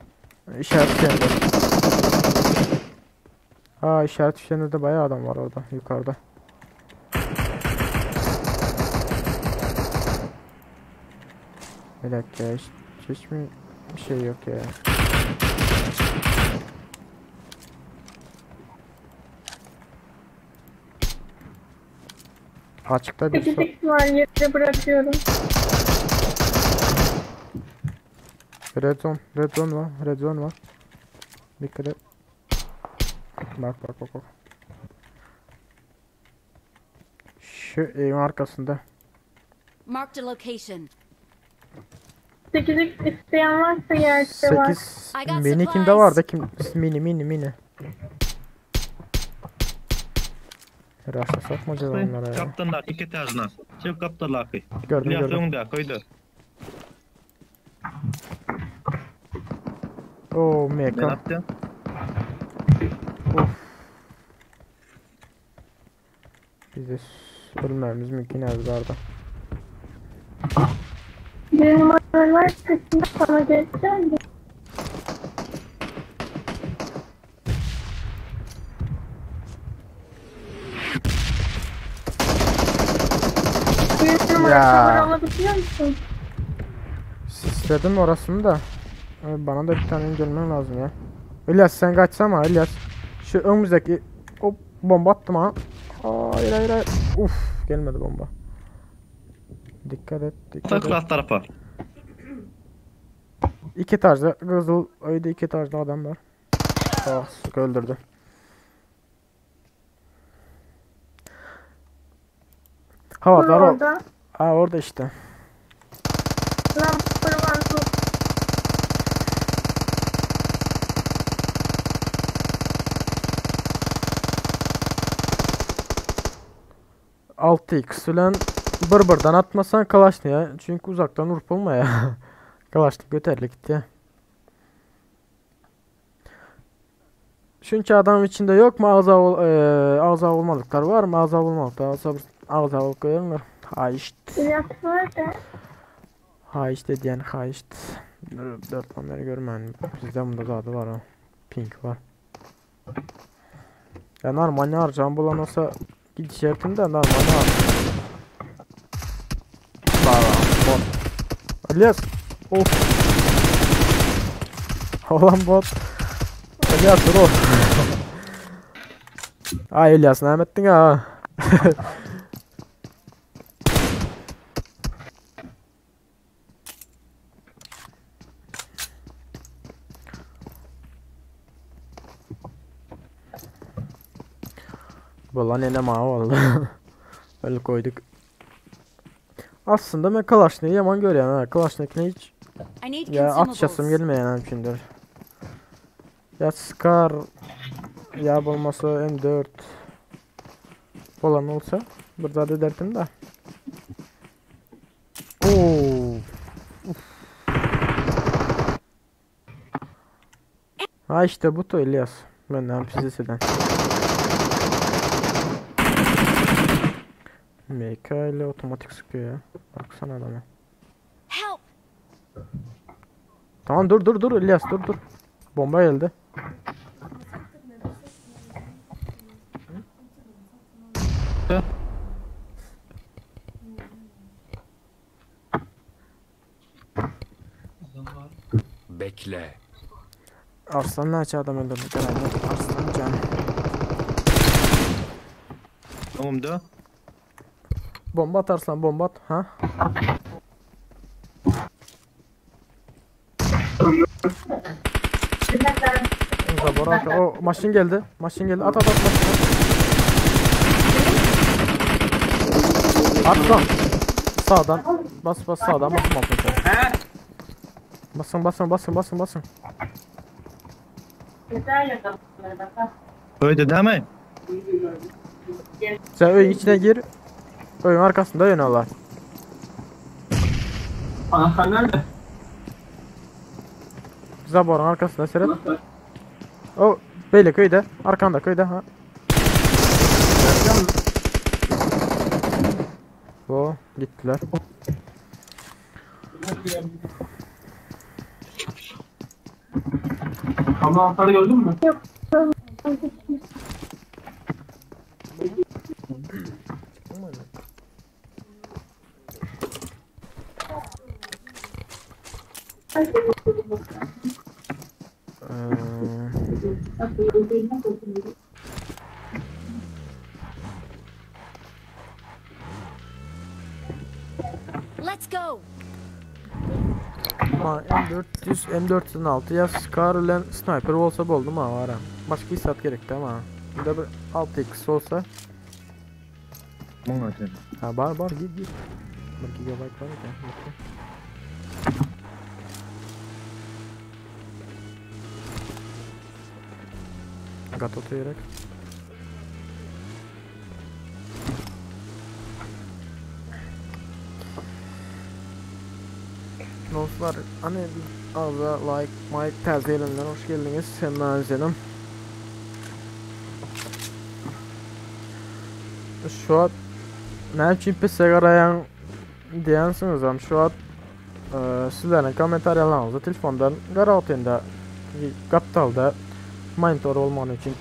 İşaret fişeğinde. Aa işaret fişeğinde de bayağı adam var orada yukarıda. Bir dakika hiç mi bir şey yok ya. Açıkta bir 8x var yere bırakıyorum. Red zone, red zone var, red zone var. Dikkat et. Bak bak bak bak. Şu evin arkasında. Marked a location. 8x isteyen varsa yerde var. 8 I got mini kimde supplies. vardı? Kim mini mini mini. Rastlasak mı acaba onlara ya? Kaptanlar iki etajına. Çift kaptanlar. Gördüm gördüm. Önde koydu. Oo Ben MK. attım. Of. Bizi ölmemiz mümkün azlarda. Bir numara varsa şimdi sana geleceğim de. Orası alabiliyor musun? Sisledim orasını da. Abi Bana da bir tane gelmen lazım ya. İlyas sen kaçsana İlyas. Şu önümüzdeki o bomba attım ha. Hayır hayır hayır. Uf gelmedi bomba. Dikkat et dikkat et. Takla tarafa. İki tarzda kızıl öyle iki tarzda adam var. Ah sık öldürdü. Ha Dur var o. orada. Ha orada işte. Lan var dur. Altı x ulan bır bırdan atmasan kalaşlı ya. Çünkü uzaktan vurup olma ya. Kalaşlı göterli gitti ya. Çünkü adam içinde yok mu ağza ol, ağza olmadıklar var mı? Ağza olmadıklar. Ağza, ağza ol koyarlar. Ha işte. İlyas nerede? Ha işte diyen ha işte. Dört onları görmedim. Bizde bunda da adı var o. Pink var. Ya normal ne harcam bulan olsa gidişertim de normal ne harcam. Baba bot. İlyas. Of. Olan bot. İlyas dur o. Ay İlyas ne ettin ha? Vallahi nenem ha oldu. Öyle koyduk. Aslında ben Kalaşnik'i yaman görüyorum ha. Kalaşnik'le hiç I need ya atışasım consumables. gelmeyen mümkündür. Ya Scar ya olmasa M4 falan olsa burada da derdim de. Oo. Uf. Ha işte bu da İlyas. Benden pizza MK ile otomatik sıkıyor ya. Baksana adama. Help! Tamam dur dur dur İlyas dur dur. Bomba geldi. Bekle. Arslan aç adam öldürdük herhalde. Arslan can. Tamam da. Bomba at Arslan bomba at. Ha? Zabor arka. O maşin geldi. Maşin geldi. At at at. At, at lan. Sağdan. Bas bas sağdan basın basın. sen. Basın basın basın basın basın. Öyle değil mi? Sen öyün içine gir. Öyün arkasında yönüyorlar. Anahtar nerede? Zaborun arkasında seyret. O böyle köyde. Arkanda köyde ha. Bu gittiler. Abla anahtarı gördün mü? Ee, Let's go! Ama M400 M406 ya Scar ile Sniper olsa buldum ha var ha. Başka hissat gerekti ama. Bir de bir 6x olsa. Buna sen. Ha var var gir gir. 1 GB var ya. bakayım. Gatot gerek. Dostlar hani ağza like, like tercih edenler hoş geldiniz. Hemen izledim. Şu an ne için pis garayan diýensiňiz am şu an e, sizlerin kommentariýalaryňyzy telefondan garawtynda gaptalda monitor olmany üçin.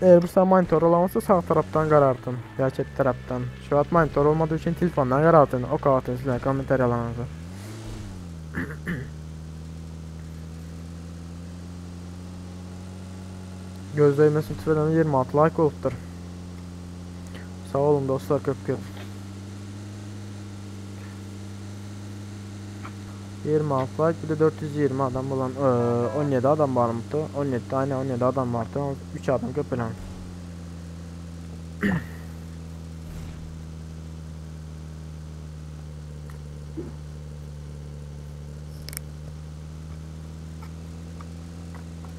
Eger bir sany monitor bolan bolsa sag tarapdan garardym ýa çep tarapdan. Şu wagt monitor bolmadygy üçin telefondan garardym, okap otyryn sizleriň kommentariýalaryňyzy. Göz degmesin tüweleme 26 laýk bolupdyr. Sag boluň dostlar köp köp. 26 laýk bir de 420 adam bolan 17 adam barmydy. 17 tane 17 adam bardy. 3 adam köpelen.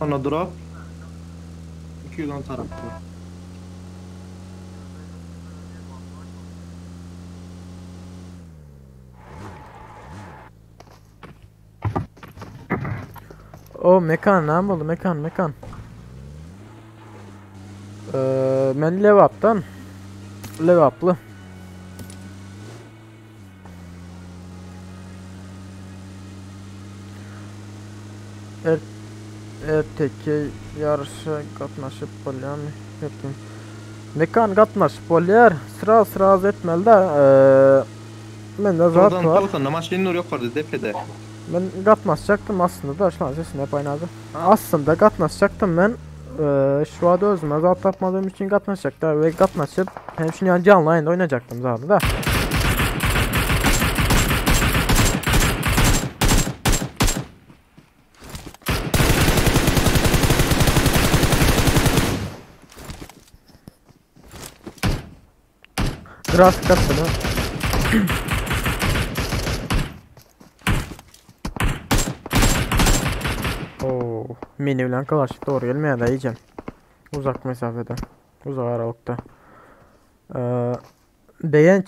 Ona drop. 210 tarapda. O mekan näme boldy mekan mekan. Ee, men Lebapdan. Lebaply. Er erteki ýaryşa gatnaşyp bolýarmy? Hepim. Mekan gatnaşyp bolýar. Sraz sraz etmeli de. Ee, mende zat Tozan var. tozanda maşyn dur ýokarda depede. Men gatnaşjakdym aslynda da şulan sesini hep aynı Aslynda gatnaşjakdym men. Ee, şu anda özüme zat tapmadığım için gatnaşjaklar ve gatnaşyp hem şunu yani canlı yayında oynayacaktım zaten da. Grafik atmadı. Oo, mini bilen kalaş doğru gelmeye de yiyeceğim. Uzak mesafede. Uzak aralıkta. Ee, beğenç.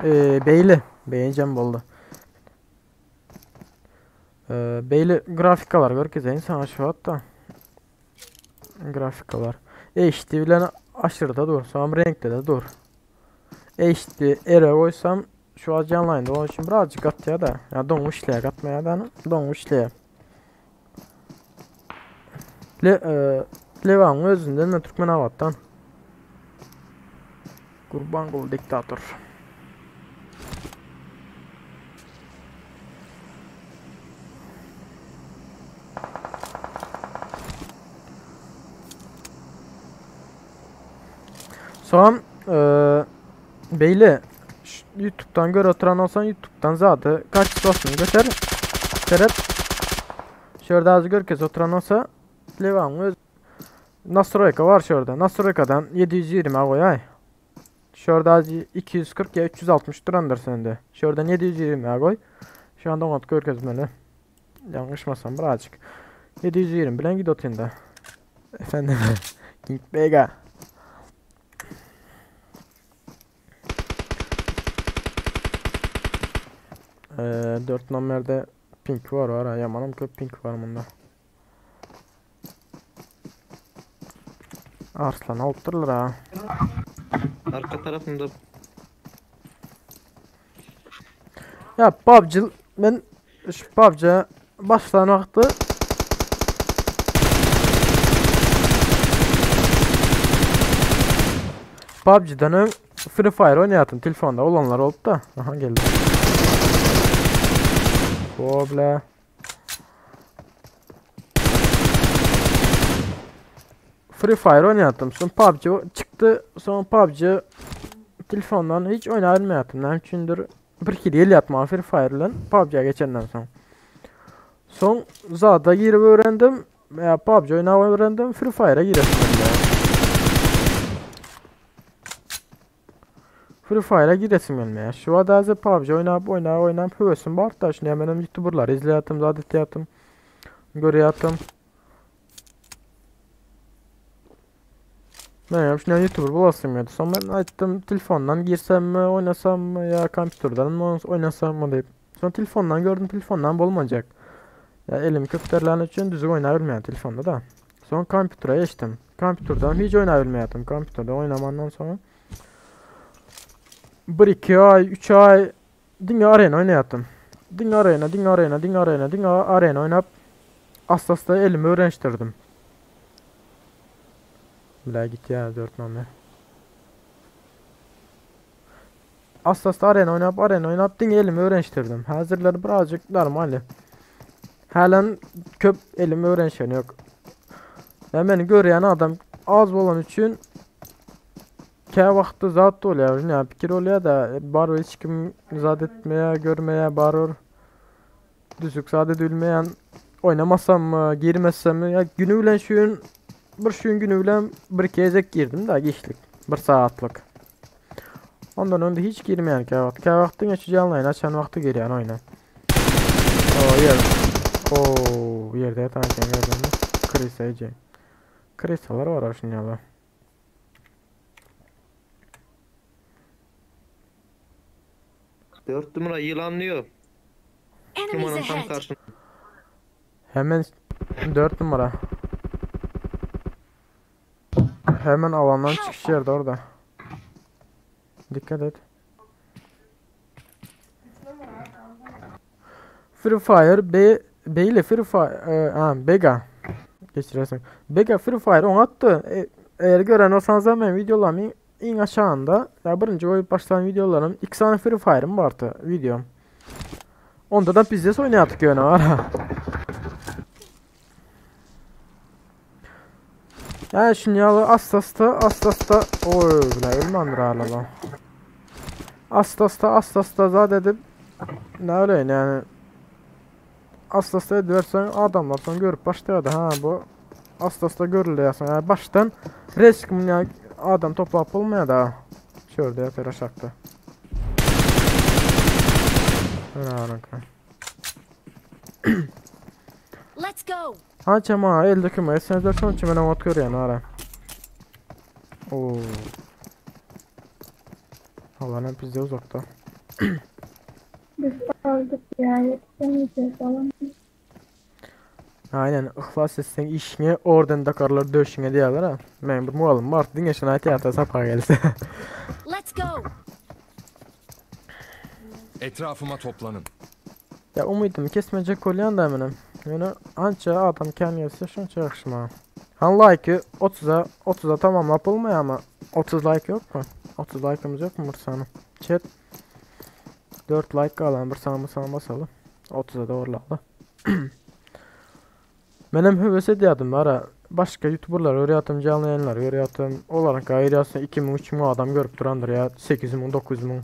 Ee, Beyli. Beğencem boldu. Ee, Beyli grafikalar görkezeyim sana şu hatta. Grafikalar. HD bilen aşırıda dur. Sonra renkte de dur. HD ere koysam şu an canlı yayında onun için birazcık at ya da. Ya donmuş işleye katmaya da donmuş işleye. Le, e, Levan'ın özünden de Türkmenabat'tan. Kurbanguly diktator. Soňam e, beýle YouTube'dan gör oturan olsan YouTube'dan zady kaçtosunu göter. Seret. Şurada az görkez oturan olsa Levan'ın öz Nastroyka var şurada. Nastroykadan 720 goýaý. Şurada az 240 ya 360 durandyr sende. Şuradan 720 goý. Şu anda oňat görkezmeli. Yanlışmasam birazcık. 720 bilen git otunda. Efendim. King Vega. Ee, 4 numerde pink var var ha. Yamanım köp pink var bunda. Arslan alypdyrlar ha. Arka tarafında Ya PUBG men şu PUBG başlan wagty PUBG'den öň Free Fire oýnaýatym telefonda olanlar bolup da. Aha geldi. Bobla. Free Fire oýnaýatym. Soň PUBG çykdy. Soň PUBG telefondan hiç oýnabilmeýärdim. Näme üçindir bir hili gelýärdi maňa Free Fire bilen PUBG-a geçenden soň. Soň zada girip öwrendim. Ya PUBG oýnap öwrendim. Free Fire'a giresim geldi. Free Fire'a giresim gelmeýär. Şu wagt häzir PUBG oýnap oýnap oýnap höwesim bar da. Şuny menem YouTuberlary izleýärdim, zat etýärdim. Görýärdim. Men şuna YouTuber bulasym geldi. Soň men aýtdym, telefondan girsem mi, oýnasam mı ya kompýuterden mi oýnasam mı diýip. Soň telefondan gördüm, telefondan bolmajak. Ya elim köpterlän üçin düzgün oýnabilmeýän telefonda da. Soň kompýutere geçdim. Kompýuterden hiç oýnabilmeýärdim. Kompýuterde oýnamandan soň 1-2 aý, 3 aý diňe arena oýnaýardım. Diňe arena, diňe arena, diňe arena, diňe arena oýnap asta-asta elimi öwrenişdirdim. Bile gitýär 4 nomer. Asta-asta arena oynap, arena oynap diňe elimi öwrenişdirdim. Häzirler birazjyk normal. Hälem köp elim öwrenişeni ýok. Ya meni görýän adam az bolan üçin kä wagtda zat bolýar, ýa pikir bolýar da, barybir hiç kim zat etmeýär, görmeýär, barybir düzük zat edilmeýän oýnamasam, girmesem, ýa günü bilen şu gün bir şu gün günü bilen bir gezek girdim da giçlik, bir saatlyk. Ondan önde hiç girmeýän kä wagt. Kä wagt diňe şu janly ýaýyn açan wagty girýän oýna. O ýer. O ýerde ýatan eken gördüňmi? Krisa eje. Krisalar bar şuny ýaly. Dört numara ýylan diýyor. Enemies Numaranın tam ahead! karşısında. Hemen 4 numara. Hemen alandan çıkış yerde orada. Dikkat et. Free Fire B B ile Free Fire e, ha, Bega geçirersin. Bega Free Fire onu attı. E, eğer gören olsanız hemen videolarımın en aşağında ya birinci koyup başlayan videolarım iki tane Free Fire'ım vardı videom. Onda da bizde oynayattık yani var. Ya şunu yalı asta asta asta asta oy bile ölmändir hala Asta asta asta asta zat edip ne öyle yani asta asta ediversen adamlar sonra görüp başlaýardy ha bu asta asta görülýärsin yani başdan risk ya adam toplap bolmaýar da. Şurada yatar aşakta. Öyle Let's go! Ança ma elde kömek etseňizler şonuň üçin men oňat görýän ara. Oo. Allah'ın bizde uzakta. Biz aldık ya yetişemeyeceğiz falan. Aynen ihlas etseň işiňe orden dakarlar döşüňe diýerler ha. Men bir muallim var diňe şuna aýtýar sapa gelse. Let's go! Etrafıma toplanın. Ya umydymy kesmejek bolýan da menem. Ýöne ança adam kän gelse şonça ýagşy maňa. Han like 30-a 30-a tamamlap bolmaýar ama 30 like ýok mu? 30 like'ımız yok mu bir sany? Chat 4 like galan bir sany sany basaly. 30-a dogrulaldy. Menem höwes edýärdim ara. Başga youtuberlar görýärdim, janly ýaýynlar görýärdim. Olaryň gaýrasy 2000 3000 adam görüp durandyr ya 8000 9000.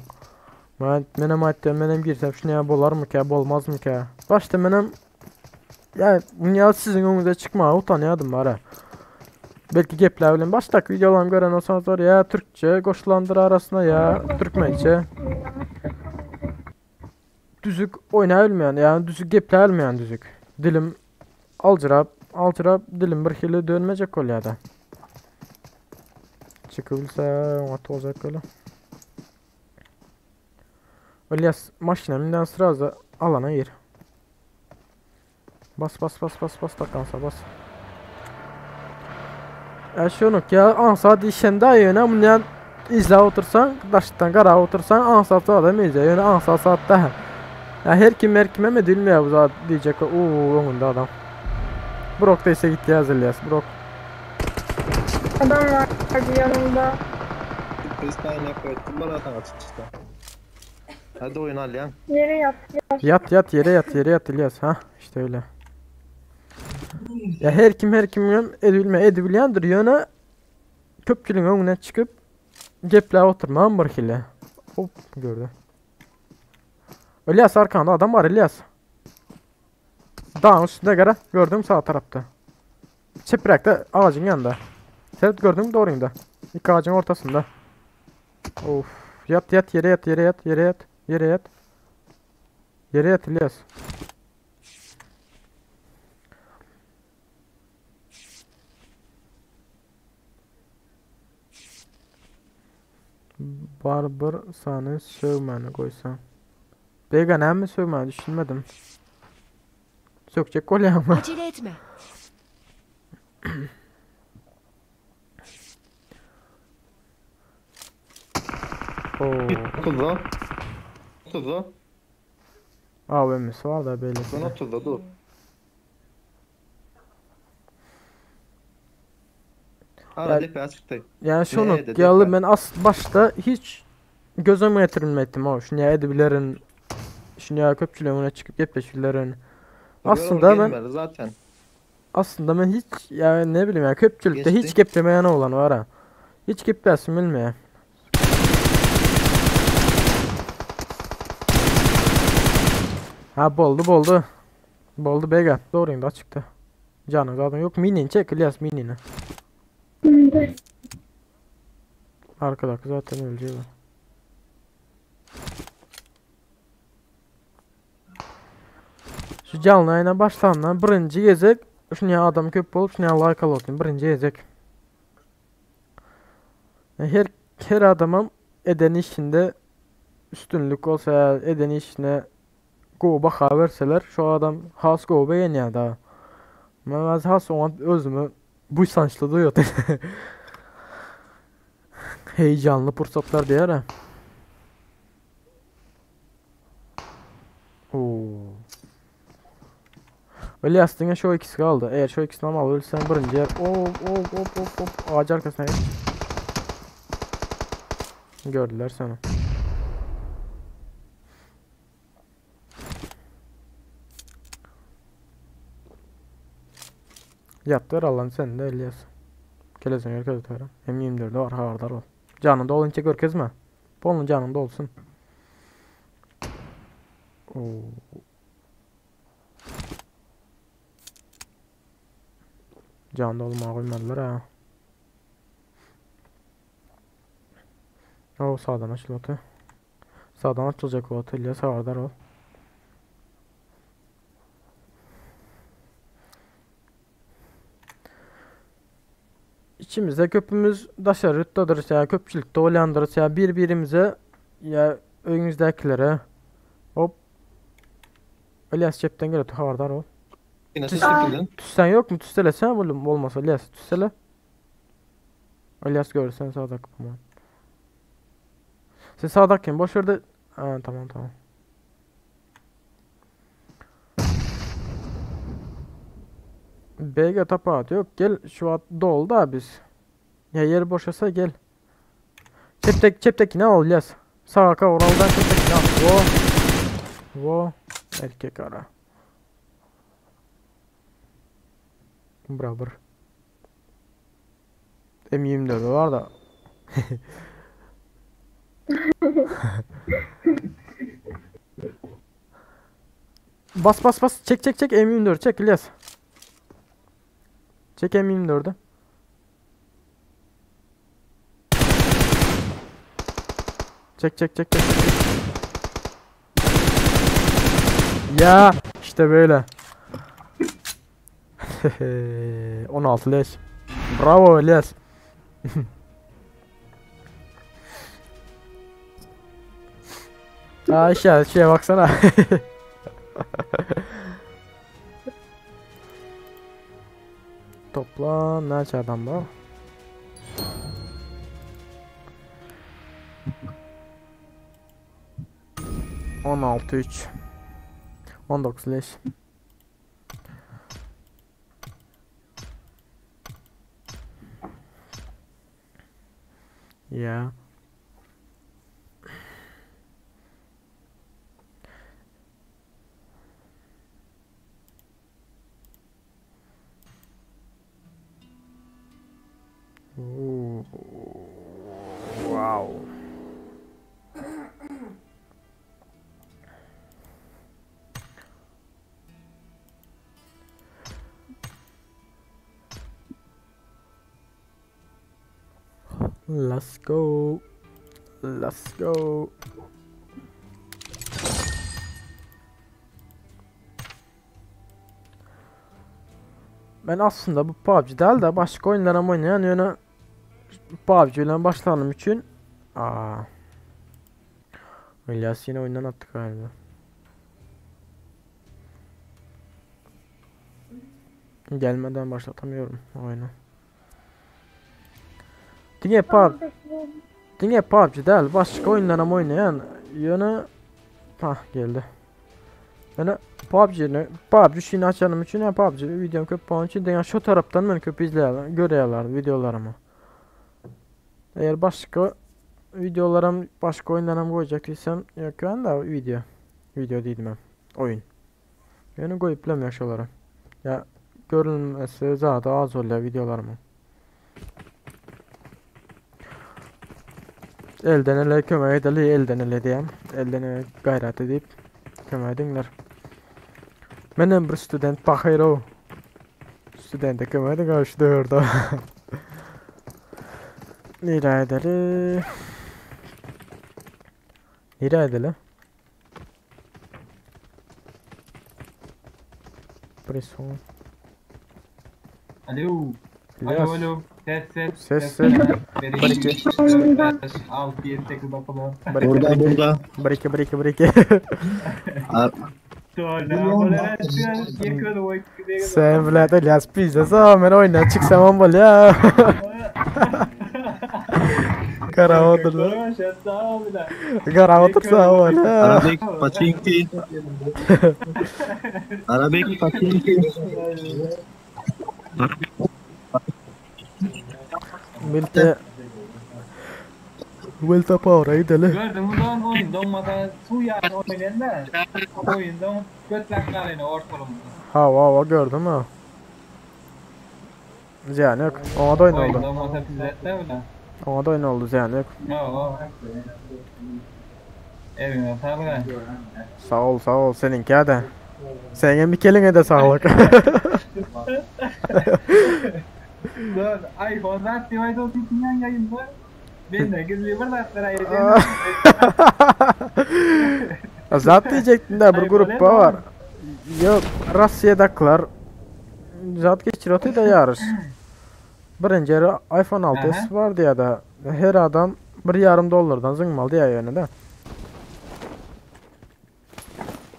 Men menem aýtdym, menem girsem şunu ya bolarmy ki, bolmazmy ki? Başda menem ya dünya sizin öňüňize çykmaga utanýardym ara. Belki gepler bilen başdak videolarımı gören olsanız var ya Türkçe goşulandyr arasına ya Türkmençe. Düzük oýnaýbilmeýän, yani düzük gepläbilmeýän düzük. Dilim aljyrap, aljyrap dilim bir hili dönmejek bolýar da. Çykybilse oňat boljak öyle. İlyas maşına minden sırada alana gir. Bas bas bas bas bas takansa bas. Ya şunu ya ansa dişende yöne bundan izle otursan daştan kara otursan ansa da izle yöne ansa saatte. Ya her kim her kime mi dilmiyor bu zat diyecek. Uuu önünde adam. Brok da ise gitti yaz İlyas Brok. Adam vardı yanımda. Kristal'ine koydum bana sana çıktı. Hadi oyun al ya. Yere yat. Yat. Yat yat yere yat yere yat İlyas ha işte öyle. Ya her kim her kim edilme edibilýändir ýöne köpçüligiň öňüne çykyp geplä oturmam bir hile. Hop gördü. İlyas arkanda adam var İlyas. Dağın üstünde gara gördüm sağ tarafta. Çeprekte ağacın yanında. Sen gördün mü doğruyum İki ağacın ortasında. Of yat yat yere yat yere yat yere yat yere yat. Yere yat İlyas. Barbar sany sövmäni goýsaň. Bega näme sövmäni düşünmedim. Sökjek bolýarmy? Acele etme. Oo. 30'da. 30'da. AVM'si var da Ben beýlesine. 30'da dur. Ana depe çykdy. Yani şunu ýaly men as başda hiç göz öňüme getirilmekdim o. Şunu edebilirim. Şunu köpçüliğin önüne çıkıp gepleşibilirim. Aslında ben zaten. Aslında ben hiç yani ne bileyim ya köpçülükte hiç geplemeyen olan var ha. Hiç geplesim bilmeýär. Ha boldy boldy. Boldy bega. Dogryňda açykda. Janyň zadyň yok. Minini çek İlyas minini. Arkadaki zaten ölecek. Şu canlı yayına başlandan birinci gezek şunya adam köp bolup şunya like alyp birinci gezek. Her her adamam eden işinde üstünlük olsa eden işine gowy baha berseler şu adam has gowy begenýär da. Men has oňa özümi buýsançly duýýardy. Heyecanly pursatlar diýer ha. Oo. İlyas diňe şu ikisi kaldı. Eğer şu ikisini al ölsen birinci yer. Hop hop hop hop hop. Ağaç arkasına geç. Gördüler seni. Yat ver Allah'ın sen de İlyas. Kelesen görkez ver. M24'de var havardar ol. Canında olunca görkezme. Bolun canında olsun. Oo. Canında olmağa koymadılar ha. O sağdan açıldı. Sağdan açılacak o atı İlyas havardar ol. İçimizde köpümüz daşarıkdadyr, ya köpçülikde bolýandyrys, ya bir-birimize ya öýüňizdäkilere hop İlyas çepden gel habardar ol. Yine Tüssen yok mu? Tüsselesen oğlum olmasa İlyas tüssele. İlyas görürsen sağdak tamam. Sen sağdakken boş ver de ha, tamam tamam. BG tapa yok gel şu at doldu abi biz. Ya yer boşasa gel. Çeptek çeptekini al İlyas. Sağa kavraldan çeptekini al. Vo. Vo. Erkek ara. Bravo. M24 var da. Bas bas bas. Çek çek çek M24 çek İlyas. Çek M24'ü. Çek çek çek çek. çek. Ya işte böyle. 16 leş. Bravo İlyas. Aa şey, şeye baksana. Toplam näçe adam var? 16 3 19 leş. Ya. Ooh, wow. Let's go. Let's go. Ben aslında bu PUBG değil de başka oyunlara oynayan yani PUBG ile başlanım için. Aa. İlyas yine oyundan attık galiba. Gelmeden başlatamıyorum oyunu. Diňe PUBG Diňe PUBG däl, başga oýunlaram oýnaýan. Ýöne ha geldi. Ýöne PUBG-ni PUBG üçin açanym üçin ýa PUBG videom köp bolan üçin diňe şu tarapdan men köp izleýärler, görýärler videolarymy. Eger başga videolaram, başga oýunlaram goýjak diýsem, ýok ýa-da video. Video diýdim hem. Oýun. Ýöne goýup bilemok şolary. Ýa görülmesi zady az bolýar videolarymyň. Elden ele kömek edeli, elden ele diýem. Elden ele gaýrat edip kömek ediňler. Menem bir student pahyrow. Studente kömek ediň şu döwürde. Nirä edeli? Nirä edeli? Prison. Alo. Alo alo. Ses ses. Ses ses. 1 2 3 4 5 6 7 8 9 10. Burada burada. 1 2 1 2 1 2. Sen bilen İlyas pizza sağ men oýundan çyksam hem bolýar. Gara otursa. Gara otursa bolýar. Arabik paçinki. Arabik paçinki. Milte Wilta Power'a gidelim. Gördün mü lan oyunda olmasa su yani oynayanda. Oyunda götlek galyny ortalama. Ha va gördüm ha. Ziyan yok. Ona da oyun Oyunda oldu. olmasa pizzetler bile. Ona da oyun oldu ziyan yok. Yo. Evine sağlık. Sağ ol sağ ol seninki de. Senin bir keline de sağlık. Dur, iPhone zat diye olsun yayında. Ben de gizli bir zatlar ayırdım. Zat diyecektim de bir grup var. Yok Rusya'dakiler zat geçiriyordu da yarış. Birinci yeri iPhone 6s vardı ya da her adam bir yarım dolardan zıngmalı ya yönü de.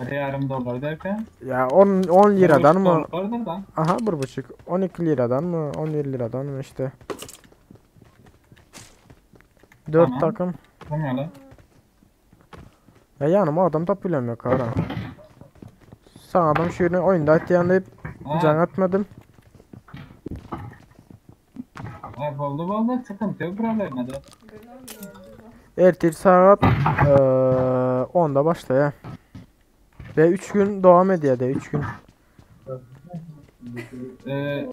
Bir yarım dolar derken? Ya 10 10 liradan mı? Dolardır da. Aha 1,5 12 liradan mı 11 liradan mı işte. 4 Tamam. takım. Tamam. Ya yanıma adam tapıyorum yok ara. Sen adam şöyle oyunda atlayan deyip can atmadım. Ha, boldu boldu sıkıntı yok problemde. Ertir saat 10'da başlaya. Ve 3 gün devam ediyor de 3 gün.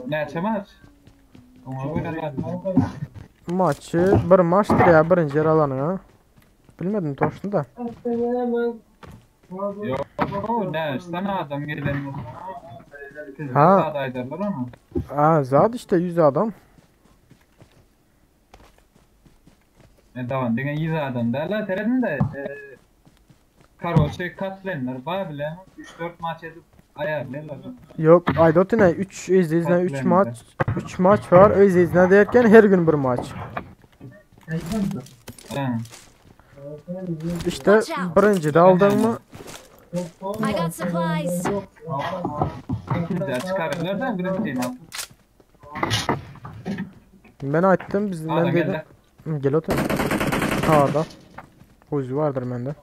Näçe maç? Ona göre Maçı bir maçtır ya birinci yer alanı ha. Bilmedim toşunu da. Yok, ne, sana adam gelen Ha. Ha. Adaydarlar ama. Aa zat işte 100 adam. E tamam, diňe 100 adam derler, teredin de e, Karoçe katlenler var bile 3-4 maç edip ayarlarlar. Yok Aydotine 3 izleyicine 3 maç 3 maç var. İzleyicine derken her gün bir maç. Ha. İşte birinci de aldın mı I got supplies. İkinci çıkarırlar da birinci ne ben açtım biz ben Adam dedim. geldi. Hı, Gel otur. Ha orada. Uzi vardır bende.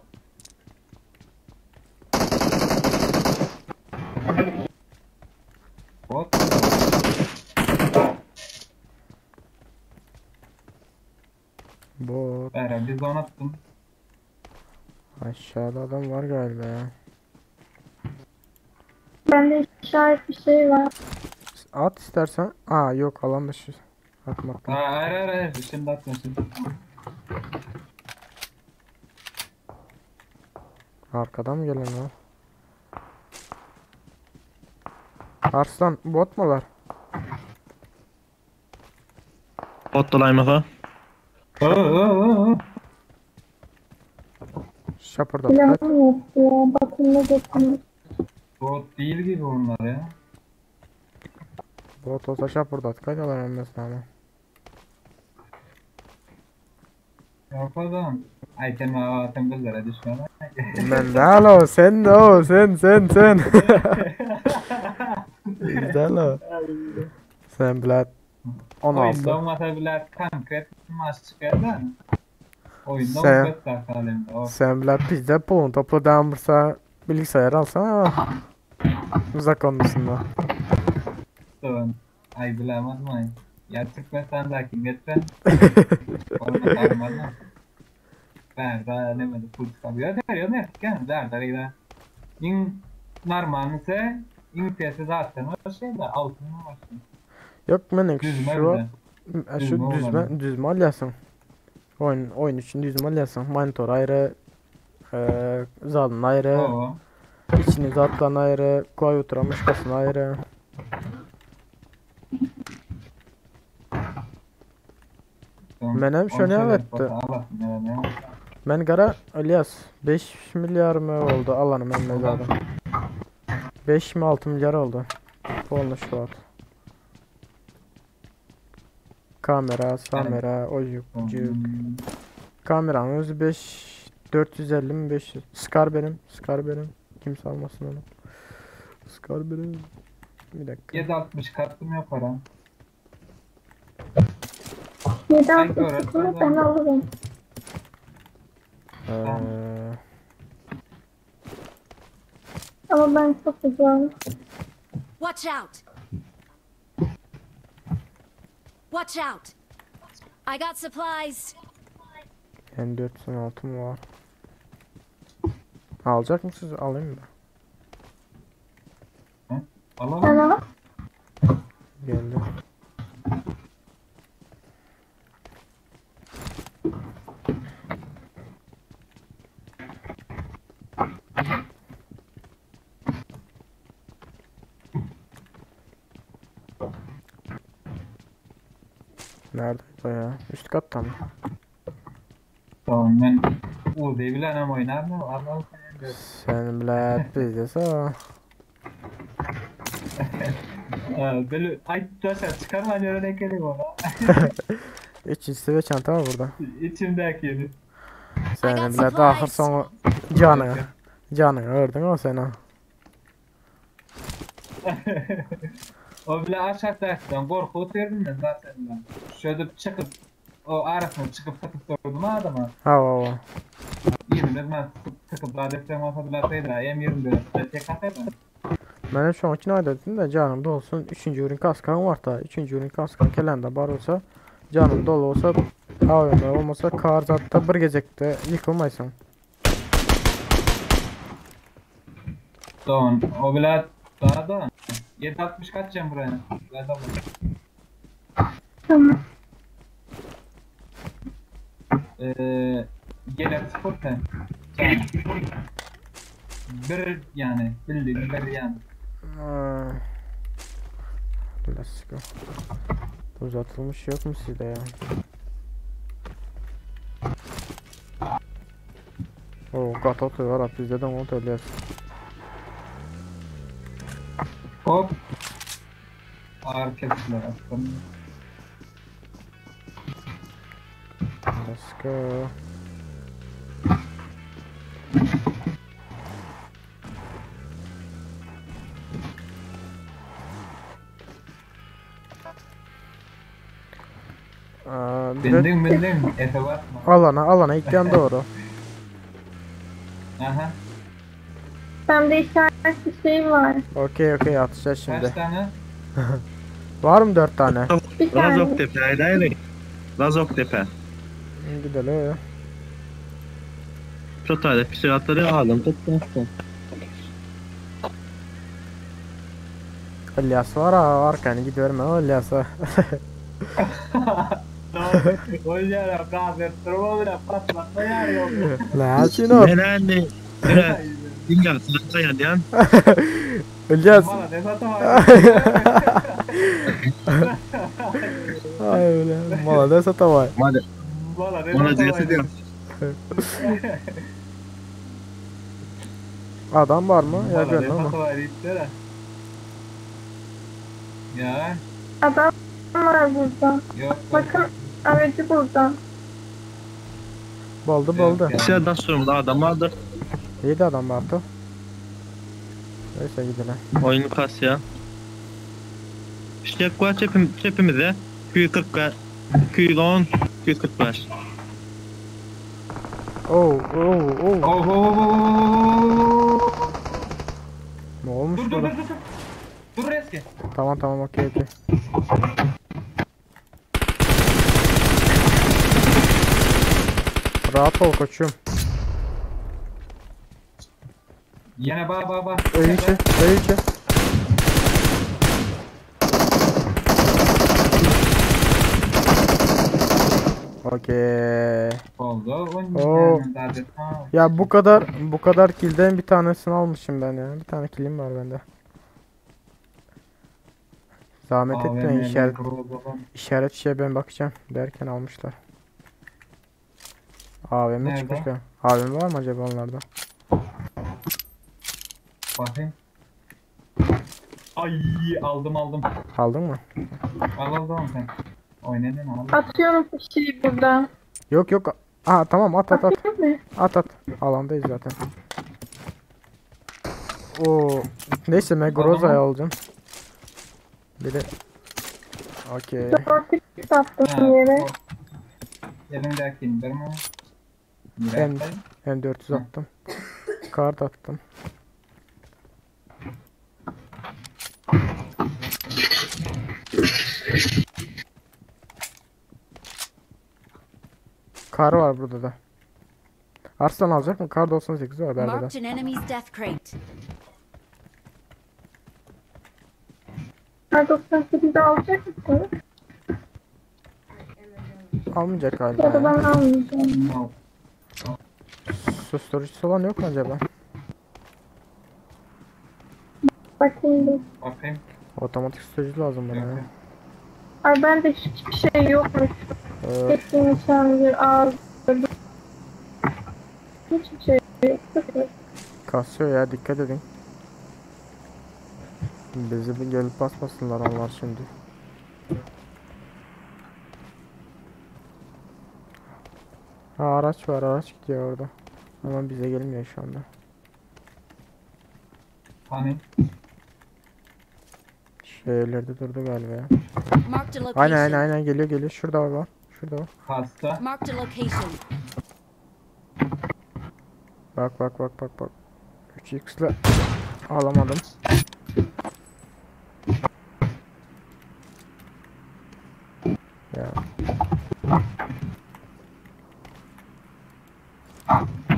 Bot. Bot. Beren biz onu attım. Aşağıda adam var galiba ya. Bende işaret bir şey var. At istersen. Aa yok alan dışı. Atmak. Ha, hayır hayır hayır şimdi atma şimdi. Arkadan mı gelen o? Arslan bot mu var? Bot dolaymasa. Oo, oo, oo. Şapırdat. Silahım yok ya. Bakın ne getirmiş. Bot değil gibi onlar ya. Bot olsa şapırdat. Kaç alan ölmesin ama. Yok o zaman. Ay sen bana sen bizlere düşme. Ben de alo sen de o sen sen sen. Güzel o. Sen bilet 16. Oyunda olmasa bile konkret maç çıkar da. Oyunda Sen- 14 dakika alemde. O. Sen bilet pizza pulunu topladan bursa bilgisayar alsana. Uzak konusunda. Sorun. Ay bilemez miyim? Ya Türkmenistan'daki getiren. Olmaz almaz. Ben daha nemede pul çıkamıyor. Der ne yani der der der. İn normalse iň pesi zaten o şey de altın mı var? Yok menin Düzme şu bir de. şu Düzme düzme olanı. düzme alýarsyň. Oyun oyun için düzme alýarsyň. Monitor ayrı, eee zalın ayrı, Oo. içini zatlan ayrı, klaviatura myşkasyn ayrı. Menem şöyle etdi. Men gara İlyas 5 milyar mı oldu alanım ben mezarım. 5 mi 6 milyar oldu. Olmuş şu an. Kamera, samera, ojuk, cük. Kameranın özü 5 450 mi 500. Scar benim, Scar benim. Kimse almasın onu. Scar benim. Bir dakika. 760 kattım ya para. 7 bunu ben alırım. Ee, Ama ben satacağım. Watch out! Watch out! I got supplies. M416 mı var? Alacak mısınız? Alayım mı? Alalım. Sen al. Geldi. Nerede o ya? Üst katta mı? Tamam ben Uzi bilen oynar mı? Allah'ım sen de. Sen bile bizde Böyle ay taşa çıkarma örnek gerek ona. Üçüncü seviye çanta var burada. İçimdeki. Sen bile daha sonu canı. Canı ördün o sen ha. O bile aşağıdan korku oturuyordum ben zaten ben. Şöyle çıkıp o arasına çıkıp takıp durdum adama. Ha ha ha. Yemin ben tıkıp daha deprem olsa bile ataydı. M24'te tek ataydı. Mənim şu anki nə dedim də canım da olsun. Üçüncü ürün kaskan var da. Üçüncü ürün kaskan kelende bar olsa canım dolu olsa AVM olmasa kar zatta bir gecekte yıkılmaysan. Tamam o bile daha da 760 kaçacağım buraya. Ben de Tamam. Ee, gelen spor sen. Yani. Bir yani bildiğin bir yani. Aa, Let's go. Uzatılmış yok mu sizde ya? Oo, Gatot var abi bizde de onu söylüyorsun. Hop. Ağır kestiler aslında. Let's go. Aa, bir de Bindin bindin. Efe basma. alana alana ilkten doğru. Aha. Bende işaret bir şey var. Okey okey atacağız şimdi. Kaç tane? Var mı 4 tane? Bir tane. Razok Tepe haydi Razok Tepe. Gidelim. Şu tane fişek atları aldım tuttum. İlyas var ha arkanı gidiyorum ha İlyas'a. Oynayalım gaz ettirme bile patlatma yer yok. La şunu. Helal. Helal. Dinle sen dayan yan. İlyas. Bana ne satamam. Ay öyle. Mala da satavay. Mala. Bana ne Bana satamam. diyesi diyor. Adam var mı? Ya Bana ne görmüyor ama. satamam deyip Ya Adam var burada. yok. Bakın aracı burada. Boldu boldu. Dışarıdan sorumlu adam vardır. İyi de adam vardı. Neyse gidelim. Oyunu kas ya. Fişek var çepim, çepimize. 240 210 245. Oo oo oo. Oh oh oh oh. Ne olmuş Dur dur burada? dur dur. Dur eski. Tamam tamam okey okey. Rahat ol koçum. Yine ba ba ba. Öý içi, öý içi. Okey. Oldu. Oo. Ya bu kadar bu kadar kill'den bir tanesini almışım ben ya. Bir tane kill'im var bende. Zahmet etmeyin işaret işaret şeye ben bakacağım derken almışlar. AVM Nerede? çıkmış ya. AVM var mı acaba onlarda? Bakayım. Ay aldım aldım. Aldın mı? Al aldım sen. Oynadın al. Atıyorum fişeği buradan. Yok yok. Aa tamam at at at. Atayım mı? At at. Alandayız zaten. Oo. Neyse ben Groza'yı alacağım. Bir de Okey. 4x attım yere. Elimdeki indirme. M M400 attım. Kart attım. Kar var burada da. Arslan alacak mı? Kar 98 var bende de. Marked an enemy's death crate. Kar 98'i alacak mısın? Almayacak galiba. Ya da ya. ben almayacağım. Susturucusu olan yok mu acaba? Bakayım bir. Bakayım. Otomatik susturucu lazım bana ya. Ay bende hiçbir şey yokmuş. Ee, Keskin nişancı, ağız. Hiçbir şey yok. Sıfır. kasıyor ya dikkat edin. Bizi bir gelip basmasınlar onlar şimdi. Ha araç var araç gidiyor orada. Ama bize gelmiyor şu anda. Hani? Şeylerde durdu galiba ya. Marked a location. Aynen aynen aynen geliyor geliyor. Şurada var. Şurada var. Pasta. Marked a location. Bak bak bak bak bak. 3x ile alamadım. Ya.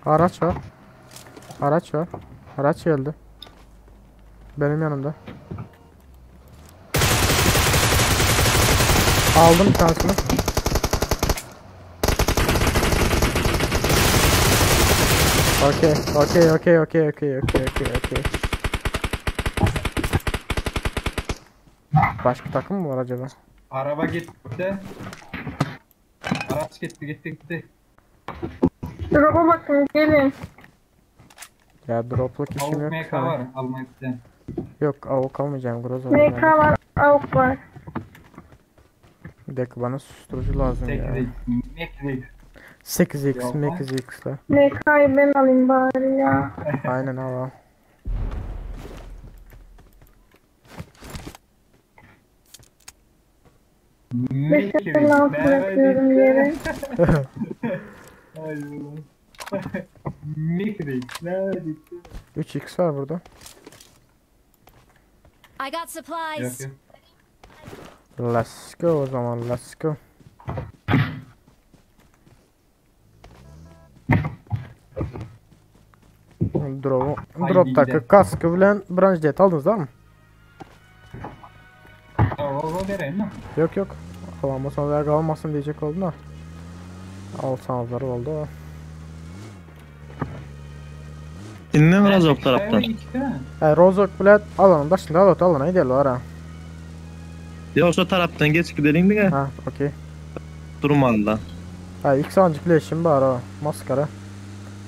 Araç var. Araç var. Araç geldi. Benim yanımda. Aldım bir tanesini. Okey, okey, okey, okey, okey, okey, okey, okey. Başka takım mı var acaba? Araba gitti. Araç gitti gitti gitti. Drop'a bakın gelin. Ya dropluk işim Avuk yok MK şu an. var almak isteyen. Yok avuk almayacağım Groza var MK bende. var, AUK var. Bir dakika bana susturucu lazım ya. 8x, 8x. 8x, Yok lan. 8x'le. MK'yı ben alayım bari ya. Aynen al al. Beşer'in altı bırakıyorum yere. Ay ulan. Mikrik. Nerede? 3x var burada. I got supplies. Yok yok. Let's go o zaman let's go. Drop, Haydi drop takı gidelim. kaskı bilen branch jet aldınız değil mi? O o vereyim mi? Yok yok. Alamazsan veya kalmasın diyecek oldum da. Alsanızlar oldu. Dinle Rozok taraftan. E, Rozok bilen alanın başında alat alana gidelim ara. Ya o taraftan geç gidelim diye. Ha okey. Durmalı. Ha ilk sancık leşim var o. Maskara.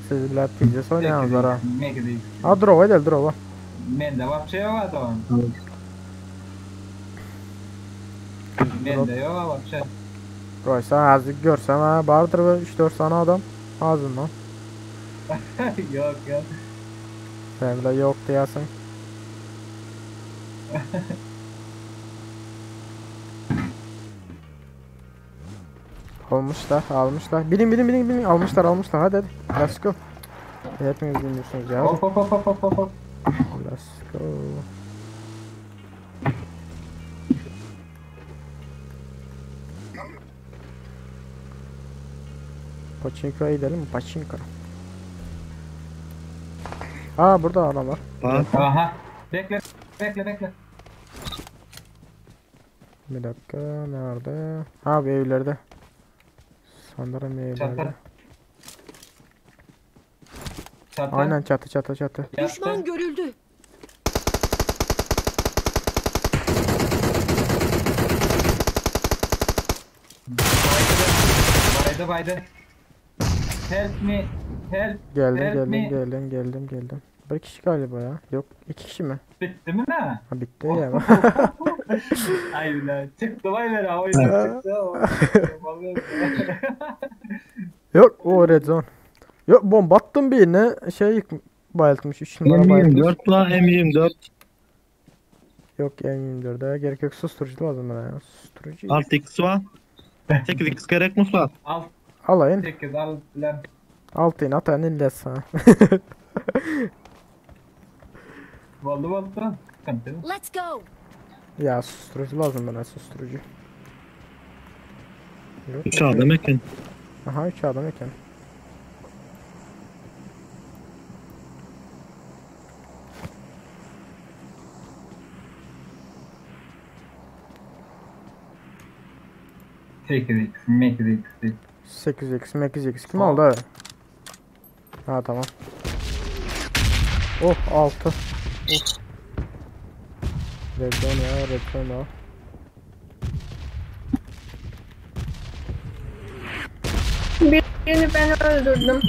Siz bilen pizza oynayanlar ha. 8x. Ha drova gidelim drova. Mende vapşe yok adam. Mende yok vapşe. Koysa azıcık görsem ha vardır böyle 3-4 tane adam ağzından. Yok yok. Sen bile yok diyorsun. Almışlar, almışlar. Bilin bilin bilin bilin almışlar almışlar hadi hadi. Let's go. Hepiniz bilmiyorsunuz ya. Hop hop hop hop hop hop. Let's go. Paçinko'ya gidelim mi? Paçinko. Aa burada adam var. Aha. Bekle bekle bekle. Bir dakika nerede? Ha bu evlerde. Sanırım evlerde. Çatı. Çatı. Aynen çatı çatı çatı. Düşman görüldü. Baydı baydı. Help me. Help. Geldim help geldim me. geldim geldim geldim. Bir kişi galiba ya. Yok iki kişi mi? Bitti mi ne? Ha bitti ya. Ay lan çıktı vay be la oyun çıktı. Vallahi. Yok o red zone. Yok bomba attım birine şey bayıltmış 3 numara bayıltmış. M24 la M24. Yok M24'e gerek yok susturucu lazım bana ya. Susturucu. 6x var. 8x gerek mi var? Al Alayın. 8 al lan. Altın atan illa sana. Vallahi vallahi. Sıkıntı yok. Let's go. Ya susturucu lazım bana susturucu. Yok, 3 adam eken. Aha 3 adam eken. Sekiz x, 8x. 8x 8x kim aldı abi? Ha tamam. Oh 6. Of. Red zone ya red zone ya. Birini ben öldürdüm.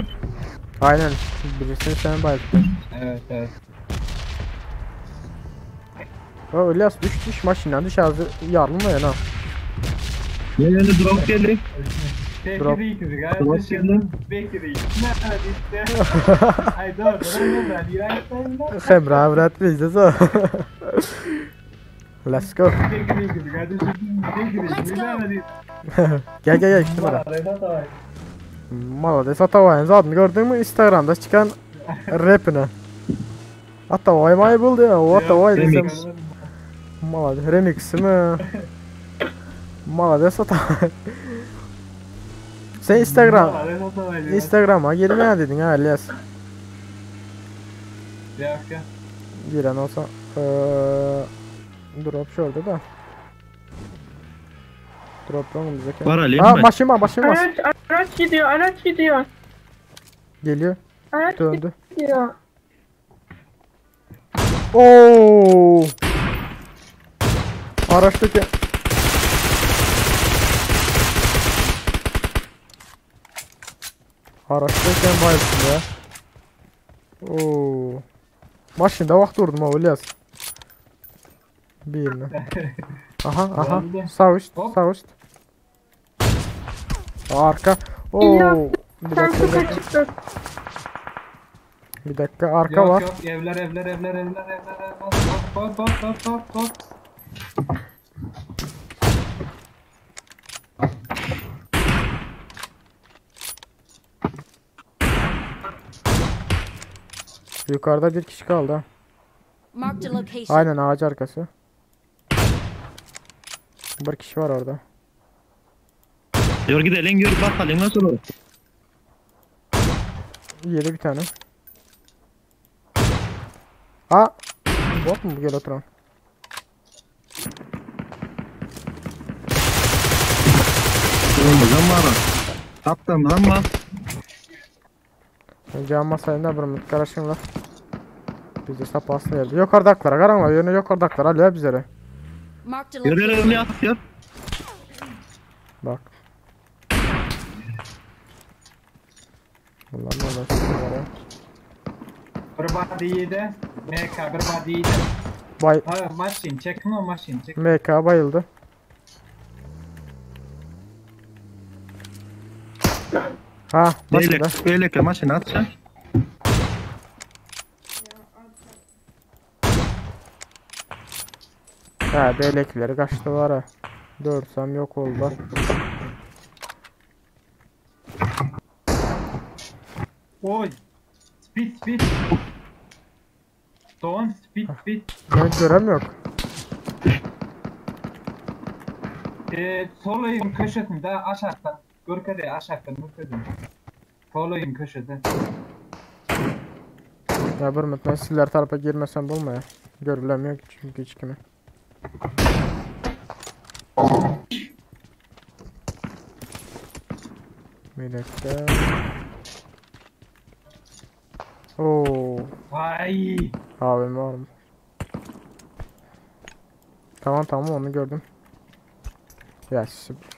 Aynen. Birisini sen bayılttın. Evet evet. O İlyas düş düş maşından düş ağzı yarılma ya ha. Ne yeni drop geldi. Drop. 8x Drop kardeşim. geldi. 8x. Ne işte. Ay doğru. Ben ben Xemra avrat bizde so. Let's go. 8x kardeşim. 8x. Ne Gel gel gel işte bana. Malades Atavay'ın adını gördün mü Instagram'da çıkan rapine. Atavay may buldu ya. O Atavay desem. Remix. Malades remix'i mi? Malades Atavay. Sen Instagram Instagram'a girmeye dedin ha İlyas. Yok ya. Giren olsa drop şurada da. Drop önümüzdeki. Var alayım Ha mı? maşın var maşın var. Araç, araç gidiyor, araç gidiyor. Geliyor. Araç Döndü. gidiyor. Oo! Araçtaki Araçtayken bayıldım ya. Oo. Maşında vaxt vurdum ha İlyas. Birini. Aha aha. Oldu. Sağ üst, Hop. sağ üst. Arka. Oo. Bir Sen dakika, çok bir dakika. açıkta. Bir dakika arka Yok var. yok evler evler evler evler evler evler. Hop hop hop hop hop hop. Yukarıda bir kişi kaldı ha. Marked a location. Aynen ağaç arkası. Bir kişi var orada. Yürü gidelim yürü bakalım nasıl olur. Yedi bir tane. Aa! Bot mu bu gel oturan? Durumumuzdan var. Taptığımızdan var. Can masayında bir mut karışım var. Bizi sapasını yerdi. Yukarıdaklara karanlar yönü yukarıdaklara alıyor bizlere. Marked a Yürü yürü location. yürü yat yat. Bak. Bunlar ne var ya? Bir body yedi. MK bir body yedi. Bay Ha maşin çekin o maşin çek. MK bayıldı. Ha, başında. Beylek, beylek maşını at sen. Ha, beylekleri kaçtılar ha. Dörsem yok oldu. Oy. Speed speed. Doğan speed speed. Ben göremiyorum. Sol evin köşesinde aşağıdan. Görkede aşağıdan görkede. Sol öýüň köşede. Ya bir minut ben sizler tarafa girmesem bolmaýar. Görülem yok çünkü hiç kimi. Bir dakika. Oo, Ay. AVM var mı? Tamam tamam onu gördüm. Ya süper.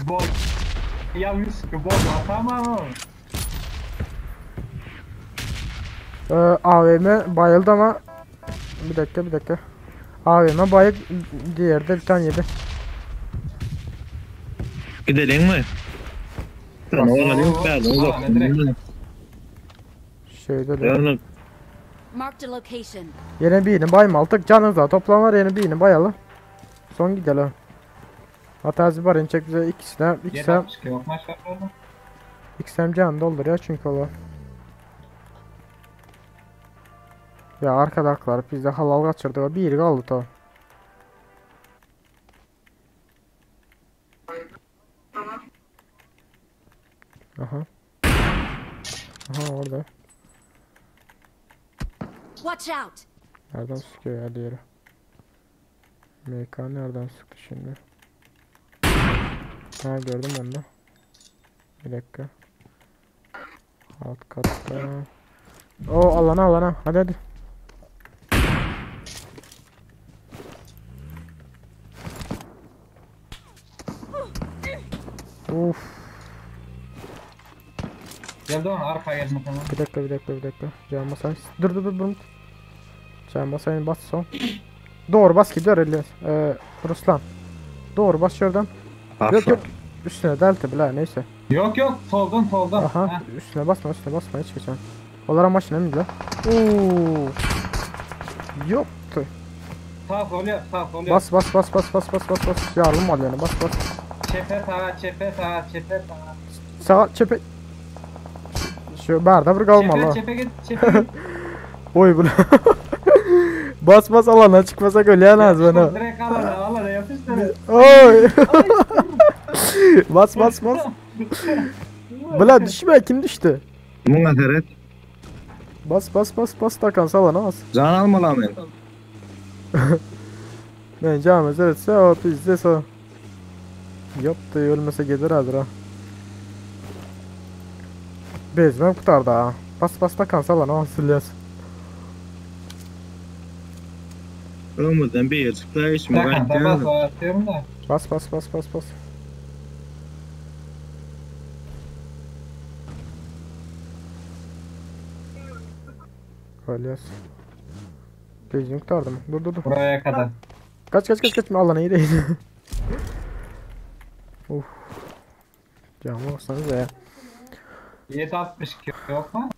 Bol. Yanlış bol atamam. Ee, AVM bayıldı ama bir dakika bir dakika. AVM bayık diğeri de bir tane yedi. Gidelim mi? Sen oğlan yok ben uzak. Aa, direkt. Şeyde de. Yani Marked a location. Yine birini baymaltık canınıza toplam var yine birini bayalı. Son gidelim. Hatta var çek bize ikisine ikisi 762 yok maşallah. ikisi hem can dolduruyor çünkü o. Ya arkadaklar biz de halal kaçırdık. Biri kaldı ta. Aha. Aha orada. Watch out! Nereden sıkıyor ya diğeri? MK nereden sıktı şimdi? Ha gördüm onu da. Bir dakika. Alt katta. O alana alana. Hadi hadi. Uf. Geldi ona arkaya gelme tamam. Bir dakika bir dakika bir dakika. Can basayım. Dur dur dur dur. Can basayım bas son. Doğru bas gidiyor Elias. Ee, Ruslan. Doğru bas şuradan. Yok yok. Üstüne delta bile neyse. Yok yok soldan soldan. Aha Heh. üstüne basma üstüne basma hiç geçen. Onlara maşına mı Oo. Yoktu. Sağ sol yap sağ sol yap. Bas bas bas bas bas bas bas bas. Yardım al yani bas bas. Çepe sağa çepe sağa çepe sağa. Sağa çepe. Şu barda bir kalmalı. Çepe çepe git çepe git. Oy bu. bas bas alana çıkmasak öyle az bana. Direkt alana alana yapıştır. Oy. bas bas bas. Bula düşme kim düştü? Buna seret. Bas bas bas bas takan salana bas. Can alma lan ben. Ne cami etse o pizde so. Yaptı ölmese gelir hazır ha. Bezmem kurtardı ha. Bas bas takan salana bas İlyas. Ömürden bir yer çıktı hiç mi? Takan da bas atıyorum da. Bas bas bas bas bas. İlyas. Bezimi kurtardı mı? Dur dur dur. Buraya kadar. Kaç kaç kaç kaç alana iyi değil. Uf. Cama baksanıza ya. 762 yok mu?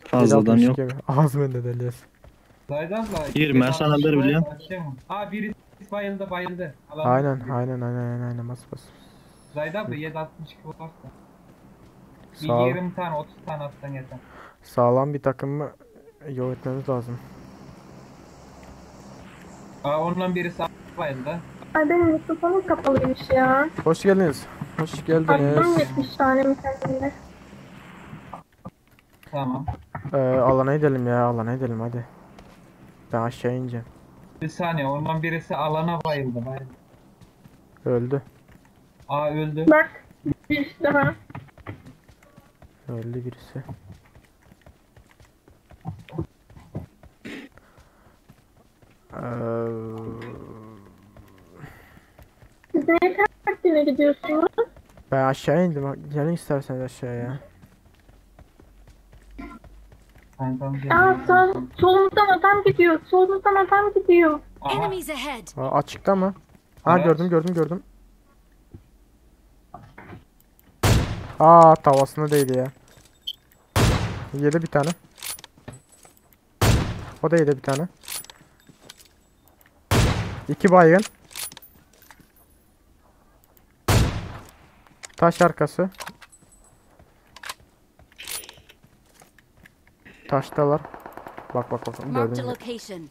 Fazladan yok. Ağzım önünde deliyiz. Zayda abla. 20 sana der biliyorum. Ha biri bayıldı bayıldı. Alan. Aynen aynen aynen aynen aynen bas bas. Zayda abla 762 varsa. Bir Sağ ol. 20 tane 30 tane atsan yeter. Sağlam bir takımı yok etmemiz lazım. Aa ondan birisi bayıldı. Ay benim mikrofonum kapalıymış ya. Hoş geldiniz. Hoş Attım geldiniz. 70 tane mi kendimde. Tamam. Ee, alana gidelim ya alana gidelim hadi. Ben aşağı ineceğim. Bir saniye ondan birisi alana bayıldı bayıldı. Öldü. Aa öldü. Bak bir daha. Öldü birisi. Ee, Siz niye taktiğine gidiyorsunuz? ben aşağı indim. Gelin isterseniz aşağıya. Kankam geldi. Aa sağ, solumuzdan adam gidiyor. Solumuzdan adam gidiyor. Aha. Enemies ahead! Aa, açıkta mı? Ha Evet. gördüm gördüm gördüm. Aa tavasına değdi ya. Yedi bir tane. O da yedi bir tane. İki baygın. Taş arkası. Taşdalar. Bak bak bak Marked a gördüm. location.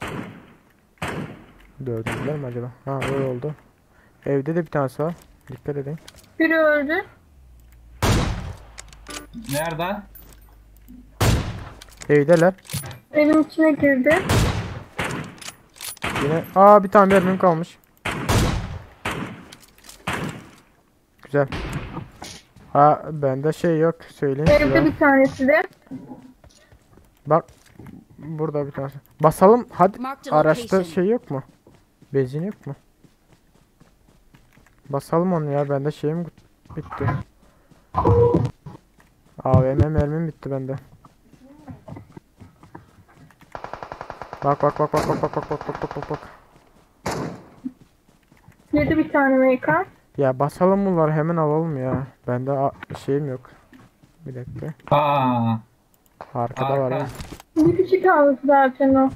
Dördüncüler mi acaba? Ha öyle oldu. Evde de bir tanesi var. Dikkat edin. Biri öldü. Nerede? Evdeler. Evin içine girdi. Yine aa bir tane mermim kalmış. Güzel. Ha bende şey yok söyleyeyim Evde size. bir tanesi de. Bak burada bir tanesi. Basalım hadi. Marked a Araçta location. şey yok mu? Benzin yok mu? Basalım onu ya bende şeyim bitti. AVM mermim bitti bende. Bak bak bak bak bak bak bak bak bak bak bak bak. Yedi bir tane MK. Ya basalım bunları hemen alalım ya. Bende a- şeyim yok. Bir dakika. Aa, Arkada var arka. ha. Bir kişi kaldı zaten o.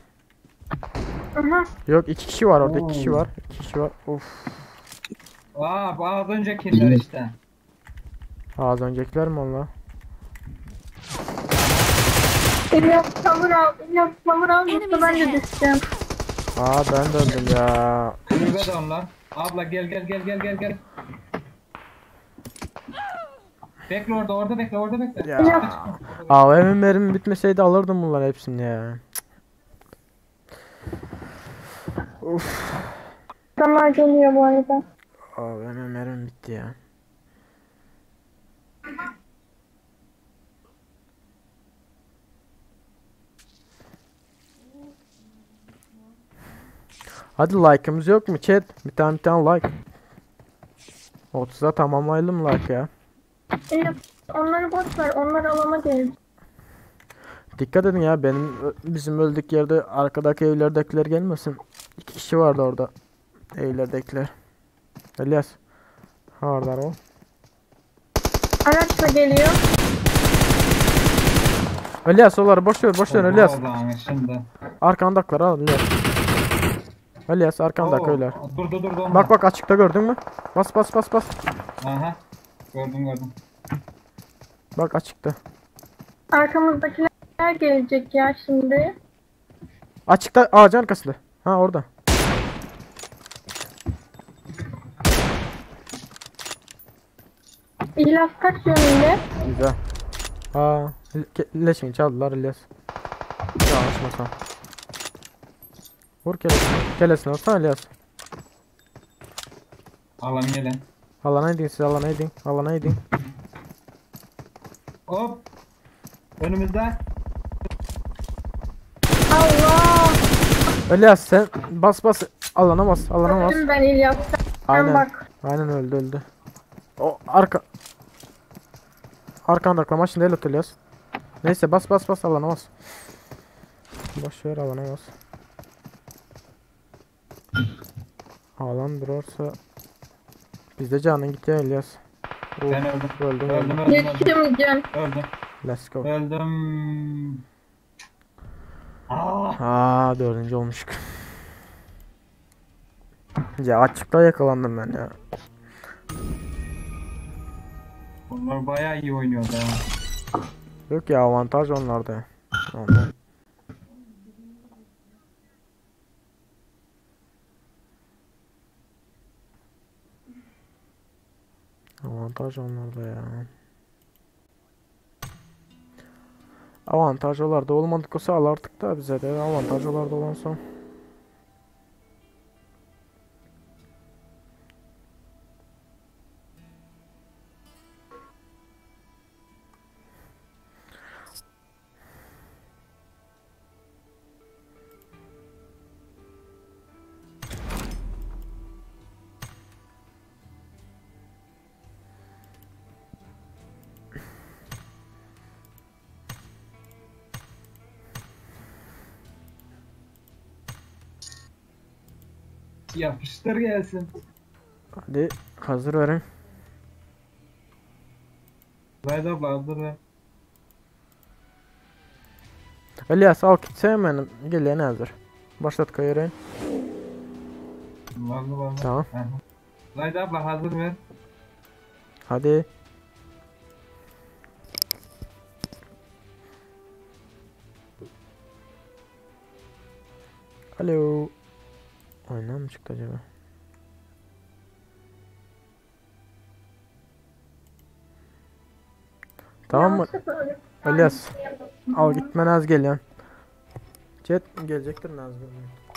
Aha. Yok iki kişi var orada. iki kişi Oo. var. İki kişi var. Of. Aa, bu az öncekiler işte. Az öncekiler mi onlar? İlyas cover al. İlyas cover al. Yoksa Enemies ben de ahead. düşeceğim. Aa ben de öldüm ya. Kulübe de onlar. Abla gel gel gel gel gel gel. Bekle orada orada bekle orada bekle. Ya. İlyas AVM mermim bitmeseydi alırdım bunların hepsini ya. Of. adamlar geliyor bu arada. AVM mermim bitti ya. Hadi like'ımız yok mu chat? Bir tane bir tane like. 30'a tamamlayalım like ya. İlyas onları boş ver. Onlar alana gelecek. Dikkat edin ya benim bizim öldük yerde arkadaki evlerdekiler gelmesin. İki kişi vardı orada. Evlerdekiler. Elias. Ha orada o. Araçla geliyor. Elias onları boş ver boş ver Elias. O zaman şimdi. Arkandakiler al Elias. Elias arkandaki Oo, öyler. Dur dur dur. onlar. Bak bak açıkta gördün mü? Bas bas bas bas. Aha. Gördüm gördüm. Bak açıkta. Arkamızdakiler gelecek ya şimdi. Açıkta ağacın arkasında. Ha orada. İlyas kaç yönünde? Güzel. Aa, leşini çaldılar İlyas. Yanlış masa. Vur kelesini. Kelesini alsana İlyas. Alan gelin. Alana edin siz alana edin. Alana edin. Hop. Önümüzde. Allah! İlyas sen bas bas alana bas alana bas. Öldüm ben İlyas. Sen Aynen. bak. Aynen öldü öldü. O arka Arkanda maçın değil İlyas. Neyse bas bas bas alana bas. Boş ver alana bas. Alan durursa bizde canın gitti ya İlyas. Of, Ben öldüm. Öldüm Öldüm öldüm. öldüm öldüm. Yetişemeyeceğim. Öldüm. Let's go. Öldüm. Aa. Aa dördüncü olmuşuk. Ya açıkta yakalandım ben ya. Bunlar bayağı iyi oynuyordu ha. Yok ya avantaj onlarda. Ondan. Avantaj onlarda ya. Avantaj onlarda olmadık olsa alardık da bize de avantaj onlarda olan son. Yapıştır gelsin. Hadi hazır verin. Zayda abla hazır ver. İlyas al gitse hemen gelene hazır. Başlat kayırayım. Vallahi vallahi. Tamam. Aha. Zayda abla hazır ver. Hadi. Alo. Oýundan mı çykdy acaba? Tamam mı? İlyas. Al gitme Naz geliyorsun. Chat gelecektir Naz bugün.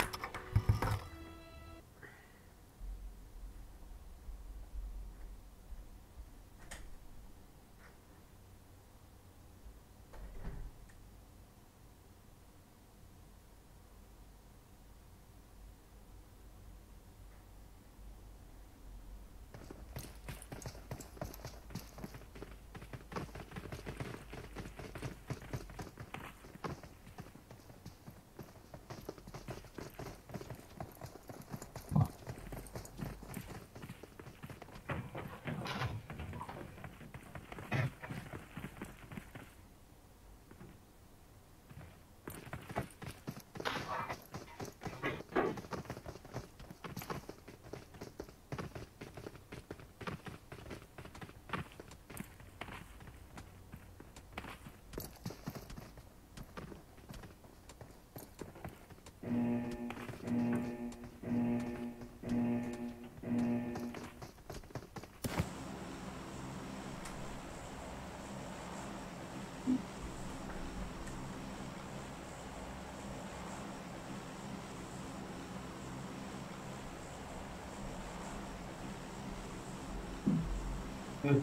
Evet.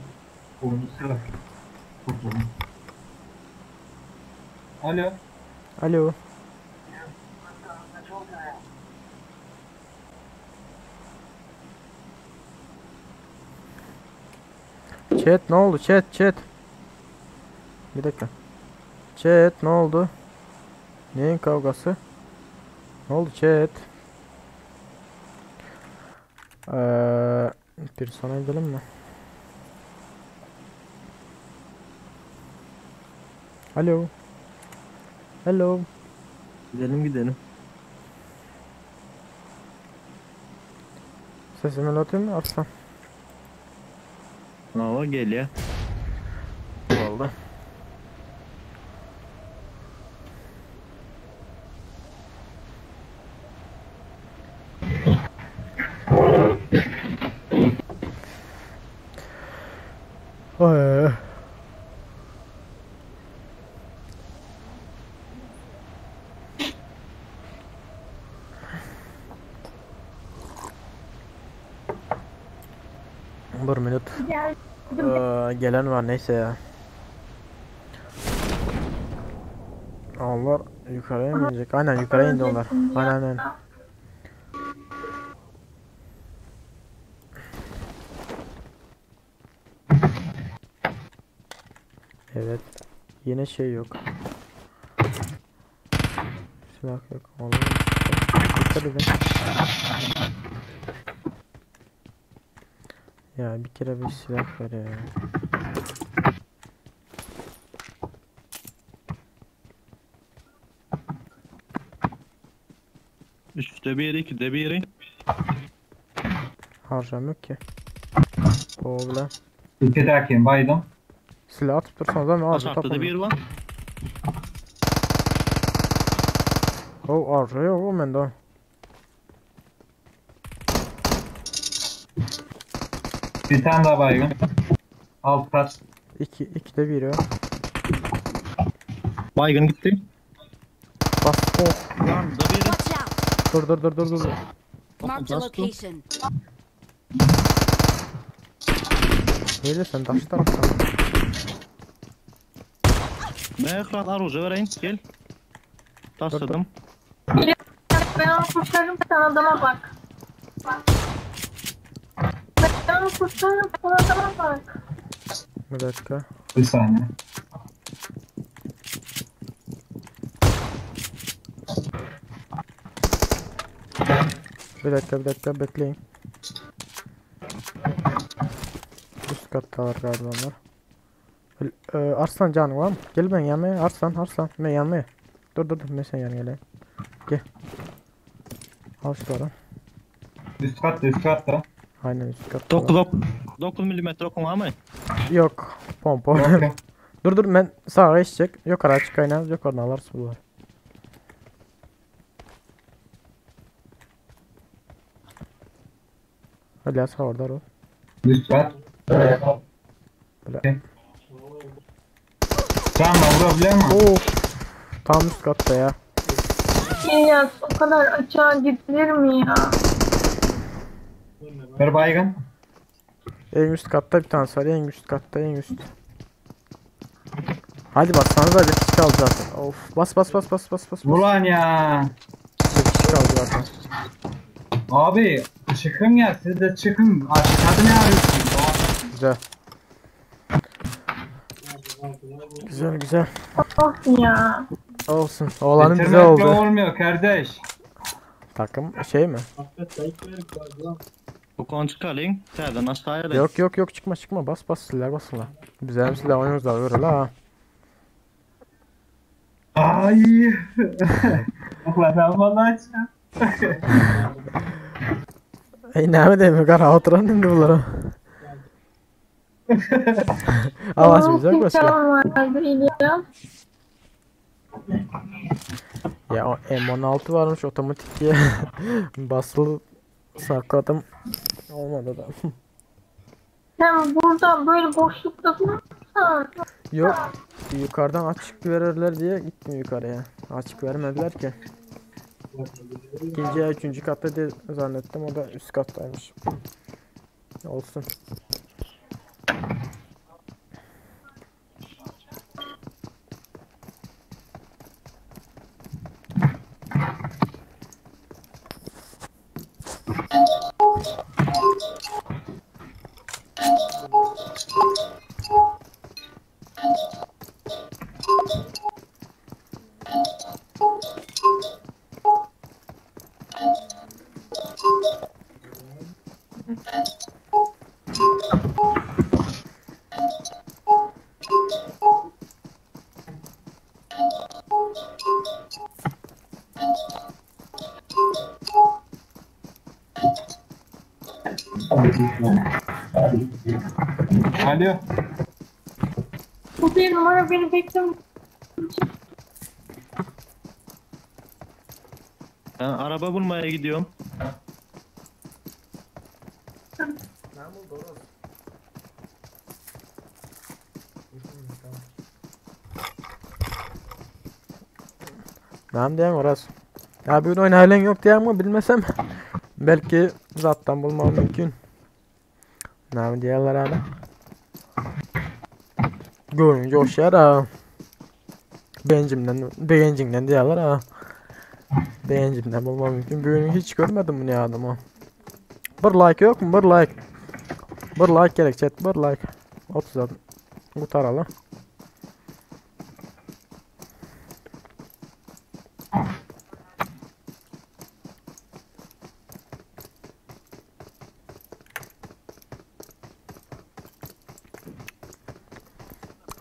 Oyuncu silah. Kurtuldum. Alo. Alo. Chat ne oldu? Chat chat. Bir dakika. Chat ne oldu? Neyin kavgası? Ne oldu chat? Ee, bir sana gidelim mi? Alo. Hello. Gidelim gidelim. Sesimi atayım mı Arslan? Hava geliyor. Oldu. Ay. Bir minut. Geldim. Ee, gelen var neyse ya. Onlar yukarıya mı inecek? Aynen yukarıya indi onlar. Aynen aynen. Evet. Yine şey yok. Silah yok. Allah'ım. Dikkat edin. Ya bir kere bir silah ver ya. Üçte biri, ikide biri. Harcam yok ki. Problem. İki dakin baydım. Silah atıp dursanız ama ağzı Aşağıda da bir tapın. var. O arja yok o bende. Bir tane daha baygın. Alt kat. İki, ikide bir ya. Baygın gitti. Bas. Oh. Yanında biri. Watch out! Dur dur dur dur dur. Marked a location. Neyle sen taş taraftan. Ben ekran arucu vereyim. Gel. Tasladım. Ben onu kurtarırım sen adama bak. Ben onu kurtarırım sen adama bak. Bir dakika. Bir saniye. Bir dakika bir dakika bekleyin. Üst kattalar galiba onlar. E, Arslan canı var mı? Gel ben yanıma. Arslan Arslan ben yanıma. Dur dur dur ben sen yanına geleyim. Gel. Al şunları. Üst katta üst katta. Aynen üst katta. 9 ok. 9 milimetre okun var mı? Yok. Pompa. Yok yok. dur dur ben sağa içecek. Yukarı çık aynen. Yukarıdan alırsın bunları. Ilyas habardar ol. Üst kat. Bile. Canla vurabiliyor mu? Of. Tam üst katta ya. İlyas o kadar açığa gidilir mi ya? Bir baygın. En üst katta bir tane var. En üst katta en üst. Hadi bassanıza bir kişi kaldı zaten. Of bas bas bas bas bas bas. Ulan ya. Bir kişi kaldı zaten. Abi çıkın ya siz de çıkın. Aşağıda ne arıyorsunuz? Güzel. Güzel güzel. Oh ya. Olsun. Oğlanın güzel Bitirmekle oldu. olmuyor kardeş. Takım şey mi? Bu kon çıkalyň, täzeden aşağı Yok yok yok çıkma çıkma bas bas siller basınlar. Biz hem silah oynuyoruz da öyle la. Ay. Ulan vallahi Ey näme diýme gara oturan indi bulara. Alaşmayacak başka. Tamam vardı İlyas. Ya o M16 varmış otomatik diye basılı sakladım. Olmadı da. Sen burada böyle boşlukta durursan Yok yukarıdan açık verirler diye gittim yukarıya. Açık vermediler ki. İkinci ya üçüncü katta diye zannettim o da üst kattaymış. Olsun. Alo. bu bir numara beni bekliyor. Ben araba bulmaya gidiyorum. Tamam diyen orası. Ya bugün oyun halen yok diye ama bilmesem belki zaten bulmam mümkün. Ne diyorlar hala? Görünce hoş ha. Bencimden, beğencimden diyorlar ha. Beğencimden bulmam mümkün. Bugün hiç görmedim bunu ya adamı. Bir like yok mu? Bir like. Bir like gerek chat. Bir like. 30 adım. Kurtaralım.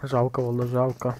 Жалко oldu жалко.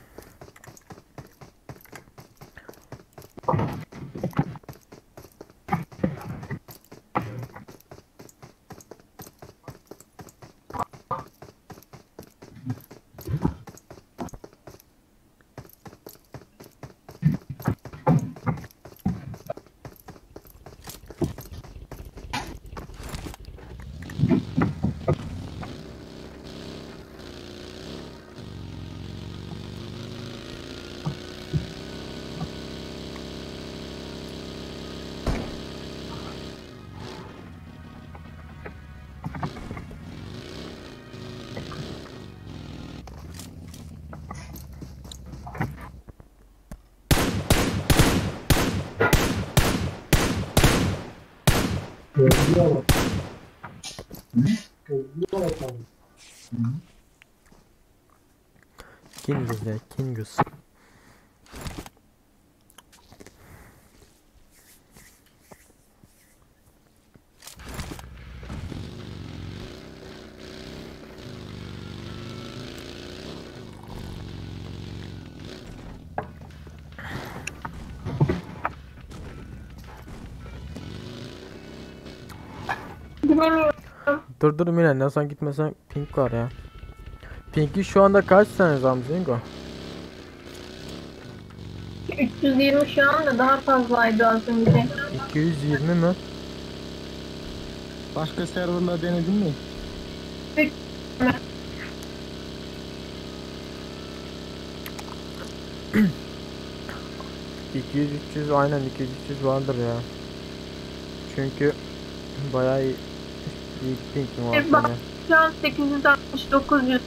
Kingus ya Kingus. Bilemiyorum. Dur dur Milan ne sen gitmesen pink var ya. Pink'i şu anda kaç tane Zamzingo? 320 şu anda daha fazlaydı az önce. 220 mi? Başga serwerler denedin mi? 200-300 aynen 200-300 vardır ya. Çünkü bayağı iyi, iyi pingim var Bir bak senin. şu an 860 900.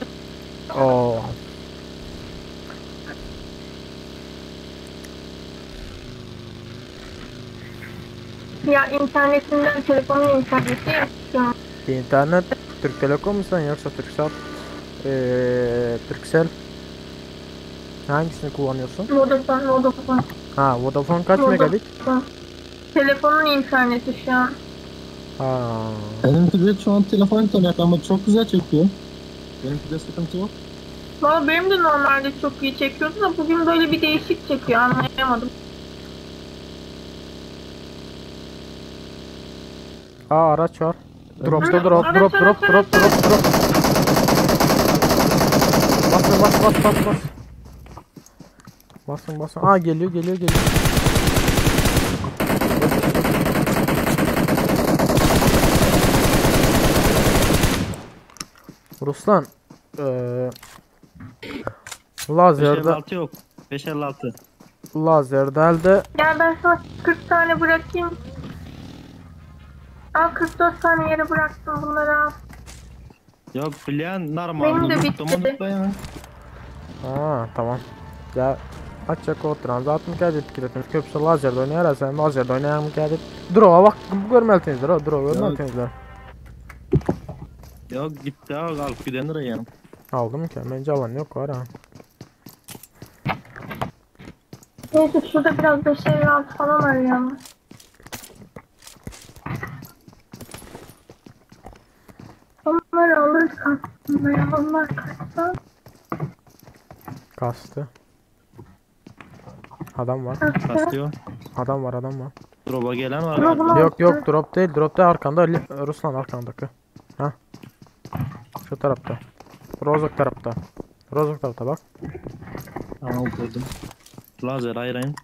Oo. Ya internetinden telefonun interneti yok şu an. İnternet Türk Telekom mu sen yoksa Turkcell? Turkcell. Hangisini kullanıyorsun? Vodafone, Vodafone. Ha Vodafone kaç megabit? Vodafone. Telefonun interneti şu an. Ha. Benimki de şu an telefon internet ama çok güzel çekiyor. Benimki de sıkıntı yok. Valla benim de normalde çok iyi çekiyordu da bugün böyle bir değişik çekiyor anlayamadım. Aa araç var. Dropta drop Araç, drop araç, drop araç, drop drop drop. Basın bas bas bas bas. Basın basın. Aa geliyor geliyor geliyor. Ruslan. Lazerde 556 yok. 556. lazerde elde Gel ben sana 40 tane bırakayım. Al 44 tane yere bıraktım bunları al. Yok bilen normal. Benim de bitti. Ha tamam. Ya açacak oturan zaten geldi kiletin. Köpse lazerde oynayar sen lazerde oynayan mı geldi? Drop'a bak görmelisinizdir o drop görmelisinizdir. Yok gitti ha alıp gidendir yani. Aldım ki bence alan yok var ha. Neyse şurada biraz 556 falan arayalım. Onları alırız aslında ya. Onlar kaçsa. Kastı. Adam var. Kastıyor. Adam var adam var. Drop'a gelen var. Drop'unu Yok yok attı. drop değil drop değil arkanda Ruslan arkandaki. Ha. Şu tarafta. Rozok tarafta. Rozok tarafta bak. Tamam kurdum. Lazer ayırayım.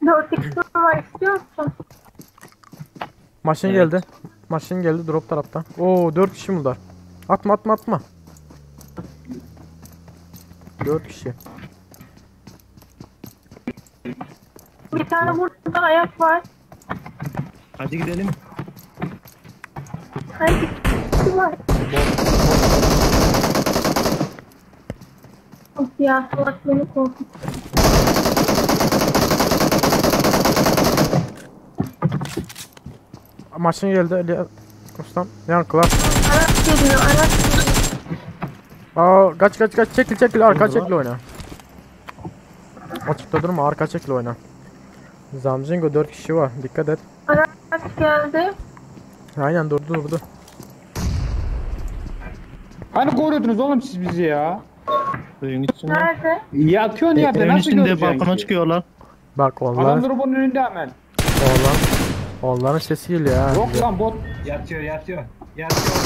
4x'im var istiyor musun? Maşın Evet. geldi. Maşın geldi drop tarafta. Oo 4 kişi bunlar. Atma atma atma. 4 kişi. Bir tane burada ayak var. Hadi gidelim. Hayır bir kişi var. Of ya salak beni korkuttu. Maşın geldi Ali Ustam. Yankılar. Araç geliyor araç geliyor. Aa kaç kaç kaç çekil çekil arka çekil oyna. Açıkta durma arka çekil oyna. Zamzingo 4 kişi var dikkat et. Araç geldi. Aynen durdu durdu. Hani koruyordunuz oğlum siz bizi ya? Suyun içinde. Nerede? Yatıyorsun yerde Evin nasıl içinde göreceksin balkona ki? çıkıyorlar. Bak onlar Adam drop'un önünde hemen. onlar onların sesi geliyor ha. Yok lan bot. Yatıyor yatıyor. Yatıyor.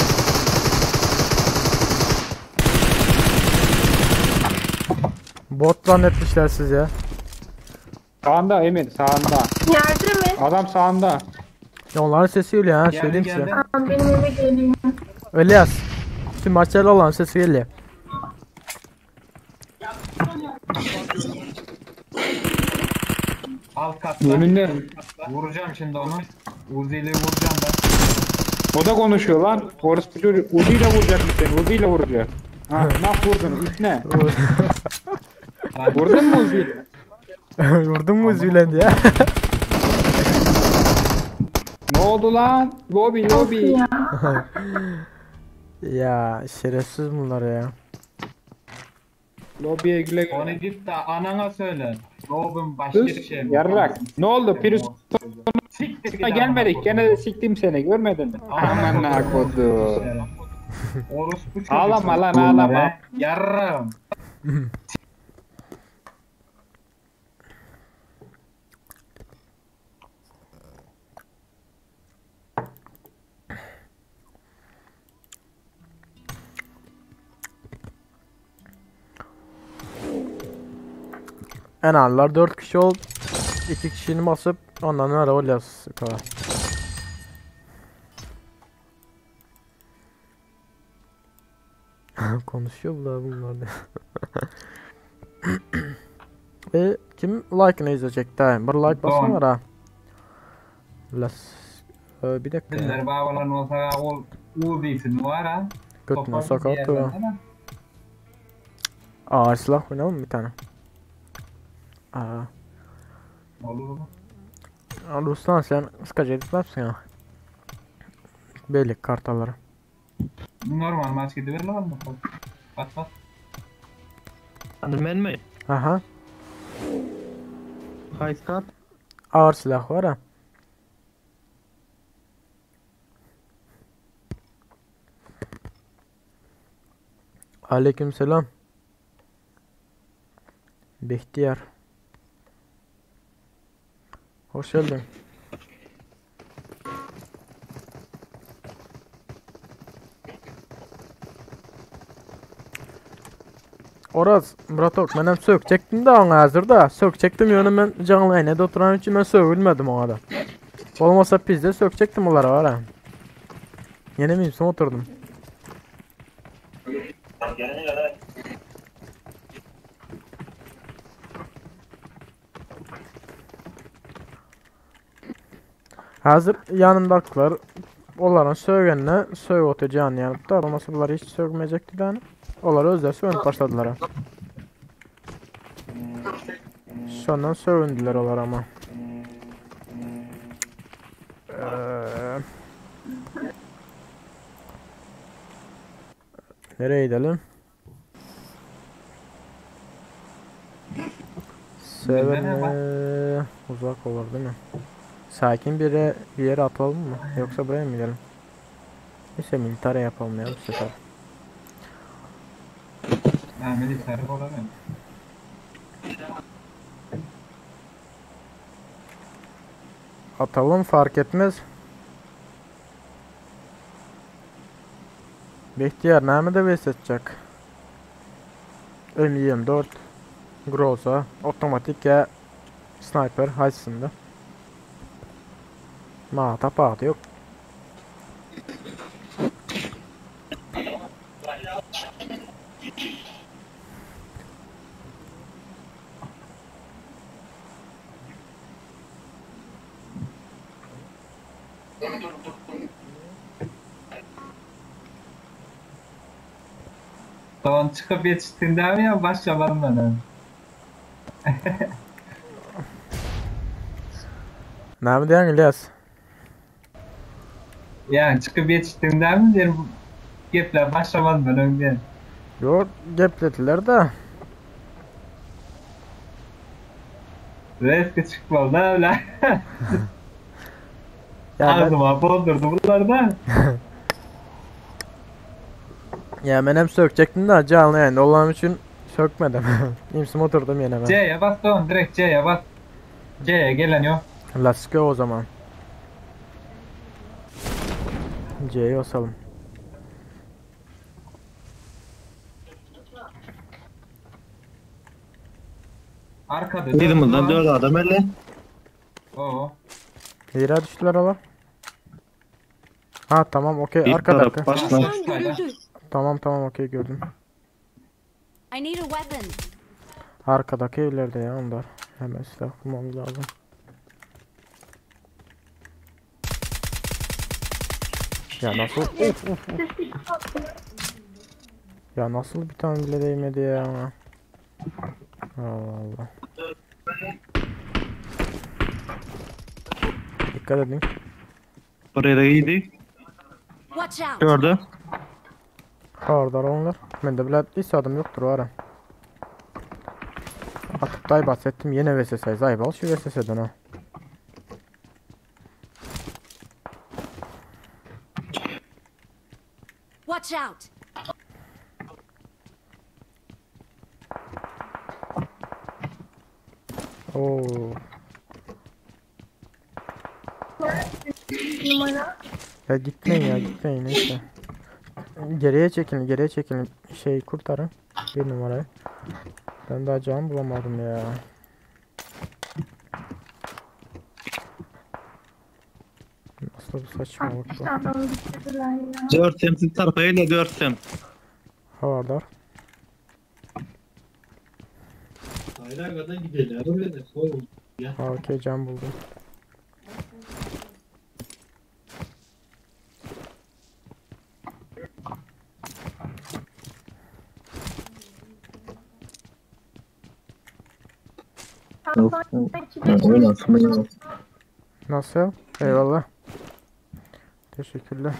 Bot zannetmişler sizi. Sağında Emir sağında. Yerde mi? Adam sağında. Ya onların sesi geliyor ha Geldi söyleyeyim size. geldi. Aa, benim eve geliyor. Elias. Şu maçlarla olan sesi geliyor. Alt katta. Önünde. Vuracağım şimdi onu. Uzi ile vuracağım ben. O da konuşuyor lan. Orospu çocuk. Uzi ile vuracakmış seni. Uzi ile vuracak. Ha nasıl vurdun? İpne. Vurdun mu Uzi ile? Vurdun mu üzülen diye. Ne oldu lan? Lobi lobi. Ya. Ya şerefsiz bunlar ya. Lobiye güle güle. Onu git de anana söyle. Robin başka Sus. bir şey mi? Yarrak. Ne oldu? Pirus Siktir git gelmedik. amına Gene de siktim seni. Görmedin mi? Aman ne kodu. Orospu çocuğu. Ağlama lan ağlama. Yarrağım. En ağırlar 4 kişi ol. 2 kişinin basıp ondan sonra o kadar. Konuşuyor bunlar bunlar diye. E kim like'ını izleyecek daha? Bir like basın var ha. Las bir dakika ya. Bizler babalan bolsa ol Uzi'sini var ha. Götüne sakat o. Ağır silah oynayalım mı bir tane? Aa. Olur olur. Ruslan sen ıskaca edip ya. Belli kartalları. Normal maç gidiver lan mı? Bas bas. Hani men mi? Aha. Haýsy kart? Ağır silah var ha. Aleykümselam. Behtiyar. Hoş geldin. Oraz, bratok, men hem sökecektim de ona hazır da. Sökecektim yönü men canlı yayında oturan için ben sövülmedim ona da. Olmasa pizde sökecektim onlara var ha. Yine miyim son oturdum. Hazır yanımdakiler onların sögenine sög otacağını yanıp da olmasa bunlar hiç sögmeyecekti de hani. Onlar özleri sögünüp başladılar ha. Sondan sövündüler onlar ama. Nereye gidelim? Seven uzak olur değil mi? Sakin bir yere, bir yere atalım mı? Yoksa buraya mı gidelim? Neyse militare yapalım ya bu sefer. Ha, militare bolamıyorum. Atalım fark etmez. Behtiyar name de vs atacak? M24 Groza otomatik ya sniper haysında. Ma tapat yok. Tamam çıkıp yetiştin değil mi ya başlayalım ben. Name diyen İlyas? Yani çıkıp yetiştin değil mi diyelim. Gepler başlamadım ben önce. Yok geplediler de. Reski çıkmadı da öyle. Ya ben, Ağzıma bondurdu bunlar da. ya ben hem sökecektim de canlı yayında olan için sökmedim. İmsim oturdum yine ben. C'ye bas tamam direkt C'ye bas. C'ye gelen yok. Let's go o zaman. C'ye basalım. Arkada. Yığımızdan 4 adam elle. Oo. Yere düştüler ola. Ha tamam okey Bir arka taraf dakika. başla. Düşman görüldü. Tamam tamam okey gördüm. I need a weapon. Arkadaki evlerde ya onlar. Hemen silah bulmam lazım. Ya nasıl? Of, of, of. Ya nasıl bir tane bile değmedi ya. Allah Allah. Dikkat edin. Buraya da giydi. Watch out. Gördü. Hardar onlar. Ben de bile hiç adım yoktur var ha. Atıp day bahsettim yine VSS zayıf al şu VSS'den ha. Watch out. Oo. Numara. Ya gitmeyin ya gitmeyin neyse. Geriye çekilin geriye çekilin. Şey kurtarın. Bir numarayı. Ben daha can bulamadım ya. Nasıl bir saçmalık bu. İşte adamı bitirdiler ya. 4 temsil tarafa ile 4 tem. Habardar. Ayrı gidelim. Okey cam buldum. Nasıl? Eyvallah. Teşekkürler.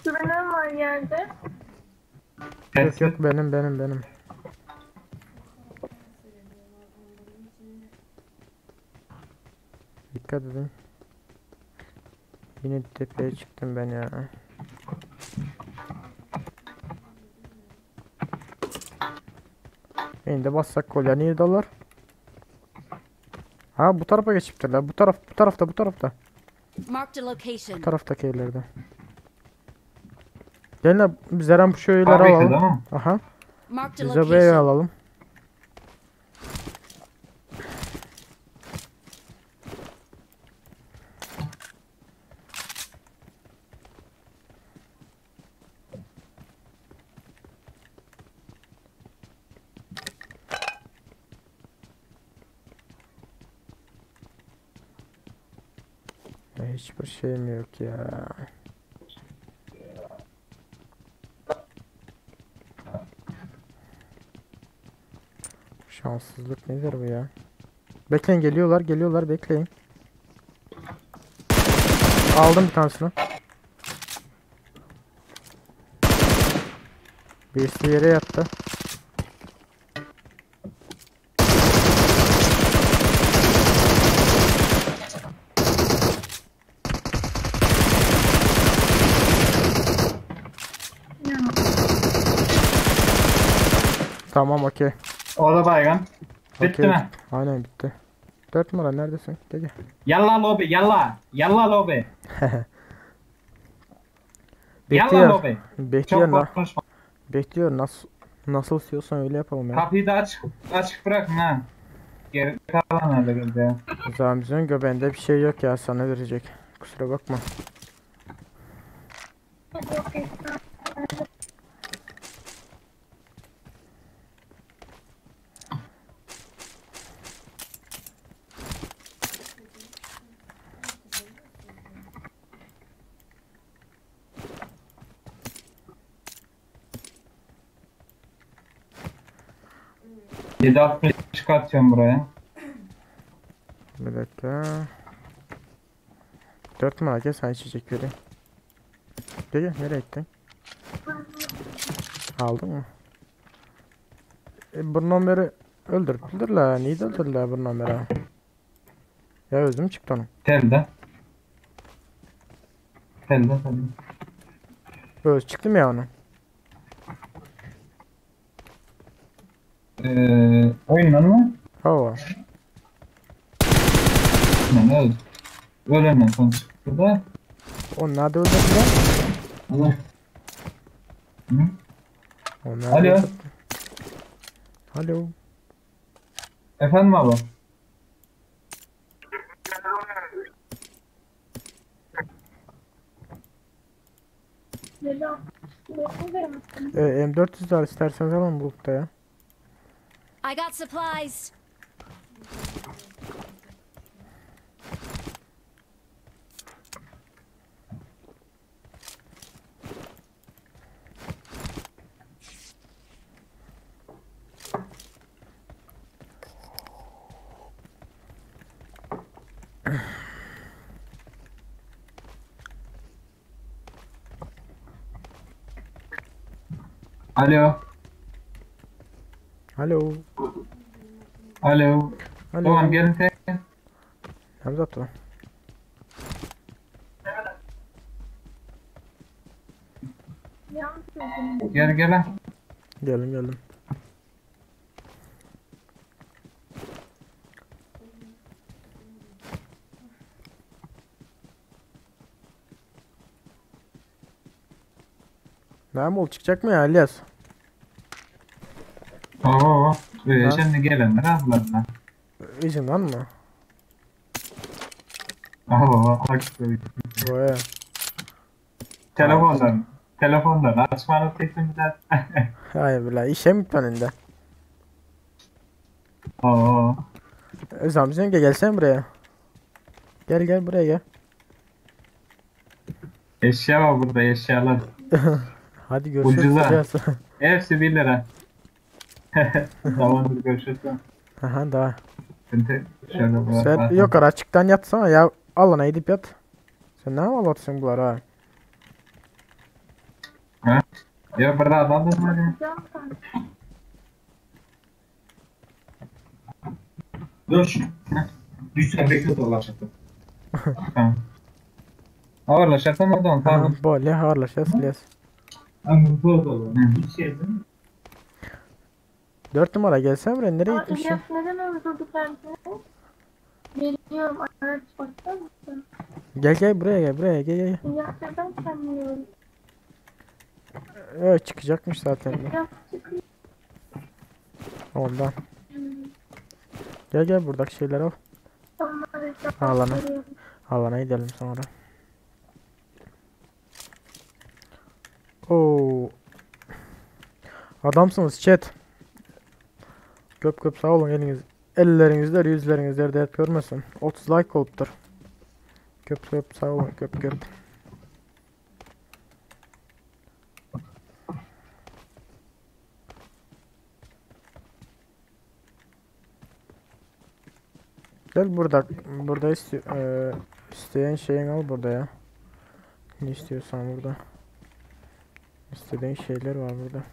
Sürünen var yerde. Yok yok benim benim benim. Dikkat edin. Yine tepeye çıktım ben ya. Şimdi bassak kolye niye dolar? Ha bu tarafa geçiptirler. Bu taraf bu tarafta bu tarafta. Marked a location. Bu taraftaki evlerde. Gelin lan, biz Eren bu şeyleri Abi, alalım. tamam. Aha. Marked a Bize bu evi location. alalım. Ya hiçbir şeyim yok ya. Şanssızlık nedir bu ya? Bekleyin geliyorlar geliyorlar bekleyin. Aldım bir tanesini. Birisi yere yattı. Tamam okey. O da baygan. Bitti Okey. mi? Aynen bitti. 4 numara neredesin? Gel gel. Yalla lobi yalla. Yalla lobi. Yalla Bekliyor. lobi. Bekliyor Çok na. konuşma. Bekliyor nasıl nasıl istiyorsan öyle yapalım ya. Kapıyı da aç, açık bırakın ha. Geri kalan nerede kaldı ya? Zamzın göbeğinde bir şey yok ya sana verecek. Kusura bakma. Yedi altmış çıkartıyorum buraya. Bir dakika. 4 numara gel sana içecek vereyim. Gel gel nereye gittin? Aldın mı? E, bu numarayı öldürdüler. Niye de öldürdüler bu numarayı? Ya özüm çıktı onun. Telde. Telde telde. Öz çıktı mı ya onun? Oyundan mı? Hava. Ne öldü. Ölemem son çıktı da. Onlar da öldürdüler. Allah. Hı? Onlar da Alo. öldürdü. Alo. Efendim abi. Neden? Ne misin? M400 var isterseniz alın bulup da ya. I got supplies. Alo. Alo. Alo. Alo. Tamam gelin sen. Hamza attı. Gel gel. ha. Geldim geldim. Nerede çıkacak mı ya İlyas? Oo. Ha? Şimdi gelenler ablalar. İzinden mı? Hawa, açdy. Oý. Telefondan, telefondan açmany teklip eder. Aý bile işe mi gitmen indi? Oo. Zamzın gel gelsen buraya. Gel gel buraya gel. Eşya var burada eşyalar. Hadi görüşürüz. Ucuza. Biraz. Hepsi 1 lira. Tamamdır görüşürüz. Aha daha. Şimdi şöyle bırak. Sen yok açıktan yatsana ya. Alana gidip yat. Sen ne alatsın bunlar ha? Ha? Ya burada adam da var ya. Dur. Düşsen bekle dolaştım. Tamam. Ağırlaşırsan oradan tamam. Böyle ağırlaşacağız İlyas. 4 numara gelsen buraya nereye Aa, gitmişsin? İlyas neden öldürdü kendini? Geliyorum araç bakar mısın? Gel gel buraya gel buraya gel gel. İlyas neden kendini öldürdü? Evet çıkacakmış zaten. bu. İlyas çıkıyor. Ondan. Gel gel buradaki şeyleri al. Tamam, araç Alana. bakıyorum. Alana gidelim sonra. Oo. Adamsınız chat. Köp köp sağ olun eliniz. Ellerinizler yüzlerinizler dert görmesin. 30 like olupdur. Köp köp sağ olun köp köp. Gel burada burada isteyen şeyin al burada ya. Ne istiyorsan burada. İstediğin şeyler var burada.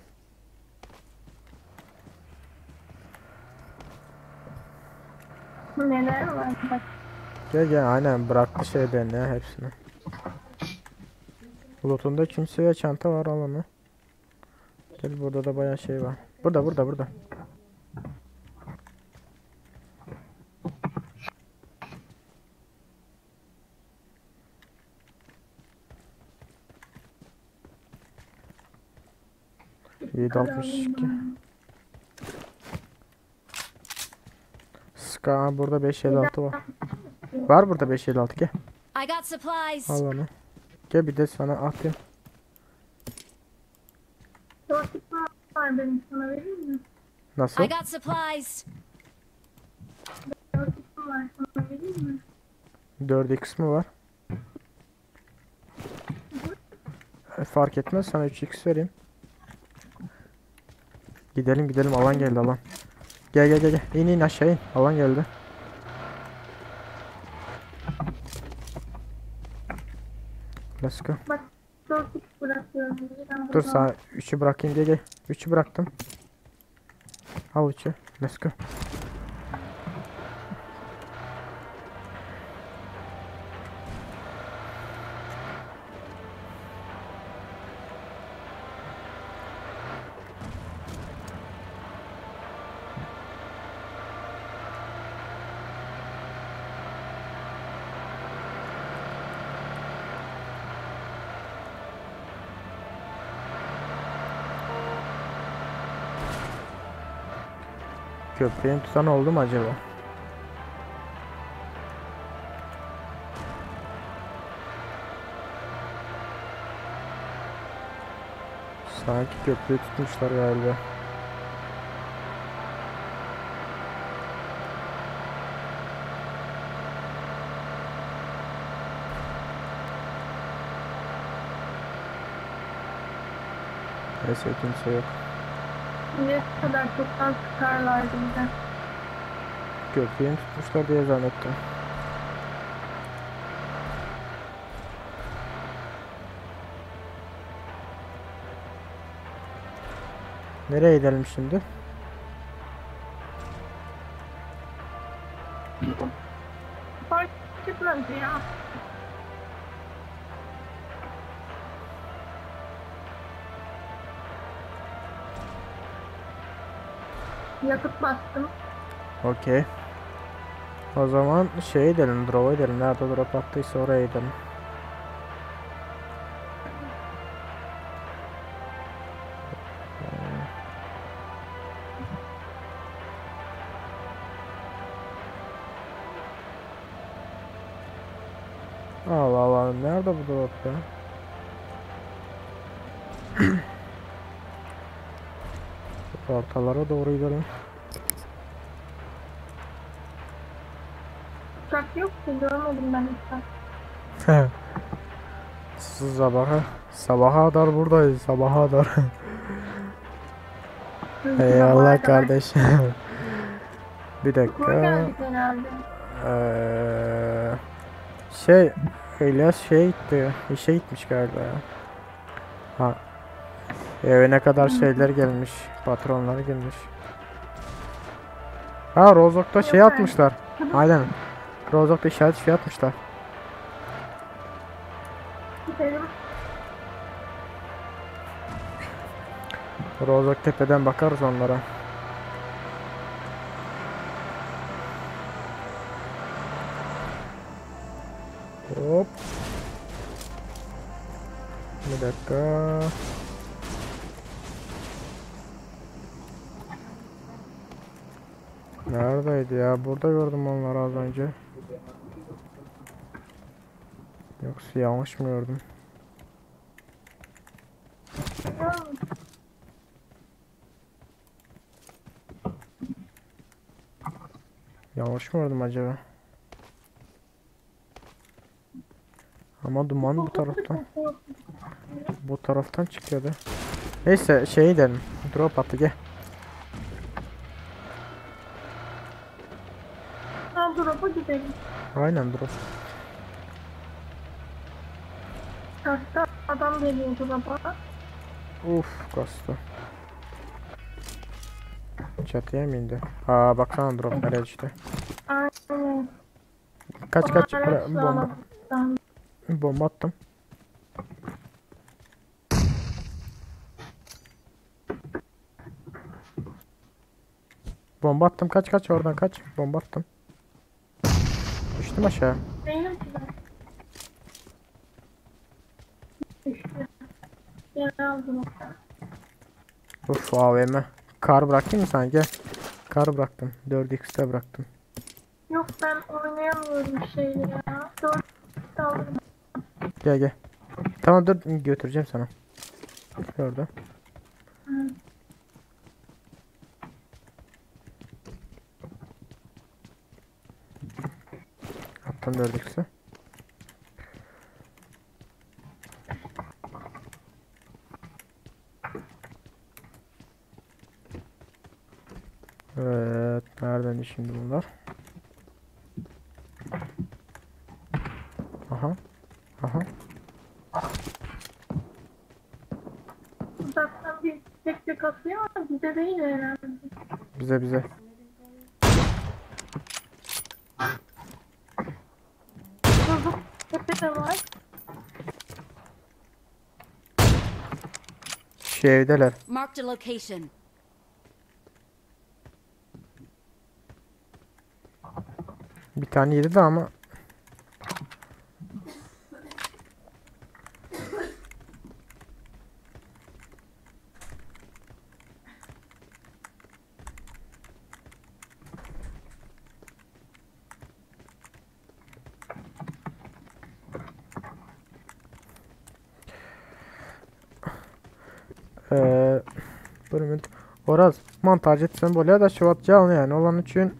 Neler var bak. Gel gel aynen bıraktı şeylerini ya hepsini. Lootunda üçüncü seviye çanta var al onu. Gel burada da bayağı şey var. Burada burada burada. 7.62. Ska burada 5.56 var. Var burada 5.56 gel. I got supplies. Al onu. Gel bir de sana atayım. Dört var benim sana vereyim mi? Nasıl? I got supplies. Dört var sana vereyim mi? 4x mi var? Fark etmez sana 3x vereyim. Gidelim gidelim alan geldi alan. Gel gel gel gel. İn in aşağı in. Alan geldi. Let's go. Bak 4x bırakıyorum. Ben Dur sana 3'ü bırakayım gel gel. 3'ü bıraktım. Al 3'ü. Let's go. Köprüyü tutan oldu mu acaba? Sanki köprüyü tutmuşlar galiba. Neyse kimse yok. Ne kadar çoktan sıkarlardı bize. Köprüyü tutmuşlar diye zannettim. Nereye gidelim şimdi? Fark etmez ya. Yakıt bastım. Okey. O zaman şey edelim, drop'a edelim. Nerede drop attıysa oraya gidelim. Allah Allah nerede bu drop ya? Ortalara doğru gidelim. Uçak yok ki görmedim ben uçak. Sabaha, sabaha kadar buradayız, sabaha kadar. Eyvallah kardeş. Bir dakika. geldik herhalde. Ee, şey, İlyas şeye gitti, işe gitmiş galiba ya. Ha. Eve ne kadar şeyler gelmiş, patronlar gelmiş. Ha Rozok'ta şey atmışlar. Aynen. Rozok'ta işaret şey atmışlar. Gidelim. Rozok tepeden bakarız onlara. Hop. Bir dakika. Neredeydi ya? Burada gördüm onları az önce. Yoksa yanlış mı gördüm? Yanlış mı gördüm acaba? Ama duman bu taraftan. Bu taraftan çıkıyordu. Neyse şey gidelim. Drop attı gel. Ha drop'a gidelim. Aynen drop. Hatta adam geliyor drop'a. Uf kastı. Çatıya mı indi? Aa baksana drop nereye düştü. Aynen. Kaç kaç Araç bomba. Bomba attım. Bomba attım kaç kaç oradan kaç. Bomba attım. Düştüm aşağı. Değilim ki ben. Düştü. Gel aldım. Uf AVM. Kar bırakayım mı sana gel. Kar bıraktım. 4x'te bıraktım. Yok ben oynayamıyorum şey ya. 4 aldım. Gel gel. Tamam dur götüreceğim sana. Orada. Hı. Attım 4x'i. Evet, nereden şimdi bunlar? Aha. Aha. Uzaktan bir tek tek atıyor ama bize değil herhalde. Bize bize. Bozuk tepe de var. Şu evdeler. Marked a location. Bir tane yedi de ama. Ee, bir minut. Oraz montaj etsen bolýar da şu wagt ýalny yani olan üçin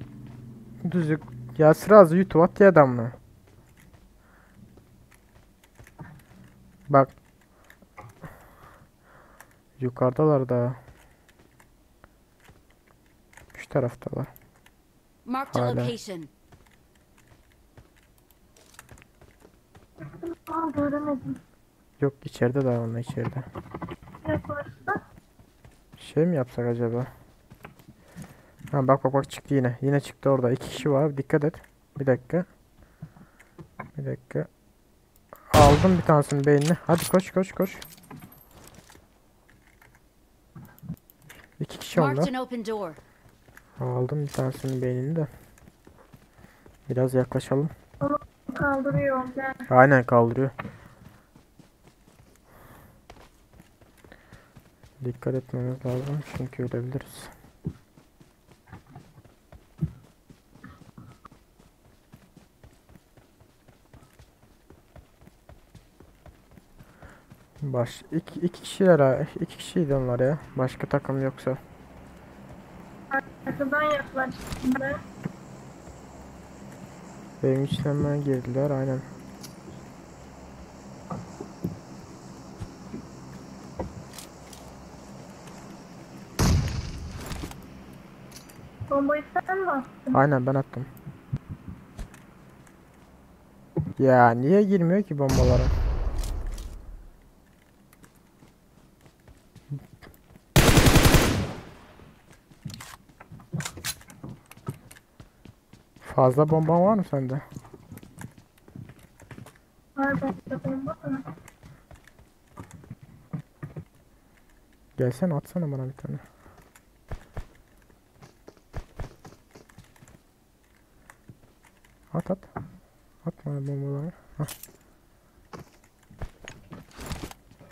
düzük ya sразу YouTube atýar adamny. Bak. Yukarıdalar da. Şu taraftalar. Marked a Hala. location. Aa göremedim. Yok içeride daha onlar içeride. Yaklaştı. Şey mi yapsak acaba? Ha bak bak bak çıktı yine. Yine çıktı orada. İki kişi var. Dikkat et. Bir dakika. Bir dakika. Aldım bir tanesinin beynini. Hadi koş koş koş. İki kişi Marked onlar. an open door. Aldım bir tanesinin beynini de. Biraz yaklaşalım. Onu kaldırıyor. Gel. Aynen kaldırıyor. Dikkat etmemiz lazım çünkü ölebiliriz. Baş iki, iki kişiler ha. İki kişiydi onlar ya. Başka takım yoksa. Arkadan yaklaştım ben. Benim içinden girdiler aynen. Bombayı sen mi attın? Aynen ben attım. Ya niye girmiyor ki bombalara? Fazla bomban var mı sende? Var bende bomba da. Gelsene atsana bana bir tane. At at. At bana bombaları. Hah.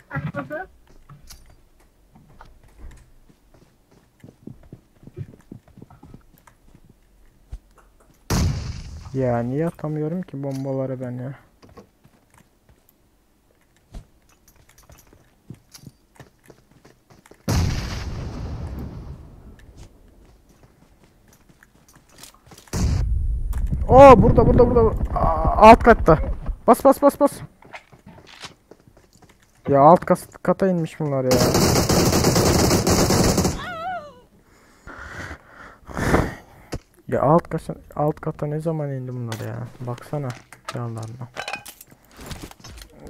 Atladı. Ya niye atamıyorum ki bombaları ben ya? Oo burada burada burada. Aa, alt katta. Bas bas bas bas. Ya alt kas kata inmiş bunlar ya. Ya alt kata alt kata ne zaman indi bunlar ya? Baksana canlarına.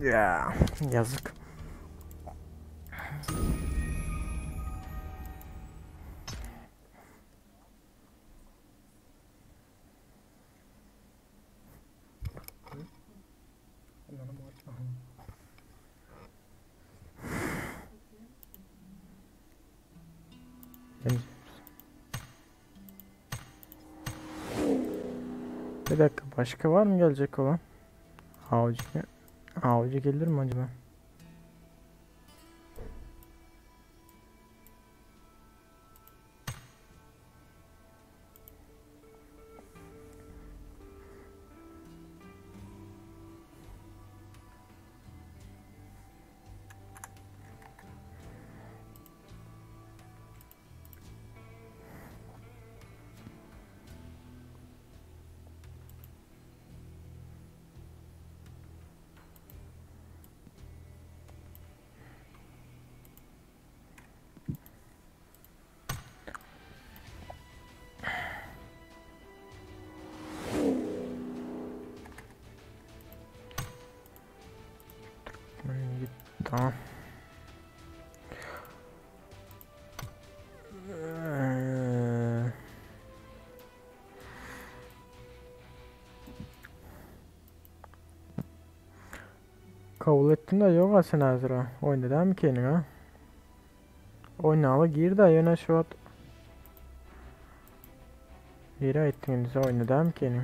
Ya yazık. Bir dakika başka var mı gelecek olan? Avcı. Avcı gelir mi acaba? Tamam. Ee, Kabul ettim de yok ha sen hazır ha. Oyna değil mi kendin ha? Oynalı gir de yöne şu at. Yere ettiniz oyna değil mi kendin?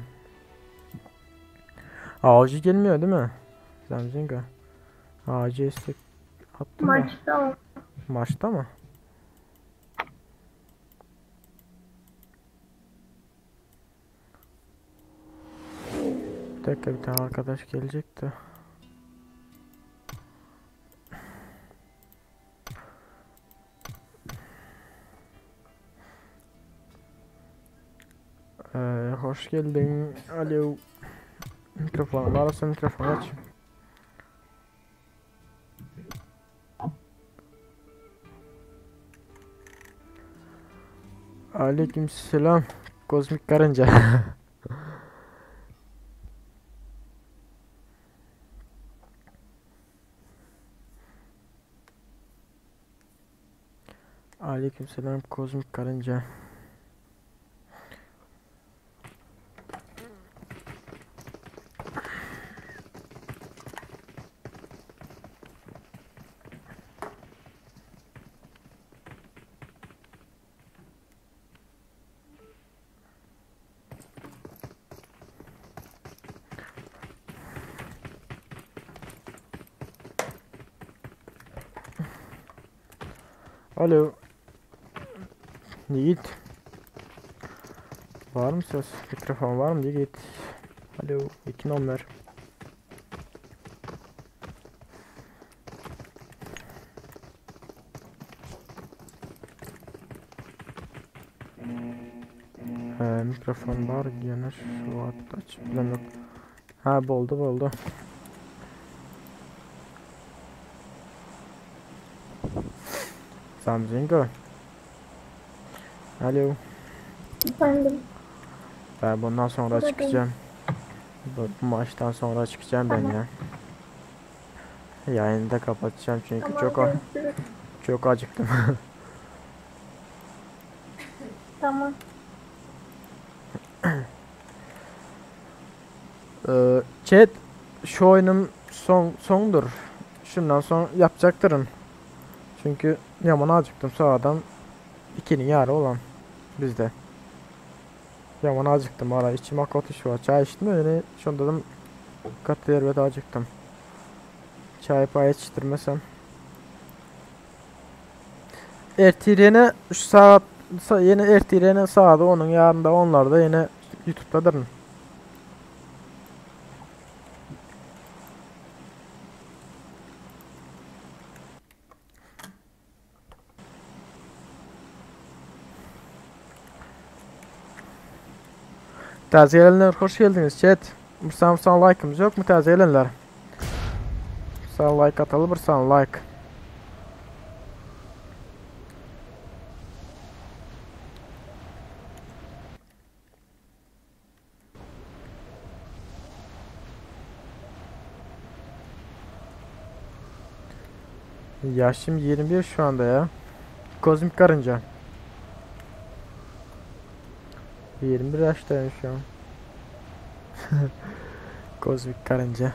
Avcı gelmiyor değil mi? Zamzinga. Avcı istek attım da. Maçta o. Maçta mı? Bir dakika bir tane arkadaş gelecekti. Ee, hoş geldin. Alo. Mikrofonu arasın mikrofonu aç. Aleykümselam. Kozmik karınca. Aleykümselam kozmik karınca. Alo. Yiğit. Var mı ses? Mikrofon var mı Yiğit? Alo. İki numara. mikrofon bar ýöne şu wagt açyp bilemok. Ha boldy boldy. Samzingo. Alo. Efendim. Ben bundan sonra Buradayım. çıkacağım. Bu maçtan sonra çıkacağım ben Tamam. ya. Yayını da kapatacağım çünkü Tamam çok görüşürüz. çok acıktım. Tamam. Ee, chat şu oyunum son sondur. Şundan sonra yapacaktırım. Çünkü yaman acıktım sağdan 2'nin yarı olan bizde. Yaman acıktım ara içim akıtı şu an. Çay içtim öyle şunu dedim katı yer acıktım. Çay pay yetiştirmesem. Ertirene şu saat yine ertirene saat onun yarın da onlar da yine YouTube'dadırın. Taze gelenler hoş geldiniz chat. Bir san like'ımız yok mu taze gelenler? Bir like atalım bir san like. Yaşım 21 şu anda ya. Kozmik Karınca. 21 yaştayım şu an. Kozmik Karınca.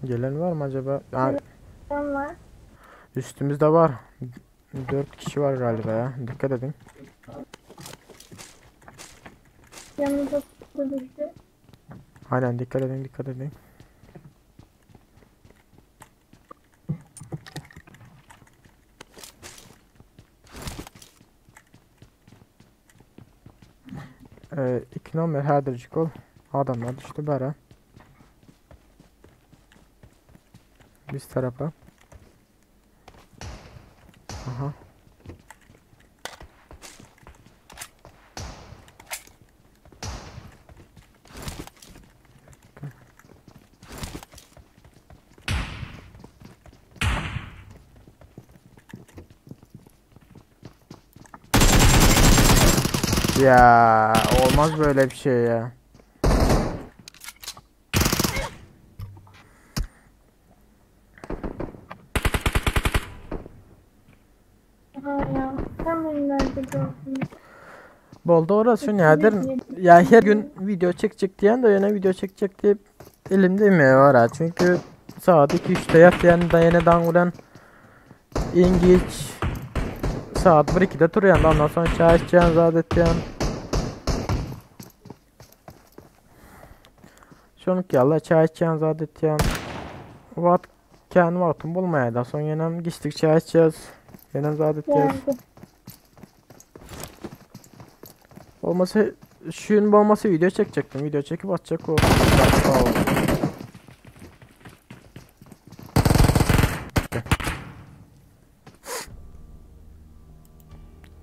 Gelen var mı acaba? Ha, Tamam var. üstümüzde var. 4 kişi var galiba ya. Dikkat edin. Yanımıza düştü. Aynen dikkat edin dikkat edin. 2 nomer hädirjik ol. Adamlar düştü bara. Biz tarafa. Aha. Ya olmaz böyle bir şey ya. Bolda orası nedir? Ya her gün video çekecek diyen de yine video çekecek deyip elimde mi var ha? Çünkü saat 2-3'te yat yani da yine dangulan İngiliz saat 1-2'de duruyan da ondan sonra çay içeceğin zaten diyen. Şonuk yalla çay içeceğin zaten diyen. Vat kendi vaktim bulmaya da son yine geçtik çay içeceğiz. Yine zaten diyen. Olması şuyun olması video çekecektim. Video çekip atacak o.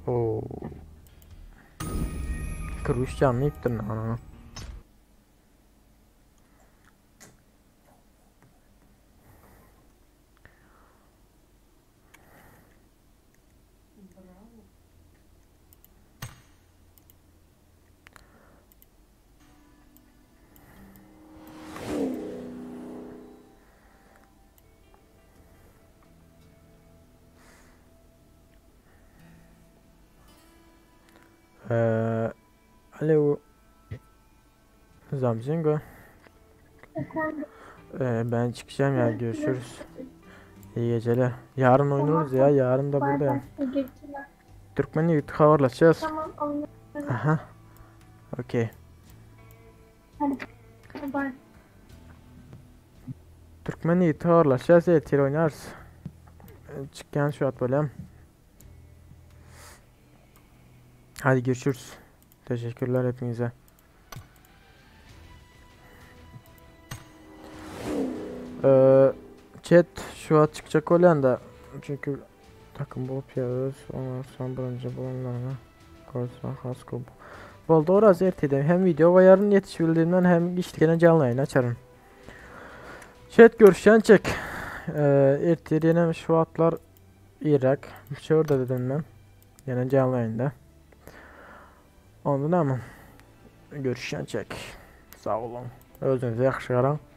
Oo. 43 canlı iptin ana. Alo. Zamzingo. Ben çıkacağım ya görüşürüz. İyi geceler. Yarın oynarız ya yarın da buradayım. Türkmen yiğit haberleşeceğiz. Tamam oynarız. Aha. Okey. Hadi. Bye. Türkmen yiğit haberleşeceğiz. Ertel oynarız. Çıkan şu at böyle. Hadi görüşürüz. Teşekkürler hepinize. Chat şu an çıkacak olan da Çünki takım bolup ýazarys, ondan soň birinji bolanlaryna goýsa has köp. Boldy oraz erteden hem video goýaryn ýetişibildiğimden hem giçlikene canly ýaýyn açaryn. Chat görüşýänçek. Ee, ertir ýene şu wagtlar irräk. Şurada dedim men. Ýene canly ýaýynda. Onda näme? Görüşýänçek. Sag boluň. Özüňize ýagşy garaň.